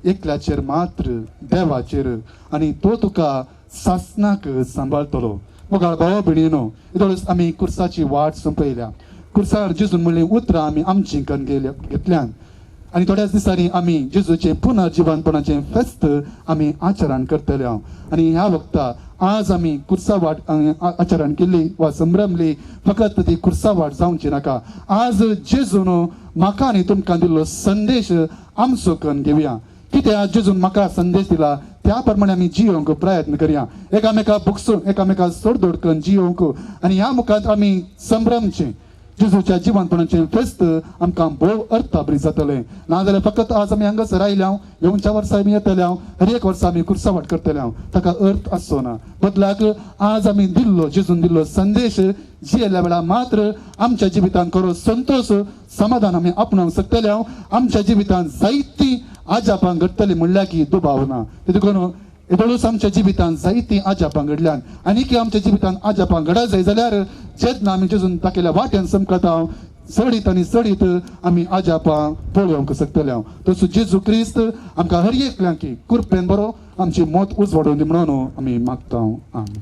S3: एकल्याचेर मात्र, देवाचेर, आनी तो तुका सासनाक सांबाळटलो. मोगाळ भावा भयणीनो, इतलोच आमी कुर्साची वाट सोंपयल्या. कुर्सार जेजून म्हणलीं उतरां आमी आमची कन घेतल्यान आनी थोड्याच दिसांनी आमी जेजूचें पुनर्जिवनपणाचें फेस्त आमी आचरण करतले. आनी ह्या वखता आज आमी कुर्सा वाट आचरण केल्ली वा संभ्रमली फकत ती कुर्सा वाट जावची नाका. आज जेजून म्हाका आनी तुमकां दिल्लो संदेश आमचो कन घेवया. कित्याक जेजून म्हाका संदेश दिला त्या प्रमाणे आमी जियोंक प्रयत्न करया, एकामेका बुकसून एकामेका सोडदोड करून जियोंक. आनी ह्या मुखार आमी संभ्रमचें जेजूच्या जिवनपणाचें फेस्त आमकां भोव अर्थाभरीत जातलें. नाजाल्यार फकत आज आमी हांगासर आयल्या, येवच्या वर्सा आमी येतले, हर एक वर्सा आमी कुर्सा वाट करतले, ताका अर्थ आसचो ना. बदलाक आज आमी दिल्लो जेजून दिल्लो संदेश जियेल्या वेळार मात्र आमच्या जिवितांत खरो संतोश समाधान आमी आपणावंक शकतले. आमच्या जिवितांत जायतीं आजापां घडटलीं म्हणल्यार की दुबाव ना. देखून एदोळूच आमच्या जिवितांत जायतीं आजापां घडल्यान आनी की आमच्या जिवितांत आजापां घडा जाय जाल्यार जेन्ना आमी जेजून ताकेल्या वाट्यान समकता चडीत आनी चडीत आमी आजापां पळोवंक शकतले. तसो जेजू क्रिस्त आमकां हर एकल्यांकी कृपेन बरो आमची मत उजवाडून दी म्हणून आमी मागता. आमी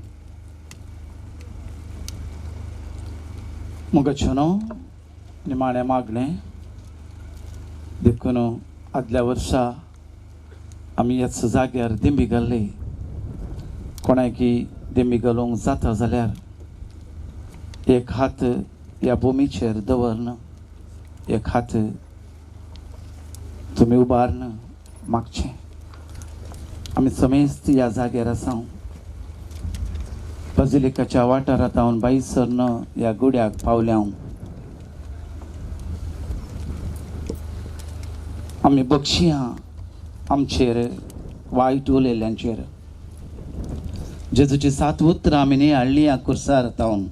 S1: मोगाचेनो निमाणें मागणें देखून आदल्या वर्सा आमी ह्याच जाग्यार दिंबी घाल्ली. कोणाकी दिंबी घालूंक जाता जाल्यार एक हात ह्या भुमीचेर दवरन, एक हात तुमी उबारन मागचें. आमी समेस्त ह्या जाग्यार आसा. बाजिलिकाच्या वाठारांत हांव बायसरन ह्या गुड्याक पावल्या. आमी बक्षियां आमचेर वायट उलयल्ल्यांचेर. जेजूची सात उतरां आमी न्ही हाडली ह्या कुर्सार तावन.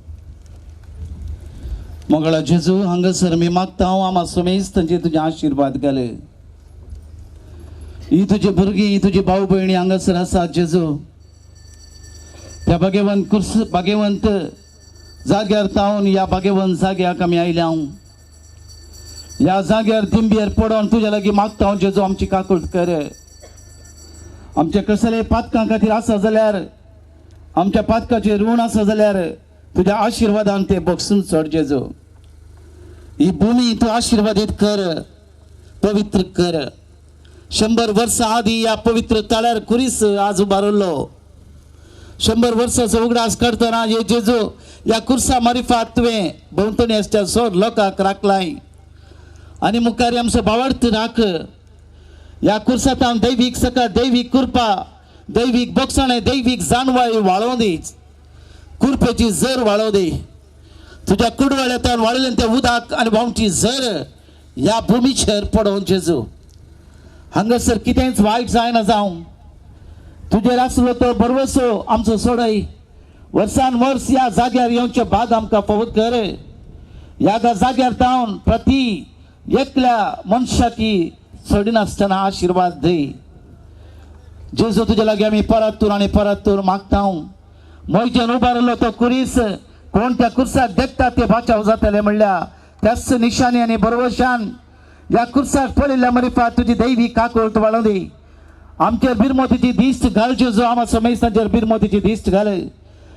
S1: मोगळा जेजू हांगासर मी मागता हांव आमा समेस्त तांचेर तुजे आशिर्वाद घाले. ही तुजी भुरगीं, ही तुजी भाव भयणी हांगासर आसात जेजू. त्या भाग्यवंत कुर्स भाग्यवंत जाग्यार तावन ह्या भाग्यवंत जाग्याक आमी आयल्या. ह्या जाग्यार दिंबेर पडोन तुज्या लागीं मागता हांव जेजू आमची काकूट कर. आमच्या कसले पातकां खातीर आसा जाल्यार, आमच्या पातकाचेर ऋण आसा जाल्यार तुज्या आशिर्वादान ते बक्षून सोड जेजू. ही भूमी तूं आशिर्वादीत कर, पवित्र कर. 100 वर्सां आदीं ह्या पवित्र तळ्यार कुरीस आज उबारिल्लो. 100 वर्सांचो उगडास करतना हे जेजू ह्या कुर्सा मारिफात तुवें भोंवतणी आसच्या सोड लोकांक राखलाय आनी मुखार आमचो भावार्थ राख. ह्या कुर्सांत दैवीक सकाळ, दैवीक कृपा, दैवीक बोगसणें, दैवीक जाणवाय वाळोवं दी. कृपेची जर वाळोवं दी. तुज्या कुडवाळ्यांतल्यान वाळयलें तें उदक आनी व्हांवची जर ह्या भुमीचेर पडोवन जेजू. हांगासर कितेंच वायट जायना जावं. तुजेर आसलो तो भरवसो आमचो सोडय. वर्सान वर्स ह्या जाग्यार येवचे भाग आमकां फावत कर. ह्या जाग्यार तावन प्रती एकल्या मनशाकी सोडिनासतना आशिर्वाद दी. जेजू तुजे लागीं आमी परतून आनी परतून मागता. मोयजेन उबारिल्लो तो कुरीस कोण त्या कुर्साक देखता ते बाचाव जातले म्हणल्या त्याच निशाणी आनी भरवशान ह्या कुर्साक पळयल्ल्या मरिफात तुजी दैवी काकूट वाळोवं दी. आमचेर बिरमोतीची दिश्ट घाल जेजू. आमा समेस्तांचेर बिरमोतीची दिश्ट घाल.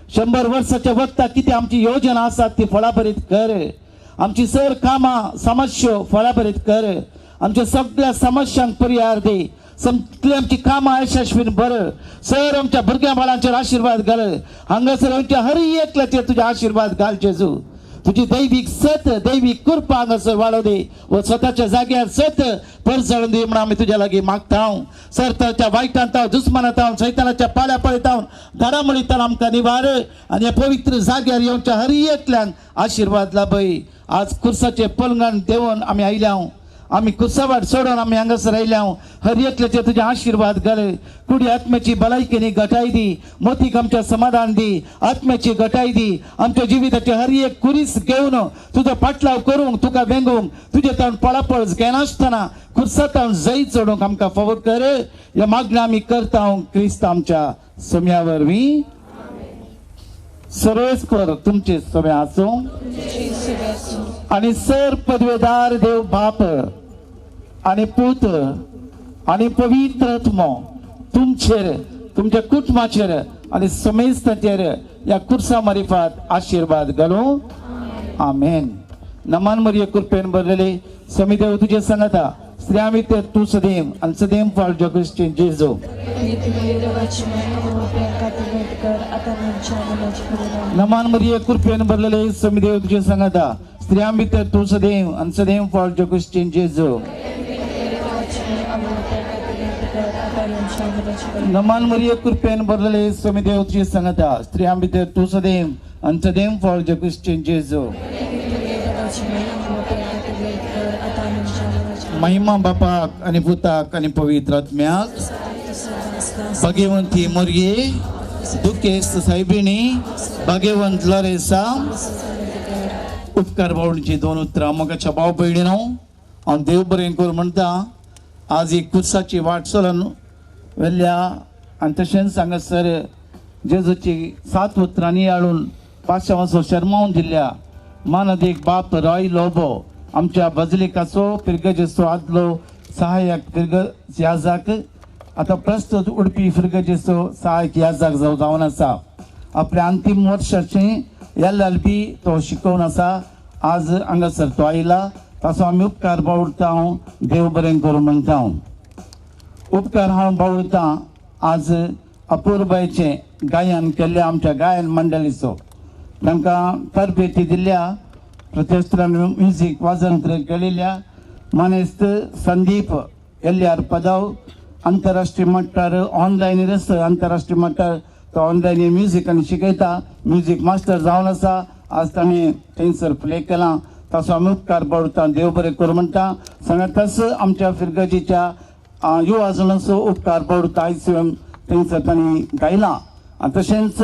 S1: 100 वर्साच्या वखता कितें आमची योजना आसात ती फळाभरीत कर. आमची सर कामां समस्यो फळाभरीत कर. आमच्या सगळ्या समस्यांक परिहार दी. सगळी आमची कामां यशस्वीन बरं. सर आमच्या भुरग्यां बाळांचेर आशिर्वाद घाल. हांगासर आमच्या हर एकल्याचेर तुजे आशिर्वाद घाल जेजू. तुजी दैवीक सत, दैवीक कृपा हांगासर वाडोवं दी व स्वताच्या जाग्यार सत परजळून दी म्हणून आमी तुज्या लागीं मागता. सर ताच्या वायटान ताव, दुस्मानात तावन, सैतानाच्या पाळ्या पळयतावन, घडामोडींतल्यान आमकां निवार आनी ह्या पवित्र जाग्यार येवच्या हर एकल्यान आशिर्वाद लाभय. आज कुर्साचे पलंगान देंवन आमी आयल्या. आमी कुसावाट सोडून आमी हांगासर आयल्या. हर एकल्याचे तुजे आशिर्वाद घाल. कुडी आत्म्याची भलायकेनी गटाय दी, मोतीक आमच्या समाधान दी, आत्म्याची गटाय दी. आमच्या जिविताचे हर एक कुरीस घेवन तुजो पाटलाव करूंक, तुका वेंगोवंक, तुजे तावन पळापळ घेनासतना खुर्सातावन जैत चडोवंक आमकां फावो कर. ह्या मागण्या आमी करता क्रिस्त आमच्या सम्या वरवीं. सर्वेस्पर तुमचे सगळे आसूं आनी सर पदवेदार देव बाप आनी पूत आनी पवित्र आत्मो तुमचेर, तुमच्या कुटुंबाचेर आनी समेस्ताचेर ह्या कुर्सा मारिफात आशिर्वाद घालूं. आमेन. नमान मरिये कृपेन भरलेले समी देव तुजे सांगता, स्त्रियां भितर तूं सदैव आनी सदैव फळ जगुश्चें जेजू. नमान मरिये कृपेन भरलेले समी देव तुजे सांगता, स्त्रियां भितर तूं सदैव आनी सदैव फळ जगुश्चें जेजू. नमान मरिये कृपेन भरलेले समी देव तुजे सांगता, स्त्रियां भितर तूं सदैव आनी सदैव फळ जगुश्चें जेजू. महिमा बापाक आनी पुताक आनी पवित्र आत्म्याक. भाग्यवंती मोरये, दुखेस्त सायबिणी, भाग्यवंत लॉरेसा. उपकार बावडीची दोन उतरां मोगाच्या भाव भयणीनो, हांव देव बरें करूं म्हणटा. आज एक कुर्साची वाट चलून वेल्ल्या आनी तशेंच हांगासर जेजूची 7 उतरां नियाळून पाशांवाचो शर्मावन दिल्ल्या मानादीक बाप रॉय लोबो आमच्या बजलिकाचो फिरगजेचो आदलो सहायक फिरगज याजाक, आतां प्रस्तुत उडपी फिरगजेचो सहायक याजाक जावन आसा. आपल्या अंतीम वर्साचें LLB तो शिकोवन आसा. आज हांगासर तो आयला, ताचो आमी उपकार बावडटा. हांव देव बरें करूं म्हणटा. हांव उपकार हांव बावडटा आज अपुरबायचें गायन केल्ल्या आमच्या गायन मंडळीचो, तांकां तरबेती दिल्ल्या प्रतिष्ठान म्युजीक वाजंत्र केलेल्या मानेस्त संदीप एल्ल्यार पदाव, आंतरराष्ट्रीय मट्टार ऑनलायन आसा, आंतरराष्ट्रीय मट्टार तो ऑनलायन म्युजीक आनी शिकयता, म्युजीक मास्टर जावन आसा. आज ताणें थंयसर प्ले केलां, ताचो आमी उपकार बावडटा. देव बरें करूं म्हणटा. सांगाताच आमच्या फिरगजीच्या युवा जणांचो उपकार बावडटा. आयज थंयसर तांणी गायलां. आनी तशेंच